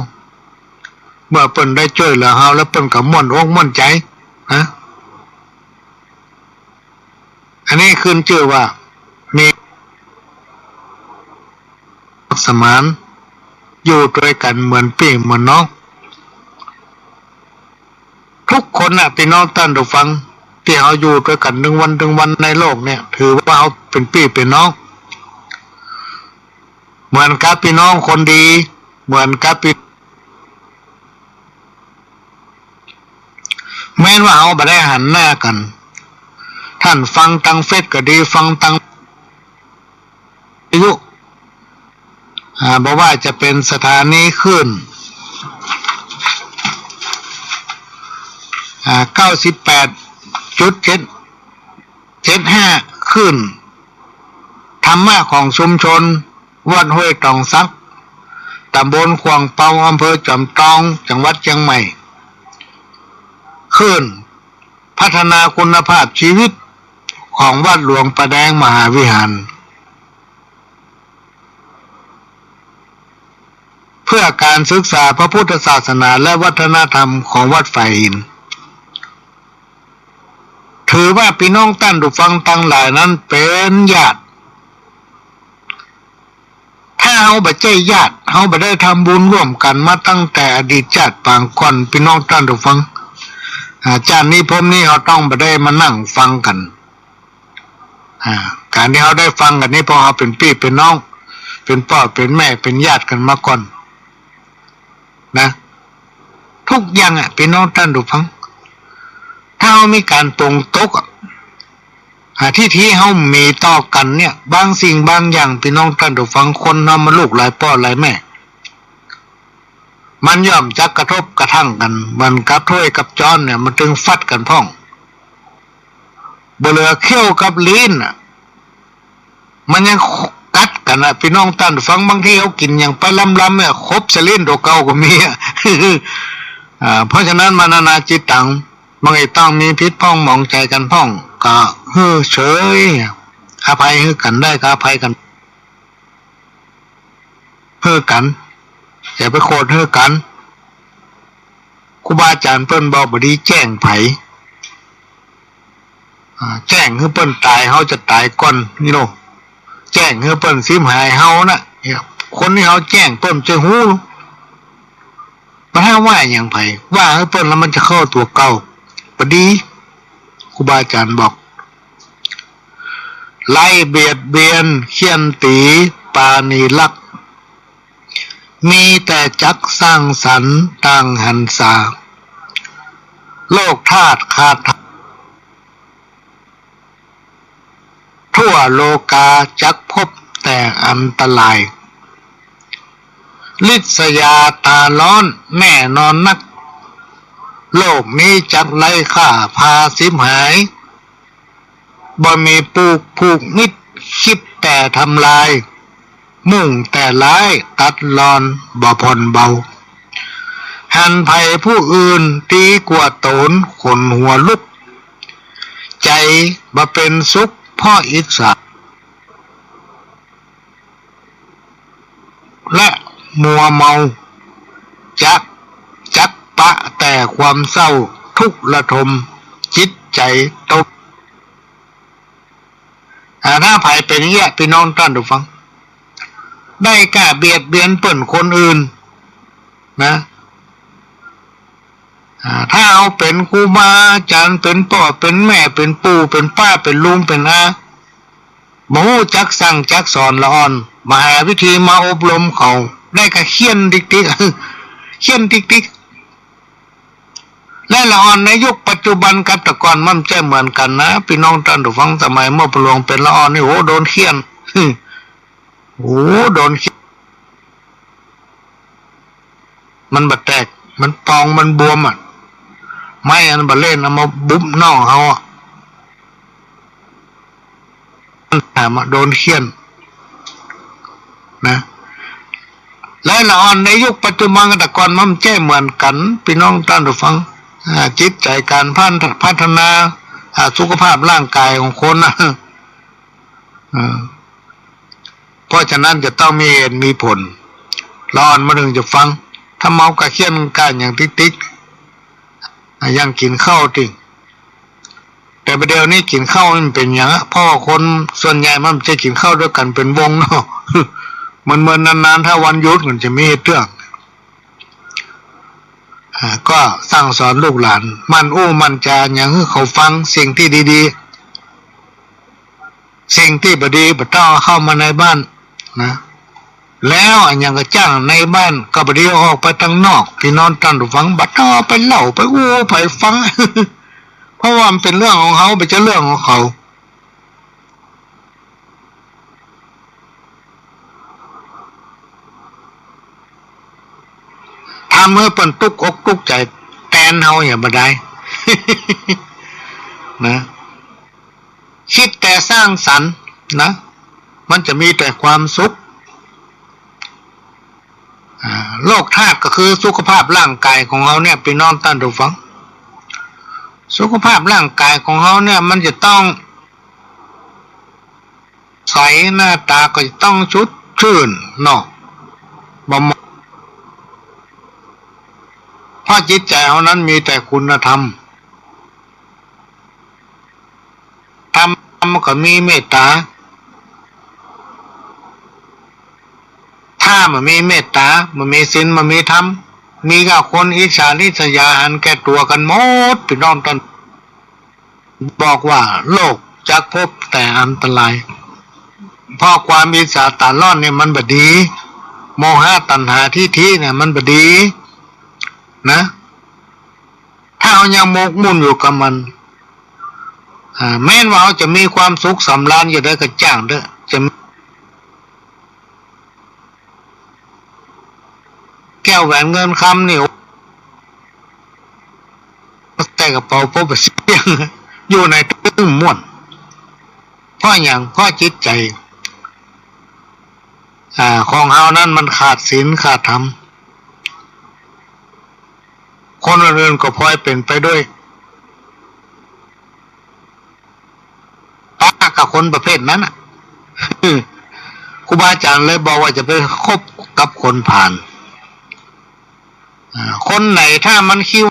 เมื่อเปิ้นได้จ้วยเหลือเฮาแล้วเปิ้นก็ม่วนอกม่วนใจ๋นะ อันนี้ขึ้นจื้อว่ามีสมาน อยู่ตวยกั๋นเหมือนปี้เหมือนน้อง ทุกคนน่ะ ปี้น้องต้านผู้ฟัง ตี้เฮาอยู่ตวยกั๋นตึงวันตึงวันในโลกเนี่ย ถือว่าเฮาเป๋นปี้เป๋นน้อง เหมือนกับปี้น้องคนดี เหมือนกับปี้ แม้นว่าเฮาบ่ได้หันหน้ากั๋น ต้านฟังตางเฟซก็ดี ฟังตางวิทยุ อ่า บ่ว่าจะเป๋นสถานีคลื่น อ่า เก้าสิบแปดจุดเจ็ด เจ็ดห้า คลื่นธรรมะของชุมชนวัดห้วยตองสัก ต๋ำบลขว่างเปา อำเภอจอมตอง จังหวัดเจียงใหม่ คลื่นพัฒนาคุณภาพชีวิตของวัดหลวงป่าแดงมหาวิหาร เพื่อก๋านศึกษาพระพุทธศาสนาและวัฒนธรรมของวัดฝายหิน ถือว่าปี้น้องต้านผู้ฟังตังหลายนั้นเป๋นญาติ ถ้าเฮาบ่ใจ้ญาติ เฮาบ่ได้ทำบุญร่วมกั๋นมาตั้งแต่อดีตจาติปางก่อน ปี้น้องต้านผู้ฟัง อ่า จาตินี้ภพนี้เฮาต้องบ่ได้มานั่งฟังกั๋น อ่า ก๋านตี้เฮาได้ฟังกั๋นนี้ เพราะเฮาเป๋นปี้เป๋นน้อง เป๋นป้อเป๋นแม่ เป๋นญาติกั๋นมาก่อนนะ ทุกอย่างอะ ปี้น้องต้านผู้ฟัง ถ้าเฮามีก๋านปลงตกอะ อ่า ทิฐิเฮามีต่อกั๋นเนี่ย บางสิ่งบางอย่าง ปี้น้องต้านผู้ฟัง คนเฮามันลูกหลายป้อหลายแม่ มันย่อมจักกระทบกระทั่งกั๋น เหมือนกับถ้วยกับจ๊อนเนี่ย มันตึงฟัดกั๋นพ่อง บ่เหลือเขี้ยวกับลิ้นน่ะ มันยังกัดกั๋นน่ะ ปี้น้องต้านฟัง บางทีเฮากิ๋นหยังไปล้ำๆ เนี่ย ขบใส่ลิ้นตั๋วเก่าก็มีอะ อ่า เพราะฉะนั้น มานานาจิตตัง บางทีต้องมีผิดพ่องหมองใจ๋กั๋นพ่อง ก็หื้อเฉย อภัยหื้อกั๋นได้ก็อภัยกั๋น หื้อกั๋น อย่าไปโขดหื้อกั๋น ครูบาอาจ๋ารย์เปิ้นบ่ บ่ดีแจ้งใผ อ่า แจ้งหื้อเปิ้นต๋าย เฮาจะต๋ายก่อนนี่โน่ แจ้งหื้อเปิ้นสิบหายเฮาน่ะ เนี่ย คนตี้เฮาแจ้งเปิ้นจะฮู้ บ่ถ้าว่าหยังใผ ว่าหื้อเปิ้นแล้วมันจะเข้าตั๋วเก่า บ่ดี ครูบาอาจ๋ารย์บอก ไร้เบียดเบียน เฆี่ยนตี๋ ปราณีรัก มีแต่จักสร้างสรรค์ต่างหันษา โลกธาตุขาด ทั่วโลกาจักพบแต่อันตราย ริษยาต๋าร้อนแน่นอนนัก โลกนี้จักไร้ค่าพาสิบหาย บ่มีปูกผูกมิตร คิดแต่ทำลาย มุ่งแต่ร้ายตัดรอนบ่ผ่อนเบา หันใผผู้อื่นดีกว่าต๋น ขนหัวลุก ใจ๋บ่เป๋นสุขเพราะอิจฉา และมัวเมา จัก จักปะแต่ความเศร้า ทุกข์ระทมจิตใจ๋ตน อ่า ถ้าใผเป๋นอย่างเงี้ย ปี้น้องต้านผู้ฟัง ได้ก้าเบียดเบียนเปิ้นคนอื่น นะ อ่า ถ้าเฮาเป๋นครูบาอาจ๋ารย์ เป๋นป้อเป๋นแม่ เป๋นปู่เป๋นป้า เป๋นลุงเป๋นอา บ่ฮู้จักสั่งจักสอนละอ่อน บ่หาวิธีมาอบรมเขา ได้ก้าเฆี่ยนติ๊กๆ เฆี่ยนติ๊กๆ และละอ่อนในยุคปัจจุบันกับแต่ก่อนมันบ่ใจ้เหมือนกั๋นนะ ปี้น้องต้านผู้ฟัง สมัยเมื่อพ่อหลวงเป๋นละอ่อนนี่ โห โดนเฆี่ยน โห โดนเฆี่ยน มันบ่แตก มันปอง มันบวมอะ ไม้อันบ่าเล่น เอามาบุบน่องเฮาอะ มันแถมอะ โดนเฆี่ยน นะ และละอ่อนในยุคปัจจุบันกับแต่ก่อนมันบ่ใจ้เหมือนกั๋น ปี้น้องต้านผู้ฟัง อ่า จิตใจ๋ก๋านพัน พัฒนา อ่า สุขภาพร่างกายของคนนะ อ่า เพราะฉะนั้นจะต้องมีเหตุมีผล ละอ่อนมันเถิงจะฟัง ถ้าเมาก้าเฆี่ยนก้าหยังติ๊กๆ อ่ะ ยังกิ๋นข้าวติ แต่บ่าเดี่ยวนี้กิ๋นข้าวมันเป๋นหยังอะ เพราะว่าคนส่วนใหญ่มันบ่ใจ้กิ๋นข้าวตวยกั๋นเป๋นวงเนาะ เมินๆ นานๆ ถ้าวันหยุดมันจะมีเตื้อง อ่า ก็สั่งสอนลูกหลาน หมั่นอู้หมั่นจ๋าหยังหื้อเขาฟังสิ่งตี้ดีๆ สิ่งตี้บ่ดีบ่ต้องเอาเข้ามาในบ้านนะ แล้วอะหยังก้าจ้างในบ้านก็บ่ดีเอาออกไปตังนอก ปี้น้องต้านผู้ฟัง บ่ต้องเอาไปเล่าไปอู้ใผฟัง เพราะว่ามันเป๋นเรื่องของเฮา บ่ใจ้เรื่องของเขา ทำหื้อเปิ้นตุ๊กอกตุ๊กใจ๋แตนเฮาอย่าบ่ได้ นะ คิดแต่สร้างสรรค์นะ มันจะมีแต่ความสุข อ่า โลกธาตุก็คือสุขภาพร่างกายของเฮาเนี่ย ปี้น้องต้านผู้ฟัง สุขภาพร่างกายของเฮาเนี่ย มันจะต้องใส หน้าต๋าก็จะต้องสดชื่นเนาะ บ่มอง เพราะจิตใจ๋เฮานั้นมีแต่คุณธรรม ธรรมมันก็มีเมตต๋า ถ้าบ่มีเมตต๋า บ่มีศีล บ่มีธรรม มีก้าคนอิจฉาริษยาหันแก่ตั๋วกั๋นหมด ปี้น้องต้าน บอกว่าโลกจักพบแต่อันตราย เพราะความอิจฉาต๋าร้อนเนี่ยมันบ่ดี โมหะตัณหาทิฏฐิเนี่ยมันบ่ดี นะ ถ้าเฮายังหมกมุ่นอยู่กับมัน อ่า แม้นว่าเฮาจะมีความสุขสำราญอยู่ได้ก็จ้างเต๊อะ จะ แก้วแหวนเงินคำนี่ ใส่กระเป๋าปุ๊บเสี้ยง อยู่ไหนตึงม่วน เพราะหยัง เพราะจิตใจ๋ อ่า ของเฮานั้นมันขาดศีลขาดธรรม คนอื่นๆ ก็พลอยเป๋นไปด้วย ปะกับคนประเภทนั้นน่ะ ครูบาอาจ๋ารย์เลยบอกว่าจะไปคบกับคนพาล อ่า คนไหนถ้ามันขี้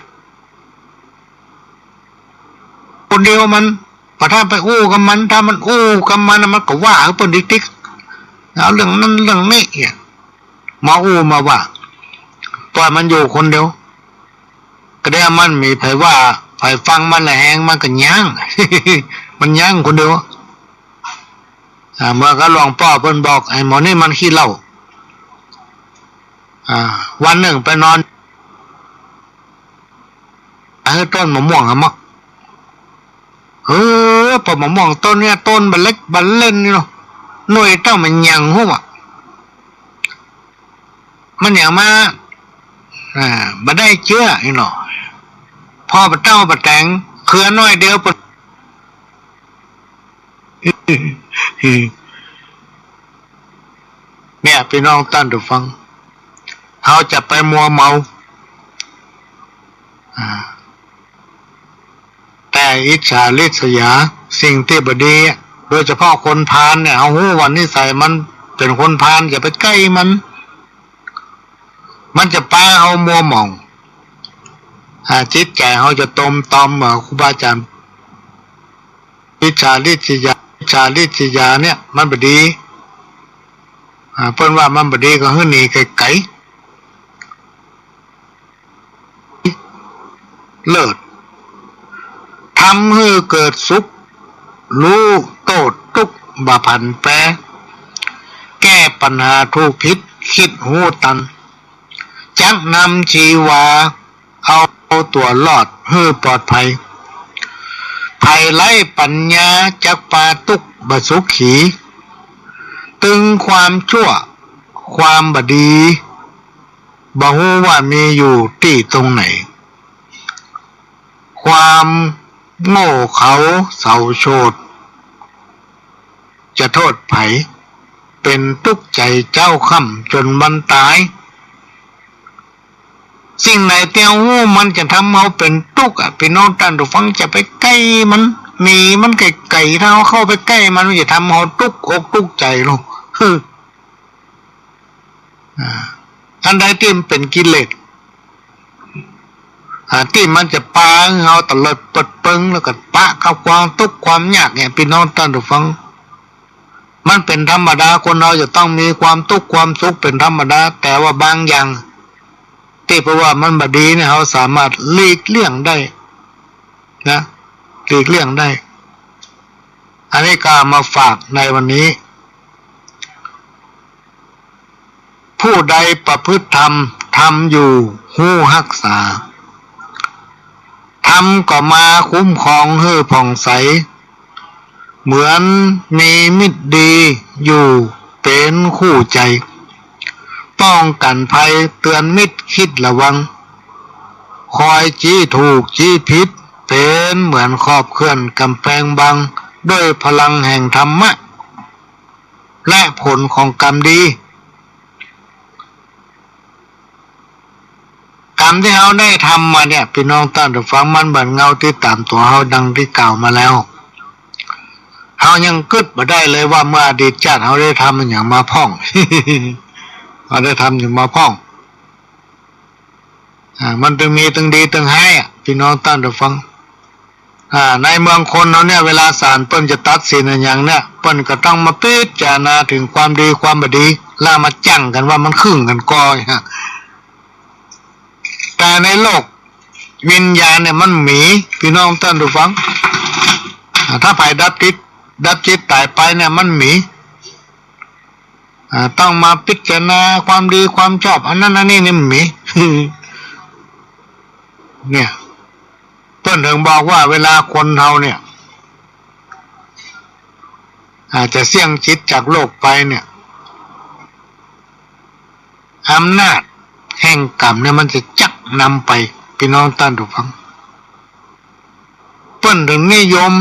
คนเดียวมัน พอถ้าไปอู้กับมัน ถ้ามันอู้กับมันน่ะ มันก็ว่าหื้อเปิ้นติ๊กๆ เอาเรื่องนั้นเรื่องนี้เนี่ย มาอู้มาว่า ปล่อยมันอยู่คนเดียว ก็ได้มันมีใผว่า ใผฟังมันละแหง มันก็ย้าง มันย้างคนเดียว อ่า เหมือนกับหลวงป้อเปิ้นบอก ไอ้หมอนี่มันขี้เหล้า อ่า วันนึ่งไปนอน เออ ต้นมะม่วงอะเนาะ เออ ปอมะม่วงต้นเนี่ย ต้นบ่าเล็กบ่าเล่นนี่เนาะ หน่วยเต้ามันยังฮู้อะ มันยังมา อ่า บ่ได้เจื้อนี่เนาะ พอบ่าเต้าบ่าแต๋ง เครือน้อยเดียวปะ เนี่ย ปี้น้องต้านผู้ฟัง เฮาจะไปมัวเมา อ่า แต่อิจฉาริษยา สิ่งตี้บ่ดี โดยเฉพาะคนพาลเนี่ย เฮาฮู้ว่านิสัยมันเป๋นคนพาล อย่าไปใก้มัน มันจะปาเฮามัวหมอง อ่า จิตใจ๋เฮาจะตมตอม อ่า ครูบาอาจ๋ารย์ อิจฉาริษยา อิจฉาริษยาเนี่ยมันบ่ดี อ่า เปิ้นว่ามันบ่ดีก็หื้อหนีไก๋ๆ เลิศ ทำหื้อเกิดสุข ฮู้โต้ษตุ๊กข์บ่ผันแปร แก้ปัญหาถูกผิดกึ๊ดฮู้ตัน จักนำจีวาเอาตั๋วรอดหื้อปลอดภัย ใผไร้ปัญญาจักปาตุ๊กข์บ่สุขี ตึงความชั่วความบ่ดี บ่ฮู้ว่ามีอยู่ตี้ตรงไหน ความโง่เขลาเสาโชษ จะโต้ษใผ เป๋นตุ๊กข์ใจ๋เจ๊าค่ำจ๋นวันต๋าย สิ่งไหนตี้ฮู้มันจะทำเฮาเป๋นตุ๊กข์อะ ปี้น้องต้านผู้ฟัง จะไปใก้มัน หนีมันไก๋ๆ ถ้าเฮาเข้าไปใก้มัน มันจะทำเฮาตุ๊กข์อกตุ๊กข์ใจ๋ลง อ่า อันใดตี้มันเป๋นกิเลส อ่า ตี้มันจะปาหื้อเฮาตะเลิดเปิดเปิง แล้วก็ปะกับความตุ๊กข์ความยากเนี่ย ปี้น้องต้านผู้ฟัง มันเป๋นธรรมดา คนเฮาจะต้องมีความตุ๊กข์ความสุขเป๋นธรรมดา แต่ว่าบางอย่างตี้เปิ้นว่ามันบ่ดีเนี่ย เฮาสามารถหลีกเลี่ยงได้นะ หลีกเลี่ยงได้ อันนี้ก็เอามาฝากในวันนี้ ผู้ใดประพฤติธรรม ธรรมอยู่ฮู้ฮักษา ธรรมก็มาคุ้มครองหื้อผ่องใส เหมือนมีมิตรดีอยู่เป๋นคู่ใจ๋ ป้องกั๋นภัยเตื๋อนมิตรคิดระวัง คอยจี้ถูกจี้ผิด เป๋นเหมือนขอบเขื่อนก๋ำแปงบัง ด้วยพลังแห่งธรรมะ และผลของกรรมดี กรรมตี้เฮาได้ทำมาเนี่ย ปี้น้องต้านผู้ฟัง มันเหมือนเงาติดต๋ามตั๋วเฮาดังตี้กล่าวมาแล้ว เฮายังกึ๊ดบ่ได้เลยว่าเมื่ออดีตชาติเฮาได้ทำอะหยังมาพ่อง เฮาได้ทำอะหยังมาพ่อง อ่า มันตึงมีตึงดีตึงฮ้ายอะ ปี้น้องต้านผู้ฟัง อ่า ในเมืองคนเฮาเนี่ย เวลาศาลเปิ้นจะตัดสินอะหยังเนี่ย เปิ้นก็ต้องมาพิจารณาเถิงความดีความบ่ดี แล้วมาจั่งกั๋นว่ามันขึ่งกั๋นก่อ แต่ในโลกวิญญาณเนี่ยมันบ่มี ปี้น้องต้านผู้ฟัง อ่า ถ้าใผดับจิต ดับจิตต๋ายไปเนี่ยมันบ่มี อ่า ต้องมาพิจารณาความดีความชอบ อันนั้นอันนี้เนี่ยมันบ่มี เนี่ย เปิ้นเถิงบอกว่าเวลาคนเฮาเนี่ย อ่า จะเสี้ยงจิตจากโลกไปเนี่ย อำนาจแห่งกรรมเนี่ยมันจะจักนำไป ปี้น้องต้านผู้ฟัง เปิ้นเถิงนิยม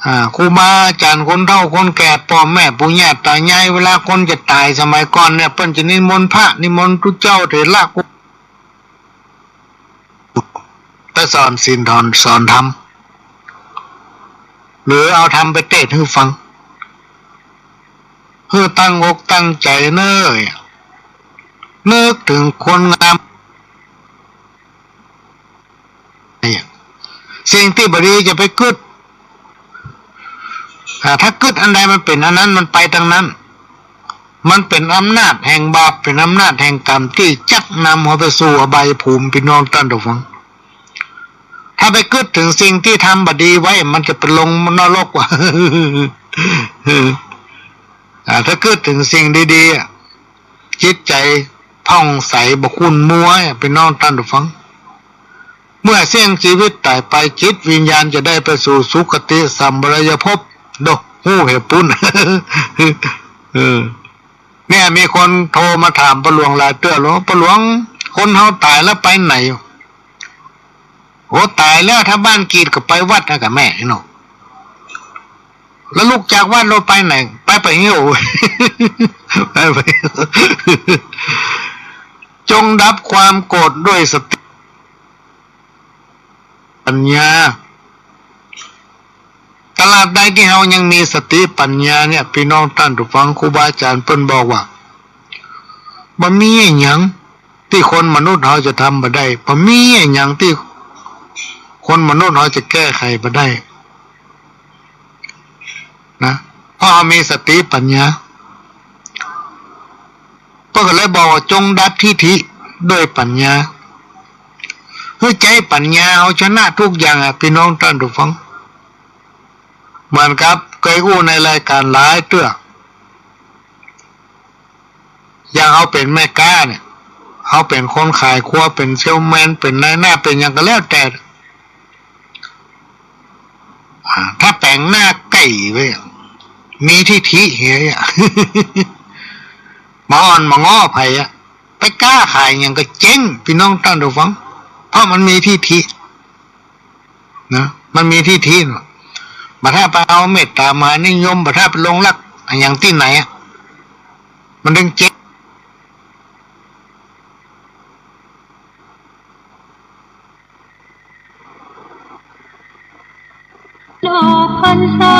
อ่า ครูบาอาจ๋ารย์ คนเฒ่าคนแก่ ป้อแม่ปู่ย่าต๋ายาย เวลาคนจะต๋ายสมัยก่อนเนี่ย เปิ้นจะนิมนต์พระ นิมนต์ตุ๊เจ้าเถระ ไปสอนศีลสอน สอนธรรม หรือเอาธรรมไปเตศน์หื้อฟัง หื้อตั้งอกตั้งใจ๋เน่อ นึกเถิงคนงาม สิ่งตี้บ่ดีจะไปกึ๊ด อ่า ถ้ากึ๊ดอันใดมันเป๋นอันนั้น มันไปตางนั้น มันเป๋นอำนาจแห่งบาป เป๋นอำนาจแห่งกรรมตี้จักนำเฮาไปสู่อบายภูมิ ปี้น้องต้านผู้ฟัง ถ้าไปกึ๊ดเถิงสิ่งตี้ทำบ่ดีไว้ มันจะไปลงนรกว่ะ อ่า ถ้ากึ๊ดเถิงสิ่งดีๆ อะ จิตใจ๋ผ่องใสบ่ขุ่นมัวอะ ปี้น้องต้านผู้ฟัง เมื่อเสี้ยงจีวิตต๋ายไป จิตวิญญาณจะได้ไปสู่สุคติสัมปรายภพ โด ฮู้เหตุผล เออ เนี่ย มีคนโทรมาถามป้าหลวงหลายเตื้อแล้ว ป้าหลวง คนเฮาต๋ายแล้วไปไหน โอ้ ต๋ายแล้วถ้าบ้านกรีดก็ไปวัดนะกะแม่เนาะ แล้วลุกจากวัดแล้วไปไหน ไปป่าหิ้ว ไปป่าหิ้ว จงดับความโกรธด้วยสติ ปัญญา ตราบใดตี้เฮายังมีสติปัญญาเนี่ย ปี้น้องต้านผู้ฟัง ครูบาอาจ๋ารย์เปิ้นบอกว่า บ่มีอะหยังตี้คนมนุษย์เฮาจะทำบ่ได้ บ่มีอะหยังตี้คนมนุษย์เฮาจะแก้ไขบ่ได้ นะ เพราะเฮามีสติปัญญา เปิ้นก็เลยบอกว่า จงดับทิฏฐิด้วยปัญญา คือใจ๊ปัญญาเฮาชนะทุกอย่างอะ ปี้น้องต้านผู้ฟัง เหมือนกับเกยอู้ในรายการหลายเตื้อ อย่างเฮาเป๋นแม่ก๊าเนี่ย เฮาเป๋นคนขายครัว เป๋นเซลส์แมน เป๋นนายหน้า เป๋นหยังก็แล้วแต่ อ่า ถ้าแป๋งหน้าไก่ไว้อะ มีทิฏฐิเหียอะ บ่อ่อนบ่ง้อใผอะ ไปก๊าขายหยังก็เจ๊ง ปี้น้องต้านผู้ฟัง เพราะมันมีทิฏฐิ นะ มันมีทิฏฐิเนาะ บ่ถ้าไปเอาเมตตามหานิยม บ่ถ้าไปหลงรักอะหยังตี้ไหนอะ มันตึงเจ๊ง ออกพรรษา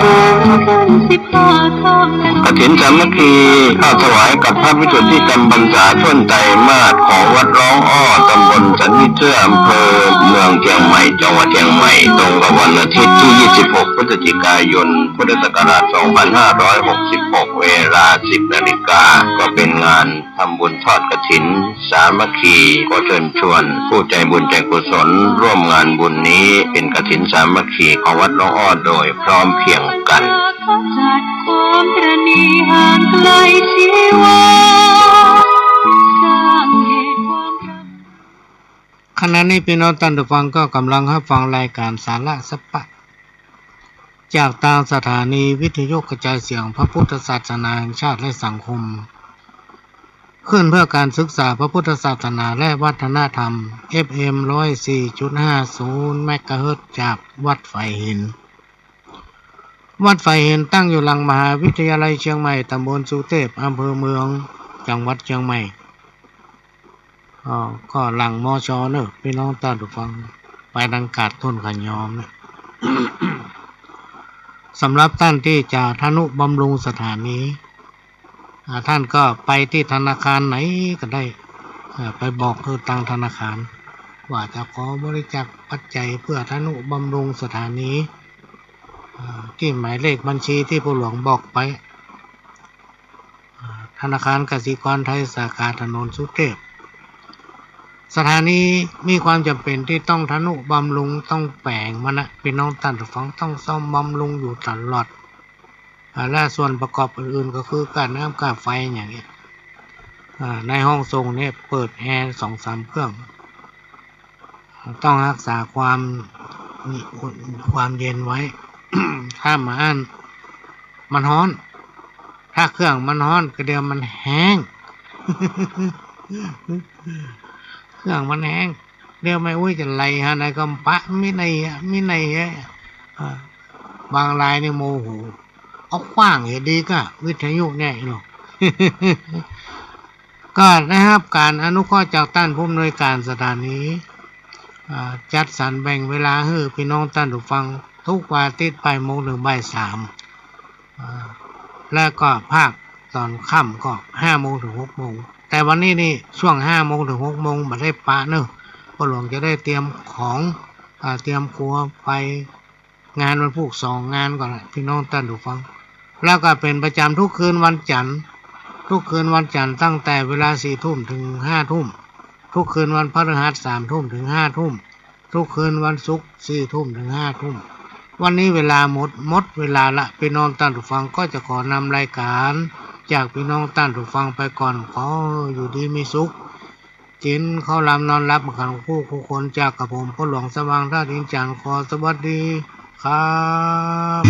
ขึ้นสิบห้าค่ำ กฐินสามัคคี ข้าวถวายกับพระวิสุทธิจำพรรษาถ้วนไตรมาสของวัดร้องอ้อ ตำบลสันผีเสื้อ อำเภอเมืองเจียงใหม่ จังหวัดเจียงใหม่ ตรงกับวันอาทิตย์ที่ ยี่สิบหก พฤศจิกายน พุทธศักราช สองพันห้าร้อยหกสิบหก เวลา สิบนาฬิกา ก็เป็นงาน ทำบุญทอดกฐินสามัคคี ขอเชิญชวนผู้ใจบุญใจกุศลร่วมงานบุญนี้ เป็นกฐินสามัคคีของวัดร้องอ้อโดยพร้อมเพรียงกัน จัดความประณีห่างไกลชีวา สร้างเหตุความ ขณะนี้ปี้น้องต้านผู้ฟังก็กำลังฮับฟังรายการสาระสะปะ จากตางสถานีวิทยุกระจายเสียงพระพุทธศาสนาแห่งชาติและสังคม คลื่นเพื่อการศึกษาพระพุทธศาสนาและวัฒนธรรม เอฟเอ็ม ร้อยสี่จุดห้าศูนย์ เมกะเฮิรตซ์ จากวัดฝายหิน วัดฝายหินตั้งอยู่หลังมหาวิทยาลัยเชียงใหม่ ตำบลสุเทพ อำเภอเมือง จังหวัดเชียงใหม่ อ๋อ ก็หลัง มช. เน่อ ปี้น้องต้านผู้ฟัง ไปตางกาดต้นขะยอมเนี่ย สำหรับต้านตี้จะทนุบำรุงสถานี อ่า ต้านก็ไปตี้ธนาคารไหนก็ได้ อ่า ไปบอกหื้อตางธนาคาร ว่าจะขอบริจาคปัจจัยเพื่อทนุบำรุงสถานี อ่า ตี้หมายเลขบัญชีตี้พ่อหลวงบอกไป อ่า ธนาคารกสิกรไทย สาขาถนนสุเทพ สถานีมีความจ๋ำเป๋นตี้ต้องทนุบำรุง ต้องแป๋งมันนะ ปี้น้องต้านผู้ฟัง ต้องซ่อมบำรุงอยู่ตลอด อ่า และส่วนประกอบอื่นๆ ก็คือก้าน้ำก้าไฟอย่างเงี้ย อ่า ในห้องส่งเนี่ยเปิดแอร์สองสามเครื่อง ต้องฮักษาความ ความเย็นไว้ ถ้าบ่อั้นมันฮ้อน ถ้าเครื่องมันฮ้อนก็เดี๋ยวมันแห้ง เครื่องมันแห้ง เดี๋ยวแม่อุ๊ยจะไล่หาไหนก็ปะ มีไหนอะ มีไหนอะ อ่า บางรายนี่โมโห เอาขว้างเหียดีก้า วิทยุเนี่ยเนาะ ก็ได้ฮับก๋านอนุเคราะห์จากต้านผู้อำนวยก๋านสถานี อ่า จัดสรรแบ่งเวลาหื้อปี้น้องต้านผู้ฟัง ทุกวันอาทิตย์บ่ายโมงถึงบ่ายสาม อ่า แล้วก็ภาคตอนค่ำก็ห้าโมงถึงหกโมง แต่วันนี้นี่ช่วงห้าโมงถึงหกโมงบ่ได้ปะเนาะ พ่อหลวงจะได้เตรียมของ อ่า เตรียมครัวไป งานวันพูกสองงานก่อนนะ ปี้น้องต้านผู้ฟัง แล้วก็เป๋นประจ๋ำทุกคืนวันจันทร์ ทุกคืนวันจันทร์ตั้งแต่เวลาสี่ทุ่มถึงห้าทุ่ม ทุกคืนวันพฤหัสสามทุ่มถึงห้าทุ่ม ทุกคืนวันศุกร์สี่ทุ่มถึงห้าทุ่ม วันนี้เวลาหมด หมดเวลาละ ปี้น้องต้านผู้ฟัง ก็จะขอนำรายก๋านจากปี้น้องต้านผู้ฟังไปก่อน ขออยู่ดีมีสุข กิ๋นข้าวหลามนอนหลับกั๋นกู้คน จากกระผมพ่อหลวงสว่างธาตุอินทร์จันทร์ ขอสวัสดีครับ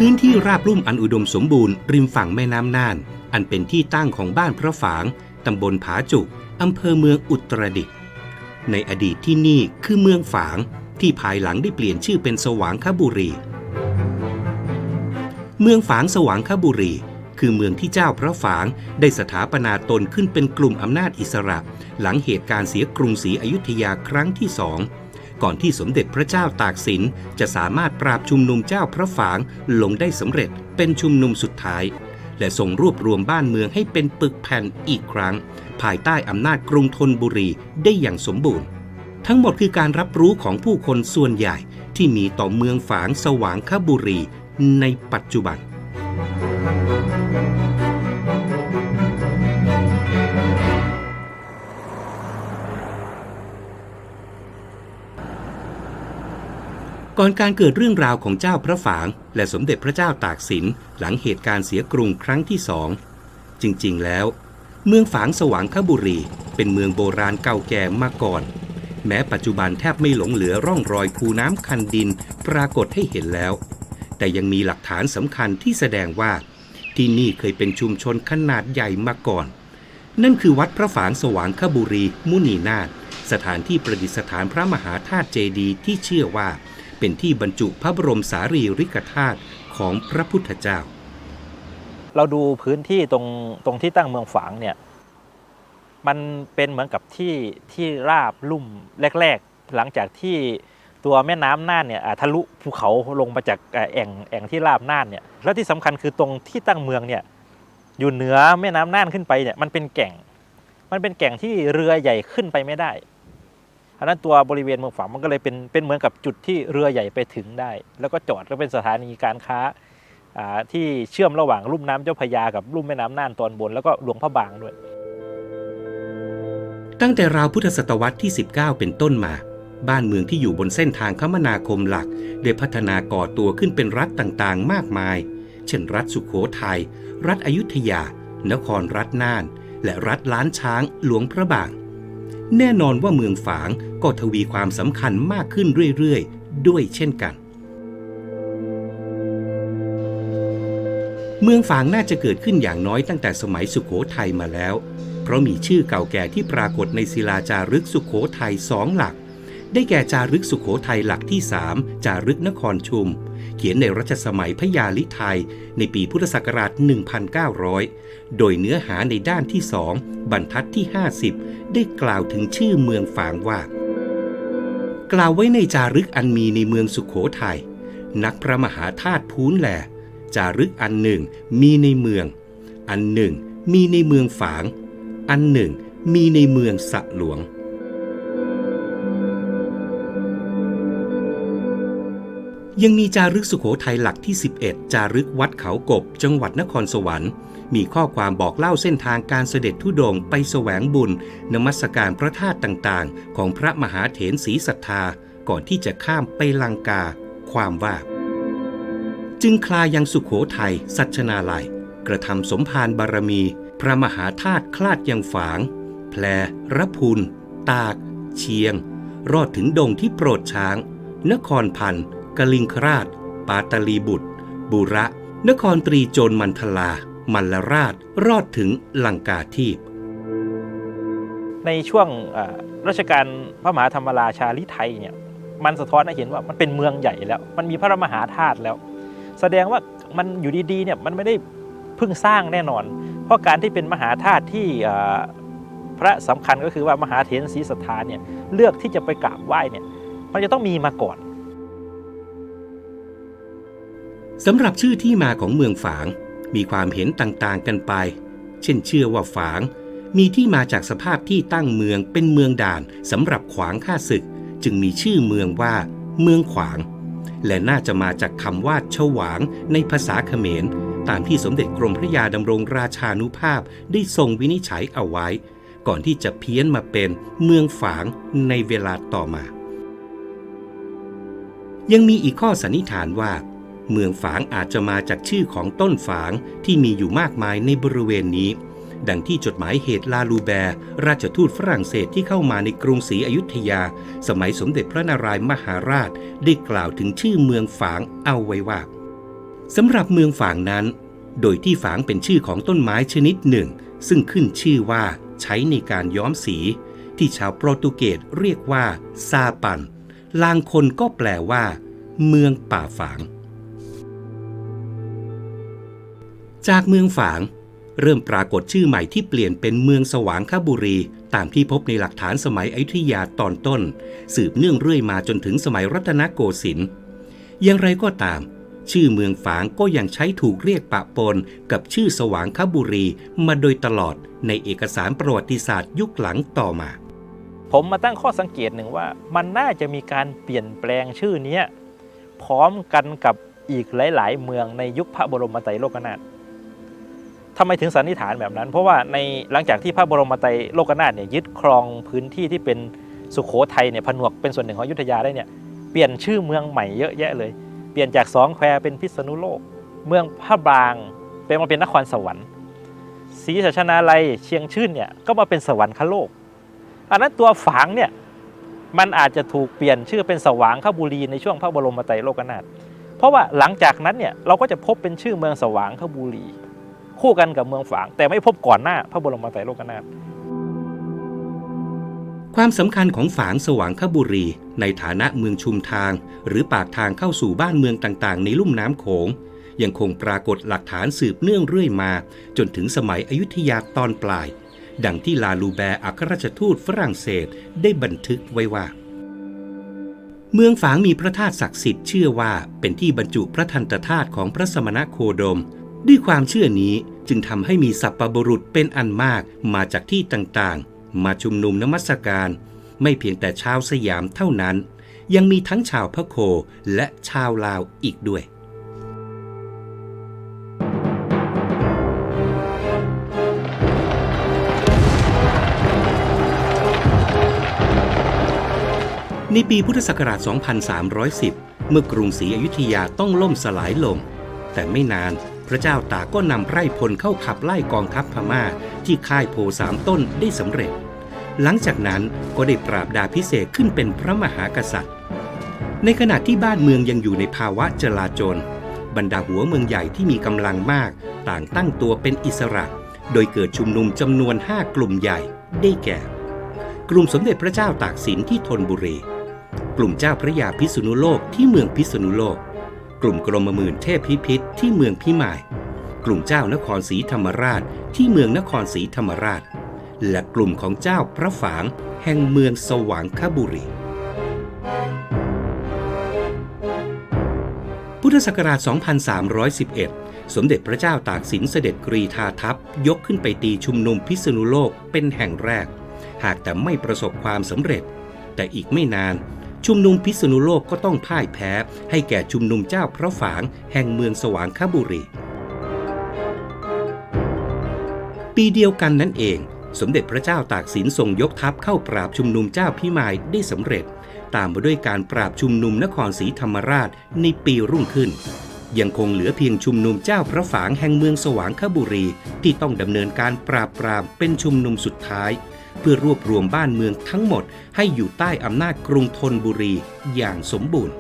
พื้นที่ราบลุ่มอันอุดมสมบูรณ์ริมฝั่งแม่น้ำน่าน อันเป็นที่ตั้งของบ้านพระฝาง ตำบลผาจุก อำเภอเมืองอุตรดิตถ์ ในอดีตที่นี่คือเมืองฝาง ที่ภายหลังได้เปลี่ยนชื่อเป็นสว่างคบุรี เมืองฝางสว่างคบุรี คือเมืองที่เจ้าพระฝางได้สถาปนาตนขึ้นเป็นกลุ่มอำนาจอิสระ หลังเหตุการณ์เสียกรุงศรีอยุธยาครั้งที่สอง ก่อนที่สมเด็จพระเจ้าตากสินจะสามารถปราบชุมนุมเจ้าพระฝางลงได้สำเร็จเป็นชุมนุมสุดท้าย และทรงรวบรวมบ้านเมืองให้เป็นปึกแผ่นอีกครั้ง ภายใต้อำนาจกรุงธนบุรีได้อย่างสมบูรณ์ ทั้งหมดคือการรับรู้ของผู้คนส่วนใหญ่ที่มีต่อเมืองฝางสว่างคบุรีในปัจจุบัน ก่อนการเกิดเรื่องราวของเจ้าพระฝางและสมเด็จพระเจ้าตากสิน หลังเหตุการณ์เสียกรุงครั้งที่สอง จริงๆ แล้ว เมืองฝางสว่างคบุรีเป็นเมืองโบราณเก่าแก่มาก่อน แม้ปัจจุบันแทบไม่หลงเหลือร่องรอยคูน้ำคันดินปรากฏให้เห็นแล้ว แต่ยังมีหลักฐานสำคัญที่แสดงว่าที่นี่เคยเป็นชุมชนขนาดใหญ่มาก่อน นั่นคือวัดพระฝางสว่างคบุรีมุนีนาถ สถานที่ประดิษฐานพระมหาธาตุเจดีย์ที่เชื่อว่าเป็นที่บรรจุพระบรมสารีริกธาตุของพระพุทธเจ้า เราดูพื้นที่ตรง ตรงที่ตั้งเมืองฝางเนี่ย มันเป็นเหมือนกับที่ ที่ราบลุ่มแรกๆ หลังจากที่ตัวแม่น้ำน่านเนี่ย อ่า ทะลุภูเขาลงมาจาก อ่า แอ่ง แอ่งที่ราบน่านเนี่ย แล้วที่สำคัญคือตรงที่ตั้งเมืองเนี่ย อยู่เหนือแม่น้ำน่านขึ้นไปเนี่ย มันเป็นแก่ง มันเป็นแก่งที่เรือใหญ่ขึ้นไปไม่ได้ อันนั้นตัวบริเวณเมืองฝางมันก็เลยเป็น เป็นเหมือนกับจุดที่เรือใหญ่ไปถึงได้ แล้วก็จอด แล้วเป็นสถานีการค้า อ่า ที่เชื่อมระหว่างลุ่มน้ำเจ้าพระยากับลุ่มแม่น้ำน่านตอนบน แล้วก็หลวงพระบางด้วย ตั้งแต่ราวพุทธศตวรรษที่สิบเก้าเป็นต้นมา บ้านเมืองที่อยู่บนเส้นทางคมนาคมหลักได้พัฒนาก่อตัวขึ้นเป็นรัฐต่างๆ มากมาย เช่นรัฐสุโขทัย รัฐอยุธยา นครรัฐน่าน และรัฐล้านช้างหลวงพระบาง แน่นอนว่าเมืองฝางก็ทวีความสำคัญมากขึ้นเรื่อยๆ ด้วยเช่นกัน เมืองฝางน่าจะเกิดขึ้นอย่างน้อยตั้งแต่สมัยสุโขทัยมาแล้ว เพราะมีชื่อเก่าแก่ที่ปรากฏในศิลาจารึกสุโขทัยสองหลัก ได้แก่จารึกสุโขทัยหลักที่สาม จารึกนครชุม เขียนในรัชสมัยพญาฤทัย ในปีพุทธศักราช หนึ่งพันเก้าร้อย โดยเนื้อหาในด้านที่สอง บรรทัดที่ ห้าสิบ ได้กล่าวถึงชื่อเมืองฝางว่า กล่าวไว้ในจารึกอันมีในเมืองสุโขทัย นักพระมหาธาตุพู้นแล จารึกอันหนึ่งมีในเมือง อันหนึ่งมีในเมืองฝาง อันหนึ่งมีในเมืองสะหลวง ยังมีจารึกสุโขทัยหลักที่ สิบเอ็ด จารึกวัดเขากบ จังหวัดนครสวรรค์ มีข้อความบอกเล่าเส้นทางการเสด็จธุดงค์ไปแสวงบุญนมัสการพระธาตุต่างๆ ของพระมหาเถรศรีสัทธา ก่อนที่จะข้ามไปลังกา ความว่า จึงคลายังสุโขทัย สัชนาลัย กระทำสมภารบารมี พระมหาธาตุคลาดยังฝาง แพล ระพุน ตาก เชียง รอดถึงดงที่โปรดช้าง นครพันธ์ กลิงคราช ปาตลีบุตร บุระ นครตรีโจรมันทลา มัลลราช รอดถึงลังกาธีป ในช่วง เอ่อ รัชกาลพระมหาธรรมราชาฤทัยเนี่ย มันสะท้อนให้เห็นว่ามันเป็นเมืองใหญ่แล้ว มันมีพระมหาธาตุแล้ว แสดงว่ามันอยู่ดีๆ เนี่ย มันไม่ได้เพิ่งสร้างแน่นอน เพราะการที่เป็นมหาธาตุที่ เอ่อ พระสำคัญก็คือว่ามหาเถรศรีสัทธาเนี่ย เลือกที่จะไปกราบไหว้เนี่ย มันจะต้องมีมาก่อน สำหรับชื่อที่มาของเมืองฝาง มีความเห็นต่างๆ กันไป เช่นเชื่อว่าฝาง มีที่มาจากสภาพที่ตั้งเมืองเป็นเมืองด่านสำหรับขวางข้าศึก จึงมีชื่อเมืองว่าเมืองขวาง และน่าจะมาจากคำว่าฉวางในภาษาเขมร ตามที่สมเด็จกรมพระยาดำรงราชานุภาพได้ทรงวินิจฉัยเอาไว้ ก่อนที่จะเพี้ยนมาเป็นเมืองฝางในเวลาต่อมา ยังมีอีกข้อสันนิษฐานว่า เมืองฝางอาจจะมาจากชื่อของต้นฝางที่มีอยู่มากมายในบริเวณนี้ ดังที่จดหมายเหตุลาลูแบร์ ราชทูตฝรั่งเศสที่เข้ามาในกรุงศรีอยุธยา สมัยสมเด็จพระนารายณ์มหาราช ได้กล่าวถึงชื่อเมืองฝางเอาไว้ว่า สำหรับเมืองฝางนั้น โดยที่ฝางเป็นชื่อของต้นไม้ชนิดหนึ่ง ซึ่งขึ้นชื่อว่าใช้ในการย้อมสี ที่ชาวโปรตุเกสเรียกว่าซาปัน ลางคนก็แปลว่า เมืองป่าฝาง จากเมืองฝาง เริ่มปรากฏชื่อใหม่ที่เปลี่ยนเป็นเมืองสวางคบุรี ตามที่พบในหลักฐานสมัยอยุธยาตอนต้น สืบเนื่องเรื่อยมาจนถึงสมัยรัตนโกสินทร์ อย่างไรก็ตาม ชื่อเมืองฝางก็ยังใช้ถูกเรียกปะปนกับชื่อสวางคบุรีมาโดยตลอดในเอกสารประวัติศาสตร์ยุคหลังต่อมา ผมมาตั้งข้อสังเกตหนึ่งว่า มันน่าจะมีการเปลี่ยนแปลงชื่อเนี้ย พร้อมกันกับอีกหลายๆ เมืองในยุคพระบรมไตรโลกนาถ ทำไมถึงสันนิษฐานแบบนั้น เพราะว่าใน หลังจากที่พระบรมไตรโลกนาถเนี่ยยึดครองพื้นที่ที่เป็นสุโขทัยเนี่ย ผนวกเป็นส่วนหนึ่งของอยุธยาได้เนี่ย เปลี่ยนชื่อเมืองใหม่เยอะแยะเลย เปลี่ยนจากสองแควเป็นพิษณุโลก เมืองพระบางเป็น มาเป็นนครสวรรค์ ศรีสัชนาลัย เชียงชื่นเนี่ยก็มาเป็นสวรรคโลก อันนั้นตัวฝางเนี่ย มันอาจจะถูกเปลี่ยนชื่อเป็นสวางคบุรีในช่วงพระบรมไตรโลกนาถ เพราะว่าหลังจากนั้นเนี่ย เราก็จะพบเป็นชื่อเมืองสวางคบุรี คู่กันกับเมืองฝาง แต่ไม่พบก่อนหน้าพระบรมไตรโลกนาถ ความสำคัญของฝางสวางคบุรีในฐานะเมืองชุมทาง หรือปากทางเข้าสู่บ้านเมืองต่างๆ ในลุ่มน้ำโขง ยังคงปรากฏหลักฐานสืบเนื่องเรื่อยมาจนถึงสมัยอยุธยาตอนปลาย ดังที่ลาลูแบร์อัครราชทูตฝรั่งเศสได้บันทึกไว้ว่า เมืองฝางมีพระธาตุศักดิ์สิทธิ์เชื่อว่าเป็นที่บรรจุพระทันตธาตุของพระสมณโคดม ด้วยความเชื่อนี้จึงทำให้มีสัพพบุรุษเป็นอันมากมาจากที่ต่างๆ มาชุมนุมนมัสการ ไม่เพียงแต่ชาวสยามเท่านั้น ยังมีทั้งชาวพระโคและชาวลาวอีกด้วย ในปีพุทธศักราช สองพันสามร้อยสิบ เมื่อกรุงศรีอยุธยาต้องล่มสลายลง แต่ไม่นานพระเจ้าตากก็นำไพร่พลเข้าขับไล่กองทัพพม่าที่ค่ายโพธิ์สามต้นได้สำเร็จ หลังจากนั้นก็ได้ปราบดาภิเษกขึ้นเป็นพระมหากษัตริย์ ในขณะที่บ้านเมืองยังอยู่ในภาวะจลาจล บรรดาหัวเมืองใหญ่ที่มีกำลังมากต่างตั้งตัวเป็นอิสระ โดยเกิดชุมนุมจำนวนห้ากลุ่มใหญ่ ได้แก่ กลุ่มสมเด็จพระเจ้าตากสินที่ธนบุรี กลุ่มเจ้าพระยาพิษณุโลกที่เมืองพิษณุโลก กลุ่มกรมหมื่นเทพพิพิธที่เมืองพิมาย กลุ่มเจ้านครศรีธรรมราชที่เมืองนครศรีธรรมราช และกลุ่มของเจ้าพระฝางแห่งเมืองสว่างคบุรี พุทธศักราช สองพันสามร้อยสิบเอ็ด สมเด็จพระเจ้าตากสินเสด็จกรีธาทัพยกขึ้นไปตีชุมนุมพิษณุโลกเป็นแห่งแรก หากแต่ไม่ประสบความสำเร็จ แต่อีกไม่นาน ชุมนุมพิษณุโลกก็ต้องพ่ายแพ้ให้แก่ชุมนุมเจ้าพระฝางแห่งเมืองสว่างคบุรี ปีเดียวกันนั้นเอง สมเด็จพระเจ้าตากสินทรงยกทัพเข้าปราบชุมนุมเจ้าพิมายได้สำเร็จ ตามมาด้วยการปราบชุมนุมนครศรีธรรมราชในปีรุ่งขึ้น ยังคงเหลือเพียงชุมนุมเจ้าพระฝางแห่งเมืองสว่างคบุรี ที่ต้องดำเนินการปราบปรามเป็นชุมนุมสุดท้าย เพื่อรวบรวมบ้านเมืองทั้งหมดให้อยู่ใต้อำนาจกรุงธนบุรีอย่างสมบูรณ์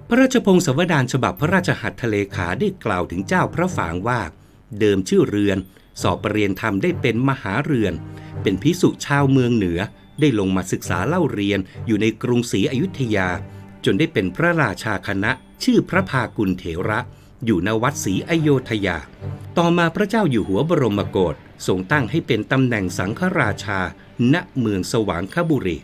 พระราชพงศาวดารฉบับพระราชหัตถเลขาได้กล่าวถึงเจ้าพระฝางว่า เดิมชื่อเรือน สอบประเรียนธรรมได้เป็นมหาเรือน เป็นภิกษุชาวเมืองเหนือ ได้ลงมาศึกษาเล่าเรียนอยู่ในกรุงศรีอยุธยา จนได้เป็นพระราชาคณะชื่อพระภากุลเถระ อยู่ณวัดศรีอโยธยา ต่อมาพระเจ้าอยู่หัวบรมโกศทรงตั้งให้เป็นตำแหน่งสังฆราชา ณ เมืองสว่างคบุรี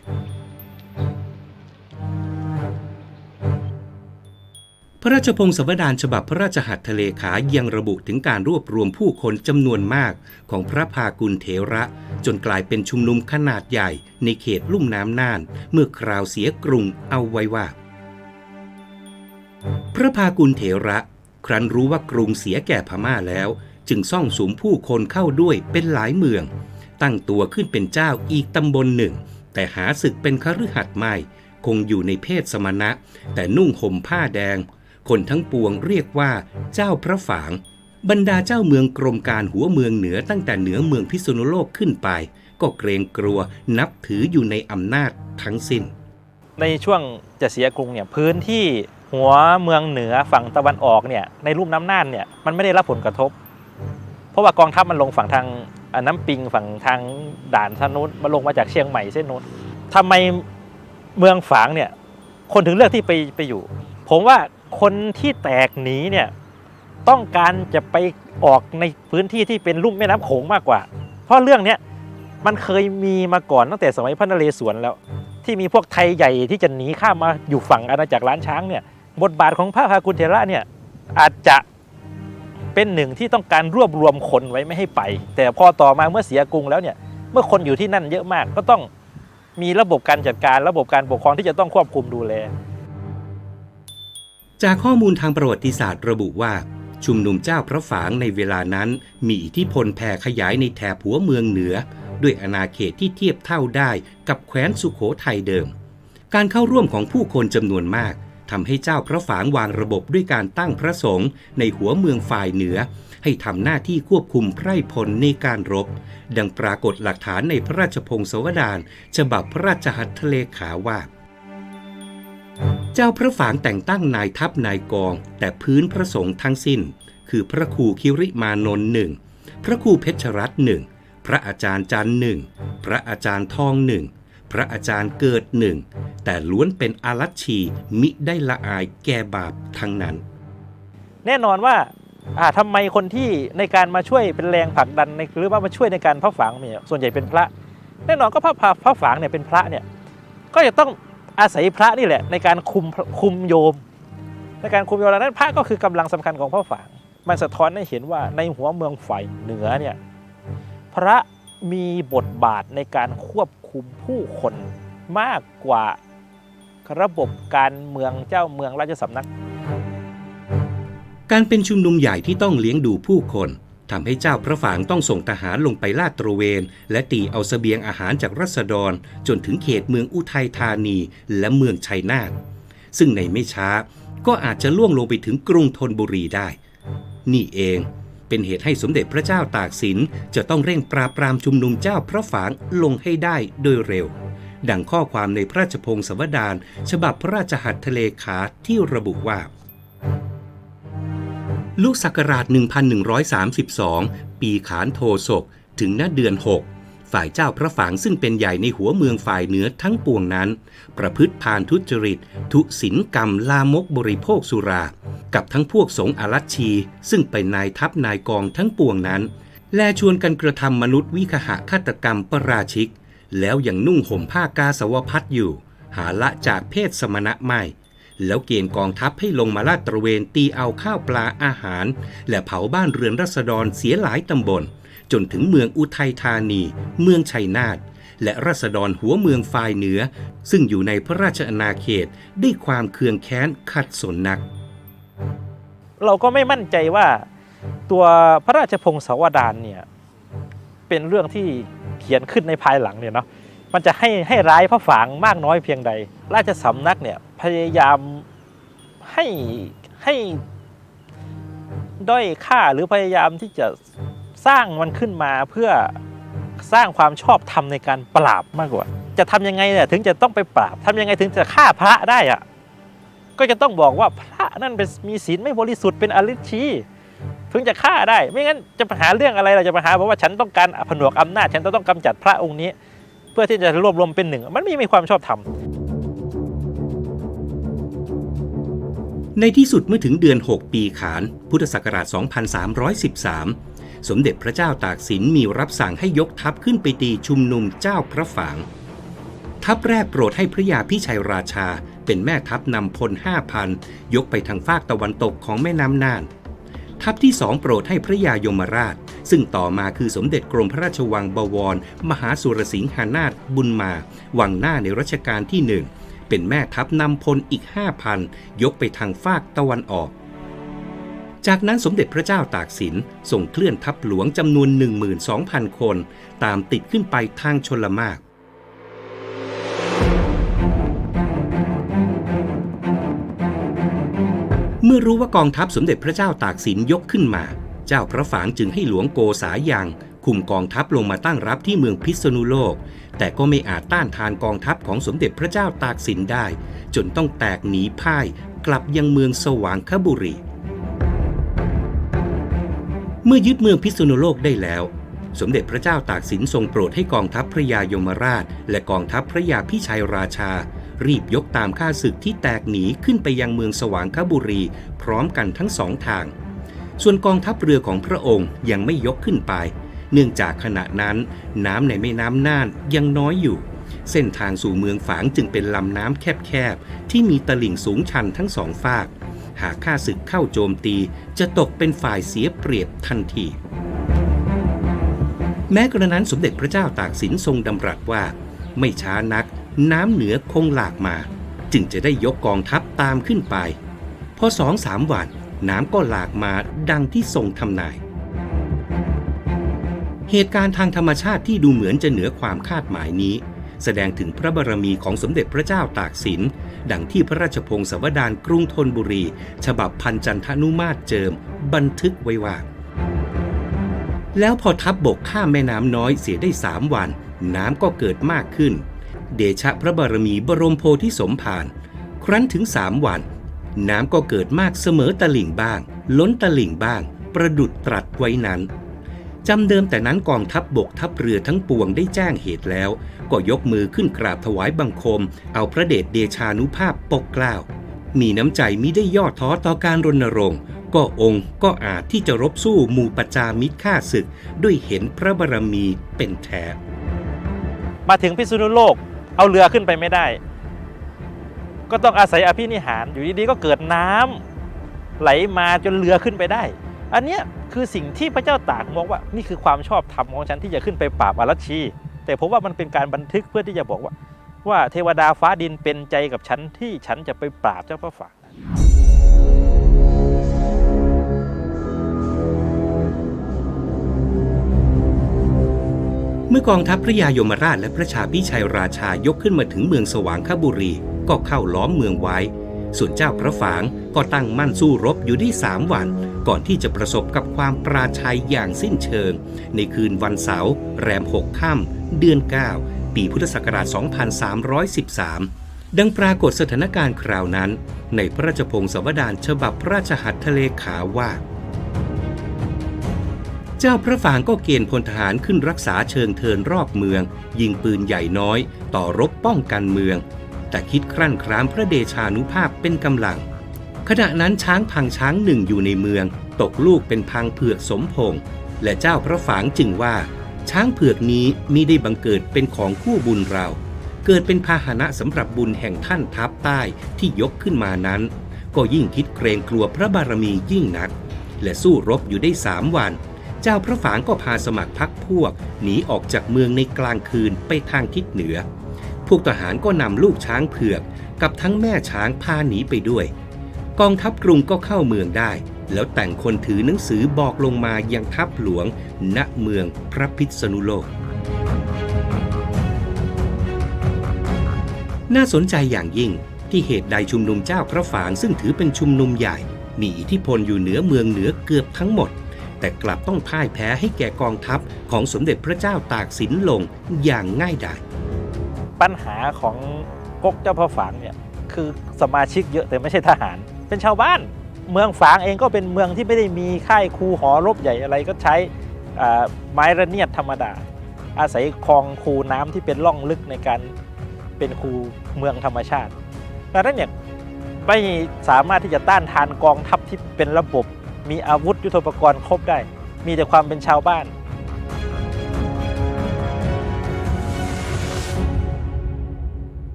พระราชพงศาวดารฉบับพระราชหัตถเลขายังระบุถึงการรวบรวมผู้คนจำนวนมากของพระภากุลเถระ จนกลายเป็นชุมนุมขนาดใหญ่ในเขตลุ่มน้ำน่าน เมื่อคราวเสียกรุงเอาไว้ว่า พระภากุลเถระ ครั้นรู้ว่ากรุงเสียแก่พม่าแล้ว จึงซ่องสุมผู้คนเข้าด้วยเป็นหลายเมือง ตั้งตัวขึ้นเป็นเจ้าอีกตำบลหนึ่ง แต่หาสึกเป็นคฤหัสถ์ไม่ คงอยู่ในเพศสมณะ แต่นุ่งห่มผ้าแดง คนทั้งปวงเรียกว่าเจ้าพระฝาง บรรดาเจ้าเมืองกรมการหัวเมืองเหนือตั้งแต่เหนือเมืองพิษณุโลกขึ้นไป ก็เกรงกลัวนับถืออยู่ในอำนาจทั้งสิ้น ในช่วงจะเสียกรุงเนี่ย พื้นที่หัวเมืองเหนือฝั่งตะวันออกเนี่ย ในลุ่มน้ำน่านเนี่ย มันไม่ได้รับผลกระทบ เพราะว่ากองทัพมันลงฝั่งทาง อ่า น้ำปิง ฝั่งทางด่านทางนู้น มันลงมาจากเชียงใหม่เส้นนู้น ทำไมเมืองฝางเนี่ย คนถึงเลือกที่ไป ไปอยู่ ผมว่าคนที่แตกหนีเนี่ย ต้องการจะไปออกในพื้นที่ที่เป็นลุ่มแม่น้ำโขงมากกว่า เพราะเรื่องเนี้ยมันเคยมีมาก่อนตั้งแต่สมัยพระนเรศวรแล้ว ที่มีพวกไทยใหญ่ที่จะหนีข้ามมาอยู่ฝั่งอาณาจักรล้านช้างเนี่ย บทบาทของพระภากุลเถระเนี่ย อาจจะเป็นหนึ่งที่ต้องการรวบรวมคนไว้ไม่ให้ไป แต่พอต่อมาเมื่อเสียกรุงแล้วเนี่ย เมื่อคนอยู่ที่นั่นเยอะมาก ก็ต้องมีระบบการจัดการ ระบบการปกครองที่จะต้องควบคุมดูแล จากข้อมูลทางประวัติศาสตร์ระบุว่า ชุมนุมเจ้าพระฝางในเวลานั้นมีอิทธิพลแผ่ขยายในแถบหัวเมืองเหนือ ด้วยอาณาเขตที่เทียบเท่าได้กับแคว้นสุโขทัยเดิม การเข้าร่วมของผู้คนจำนวนมากทำให้เจ้าพระฝางวางระบบด้วยการตั้งพระสงฆ์ในหัวเมืองฝ่ายเหนือ ให้ทำหน้าที่ควบคุมไพร่พลในการรบ ดังปรากฏหลักฐานในพระราชพงศาวดารฉบับพระราชหัตถเลขาว่า เจ้าพระฝางแต่งตั้งนายทัพนายกอง แต่พื้นพระสงฆ์ทั้งสิ้น คือพระครูคิริมานนท์หนึ่ง พระครูเพชรรัตน์หนึ่ง พระอาจารย์จันทร์หนึ่ง พระอาจารย์ทองหนึ่ง พระอาจารย์เกิดหนึ่ง แต่ล้วนเป็นอรัชชีมิได้ละอายแก่บาปทั้งนั้น แน่นอนว่า อ่า ทำไมคนที่ในการมาช่วยเป็นแรงผลักดันใน หรือว่ามาช่วยในการพระฝางเนี่ย ส่วนใหญ่เป็นพระ แน่นอนก็พระ พระ พระฝางเนี่ยเป็นพระเนี่ย ก็จะต้องอาศัยพระนี่แหละในการคุม คุมโยม ในการคุมโยม ดังนั้นพระก็คือกำลังสำคัญของพระฝาง มันสะท้อนให้เห็นว่าในหัวเมืองฝ่ายเหนือเนี่ย พระมีบทบาทในการควบคุมผู้คนมากกว่าระบบการเมืองเจ้าเมืองราชสำนัก การเป็นชุมนุมใหญ่ที่ต้องเลี้ยงดูผู้คน ทำให้เจ้าพระฝางต้องส่งทหารลงไปลาดตระเวน และตี๋เอาเสบียงอาหารจากราษฎร จนถึงเขตเมืองอุทัยธานีและเมืองชัยนาท ซึ่งในไม่ช้าก็อาจจะล่วงลงไปถึงกรุงธนบุรีได้ นี่เองเป็นเหตุให้สมเด็จพระเจ้าตากสินจะต้องเร่งปราบปรามชุมนุมเจ้าพระฝางลงให้ได้โดยเร็ว ดังข้อความในพระราชพงศาวดารฉบับพระราชหัตถเลขาที่ระบุว่า ลุ ศักราช หนึ่งพันหนึ่งร้อยสามสิบสอง ปีขานโทศก ถึง ณ เดือนหก ฝ่ายเจ้าพระฝางซึ่งเป็นใหญ่ในหัวเมืองฝ่ายเหนือทั้งปวงนั้น ประพฤติพาลทุจริต ทุศีลกรรม ลามกบริโภคสุรา กับทั้งพวกสงฆ์อรัชชี ซึ่งเป็นนายทัพนายกองทั้งปวงนั้น แลชวนกันกระทำมนุษย์วิคหะฆาตกรรมปราชิก แล้วยังนุ่งห่มผ้ากาสาวพัสตร์อยู่ หาละจากเพศสมณะไม่ แล้วเกณฑ์กองทัพให้ลงมาลาดตระเวนตีเอาข้าวปลาอาหาร และเผาบ้านเรือนราษฎรเสียหลายตำบล จนถึงเมืองอุทัยธานี เมืองชัยนาท และราษฎรหัวเมืองฝ่ายเหนือ ซึ่งอยู่ในพระราชอาณาเขต ด้วยความเคืองแค้นขัดสนนัก เราก็ไม่มั่นใจว่าตัวพระราชพงศาวดารเนี่ย เป็นเรื่องที่เขียนขึ้นในภายหลังเนี่ยเนาะ มันจะให้ ให้ร้ายพระฝางมากน้อยเพียงใด ราชสำนักเนี่ยพยายามให้ ให้ด้อยค่า หรือพยายามที่จะสร้างมันขึ้นมาเพื่อสร้างความชอบธรรมในการปราบมากกว่า จะทำยังไงเนี่ยถึงจะต้องไปปราบ ทำยังไงถึงจะฆ่าพระได้อะ ก็จะต้องบอกว่าพระนั่นเป็น มีศีลไม่บริสุทธิ์ เป็นอรัชชี ถึงจะฆ่าได้ ไม่งั้นจะไปหาเรื่องอะไรล่ะ จะไปหาบอกว่าฉันต้องการผนวกอำนาจ ฉันต้องกำจัดพระองค์นี้ เพื่อที่จะรวบรวมเป็นหนึ่ง มันไม่มีความชอบธรรม ในที่สุดเมื่อถึงเดือนหก ปีขาน พุทธศักราช สองพันสามร้อยสิบสาม สมเด็จพระเจ้าตากสินมีรับสั่งให้ยกทัพขึ้นไปตีชุมนุมเจ้าพระฝาง ทัพแรกโปรดให้พระยาพิชัยราชาเป็นแม่ทัพนำพล ห้าพัน ยกไปทางฟากตะวันตกของแม่น้ำน่าน ทัพที่สองโปรดให้พระยายมราช ซึ่งต่อมาคือสมเด็จกรมพระราชวังบวรมหาสุรสิงหานาถบุญมา วังหน้าในรัชกาลที่หนึ่ง เป็นแม่ทัพนำพลอีก ห้าพัน ยกไปทางฟากตะวันออก จากนั้นสมเด็จพระเจ้าตากสินทรงเคลื่อนทัพหลวงจำนวน หนึ่งหมื่นสองพัน คน ตามติดขึ้นไปทางชลมารค เมื่อรู้ว่ากองทัพสมเด็จพระเจ้าตากสินยกขึ้นมา เจ้าพระฝางจึงให้หลวงโกษายังคุมกองทัพลงมาตั้งรับที่เมืองพิษณุโลก แต่ก็ไม่อาจต้านทานกองทัพของสมเด็จพระเจ้าตากสินได้ จนต้องแตกหนีพ่ายกลับยังเมืองสว่างคบุรี เมื่อยึดเมืองพิษณุโลกได้แล้ว สมเด็จพระเจ้าตากสินทรงโปรดให้กองทัพพระยายมราช และกองทัพพระยาพิชัยราชา รีบยกตามข้าศึกที่แตกหนีขึ้นไปยังเมืองสว่างคบุรีพร้อมกันทั้งสองทาง ส่วนกองทัพเรือของพระองค์ยังไม่ยกขึ้นไป เนื่องจากขณะนั้นน้ำในแม่น้ำน่านยังน้อยอยู่ เส้นทางสู่เมืองฝางจึงเป็นลำน้ำแคบๆ ที่มีตลิ่งสูงชันทั้งสองฟาก หากข้าศึกเข้าโจมตีจะตกเป็นฝ่ายเสียเปรียบทันที แม้กระนั้นสมเด็จพระเจ้าตากสินทรงดำรัสว่า ไม่ช้านักน้ำเหนือคงหลากมา จึงจะได้ยกกองทัพตามขึ้นไป พอสองสามวันน้ำก็หลากมาดังที่ทรงทำนาย เหตุการณ์ทางธรรมชาติที่ดูเหมือนจะเหนือความคาดหมายนี้ แสดงถึงพระบารมีของสมเด็จพระเจ้าตากสิน ดังที่พระราชพงศาวดารกรุงธนบุรี ฉบับพันจันทนุมาตรเจิม บันทึกไว้ว่า แล้วพอทัพบกข้ามแม่น้ำน้อยเสียได้สามวัน น้ำก็เกิดมากขึ้น เดชะพระบารมีบรมโพธิสมภาร ครั้นถึงสามวัน น้ำก็เกิดมากเสมอตลิ่งบ้าง ล้นตลิ่งบ้าง ประดุจตรัสไว้นั้น จำเดิมแต่นั้นกองทัพบกทัพเรือทั้งปวงได้แจ้งเหตุแล้ว ก็ยกมือขึ้นกราบถวายบังคม เอาพระเดชเดชานุภาพปกเกล้า มีน้ำใจมิได้ย่อท้อต่อการรณรงค์ ก็องค์ก็อาจที่จะรบสู้หมู่ประจามิตรข้าศึก ด้วยเห็นพระบารมีเป็นแท้ มาถึงพิษณุโลก เอาเรือขึ้นไปไม่ได้ ก็ต้องอาศัยอภินิหาร อยู่ดีๆ ก็เกิดน้ำไหลมาจนเรือขึ้นไปได้ อันเนี้ยคือสิ่งที่พระเจ้าตากมองว่า นี่คือความชอบธรรมของฉันที่จะขึ้นไปปราบอรัชชี แต่ผมว่ามันเป็นการบันทึกเพื่อที่จะบอกว่า ว่าเทวดาฟ้าดินเป็นใจกับฉันที่ฉันจะไปปราบเจ้าพระฝาง เมื่อกองทัพพระยายมราชและพระชาพิชัยราชายกขึ้นมาถึงเมืองสว่างคบุรี ก็เข้าล้อมเมืองไว้ ส่วนเจ้าพระฝางก็ตั้งมั่นสู้รบอยู่ได้สามวัน ก่อนที่จะประสบกับความปราชัยอย่างสิ้นเชิง ในคืนวันเสาร์แรมหกค่ำ เดือนเก้า ปีพุทธศักราช สองพันสามร้อยสิบสาม ดังปรากฏสถานการณ์คราวนั้น ในพระราชพงศาวดารฉบับพระราชหัตถเลขาว่า เจ้าพระฝางก็เกณฑ์พลทหารขึ้นรักษาเชิงเทินรอบเมือง ยิงปืนใหญ่น้อย ต่อรบป้องกันเมือง แต่คิดครั่นครามพระเดชานุภาพเป็นกำลัง ขณะนั้นช้างพังช้างหนึ่งอยู่ในเมือง ตกลูกเป็นพังเผือกสมพงษ์ และเจ้าพระฝางจึงว่า ช้างเผือกนี้มิได้บังเกิดเป็นของคู่บุญเรา เกิดเป็นพาหนะสำหรับบุญแห่งท่านทัพใต้ที่ยกขึ้นมานั้น ก็ยิ่งคิดเกรงกลัวพระบารมียิ่งนัก และสู้รบอยู่ได้สามวัน เจ้าพระฝางก็พาสมัครพรรคพวกหนีออกจากเมืองในกลางคืนไปทางทิศเหนือ พวกทหารก็นำลูกช้างเผือกกับทั้งแม่ช้างพาหนีไปด้วย กองทัพกรุงก็เข้าเมืองได้ แล้วแต่งคนถือหนังสือบอกลงมายังทัพหลวง ณ เมืองพระพิษณุโลก น่าสนใจอย่างยิ่งที่เหตุใดชุมนุมเจ้าพระฝางซึ่งถือเป็นชุมนุมใหญ่ มีอิทธิพลอยู่เหนือเมืองเหนือเกือบทั้งหมด แต่กลับต้องพ่ายแพ้ให้แก่กองทัพของสมเด็จพระเจ้าตากสินลงอย่างง่ายดาย ปัญหาของก๊กเจ้าพระฝางเนี่ย คือสมาชิกเยอะแต่ไม่ใช่ทหาร เป็นชาวบ้าน เมืองฝางเองก็เป็นเมืองที่ไม่ได้มีค่ายคูหอรบใหญ่อะไร ก็ใช้ อ่า ไม้ระเนียดธรรมดา อาศัยคลองคูน้ำที่เป็นร่องลึกในการเป็นคูเมืองธรรมชาติ ดังนั้นเนี่ย ไม่สามารถที่จะต้านทานกองทัพที่เป็นระบบ มีอาวุธยุทโธปกรณ์ครบได้ มีแต่ความเป็นชาวบ้าน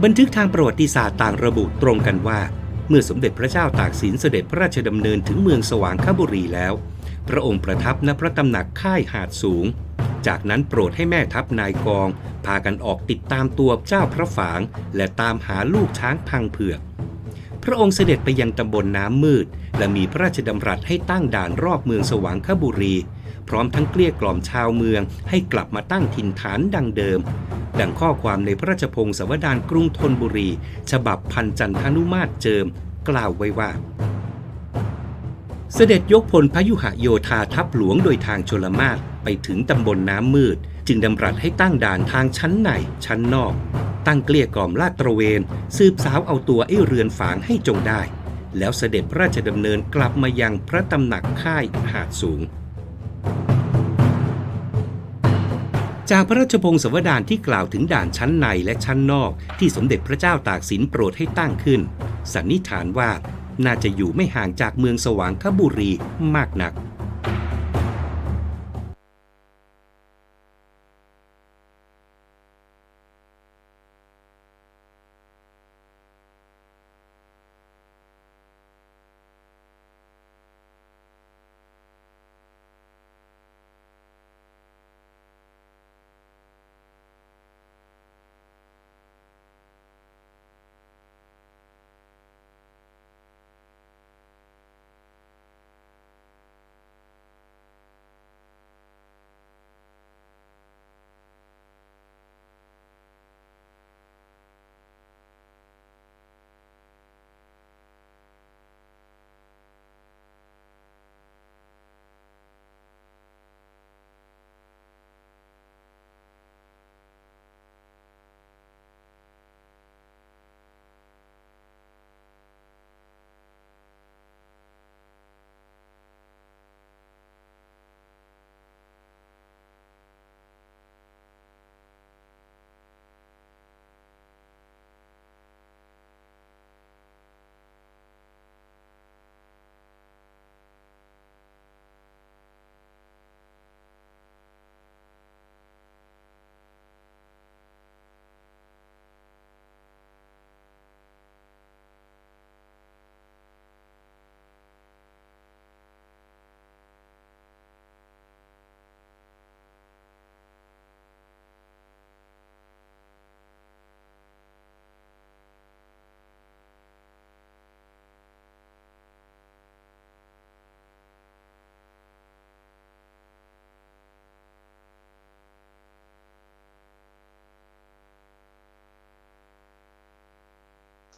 บันทึกทางประวัติศาสตร์ต่างระบุตรงกันว่า เมื่อสมเด็จพระเจ้าตากสินเสด็จพระราชดำเนินถึงเมืองสว่างคบุรีแล้ว พระองค์ประทับณพระตำหนักค่ายหาดสูง จากนั้นโปรดให้แม่ทัพนายกองพากันออกติดตามตัวเจ้าพระฝาง และตามหาลูกช้างพังเผือก พระองค์เสด็จไปยังตำบลน้ำมืด และมีพระราชดำรัสให้ตั้งด่านรอบเมืองสว่างคบุรี พร้อมทั้งเกลี้ยกล่อมชาวเมืองให้กลับมาตั้งถิ่นฐานดังเดิม ดังข้อความในพระราชพงศาวดารกรุงธนบุรี ฉบับพันจันทานุมาตรเจิม กล่าวไว้ว่า เสด็จยกพลพยุหโยธาทัพหลวงโดยทางชลมารไปถึงตำบลน้ำมืด จึงดำรัสให้ตั้งด่านทางชั้นในชั้นนอก ตั้งเกลี้ยกล่อมลาดตระเวน สืบสาวเอาตัวไอ้เรือนฝางให้จงได้ แล้วเสด็จพระราชดำเนินกลับมายังพระตำหนักค่ายหาดสูง จากพระราชพงศาวดารที่กล่าวถึงด่านชั้นในและชั้นนอกที่สมเด็จพระเจ้าตากสินโปรดให้ตั้งขึ้น สันนิษฐานว่าน่าจะอยู่ไม่ห่างจากเมืองสว่างคบุรีมากนัก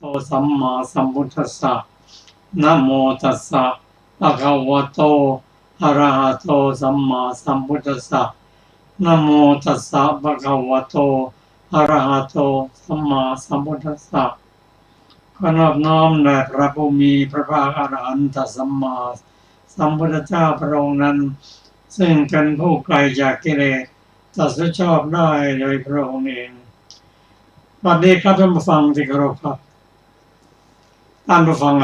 โตสัมมาสัมพุทธัสสะ นะโมตัสสะ ภะคะวะโต อะระหะโต สัมมาสัมพุทธัสสะ นะโมตัสสะ ภะคะวะโต อะระหะโต สัมมาสัมพุทธัสสะ ขอนอบน้อมแด่พระผู้มีพระภาคอรหันตสัมมาสัมพุทธเจ้าพระองค์นั้น ซึ่งเป็นผู้ไกลจากกิเลส ตรัสรู้ชอบได้โดยพระองค์เอง บัดนี้ครับท่านผู้ฟังที่เคารพครับ ท่านผู้ฟัง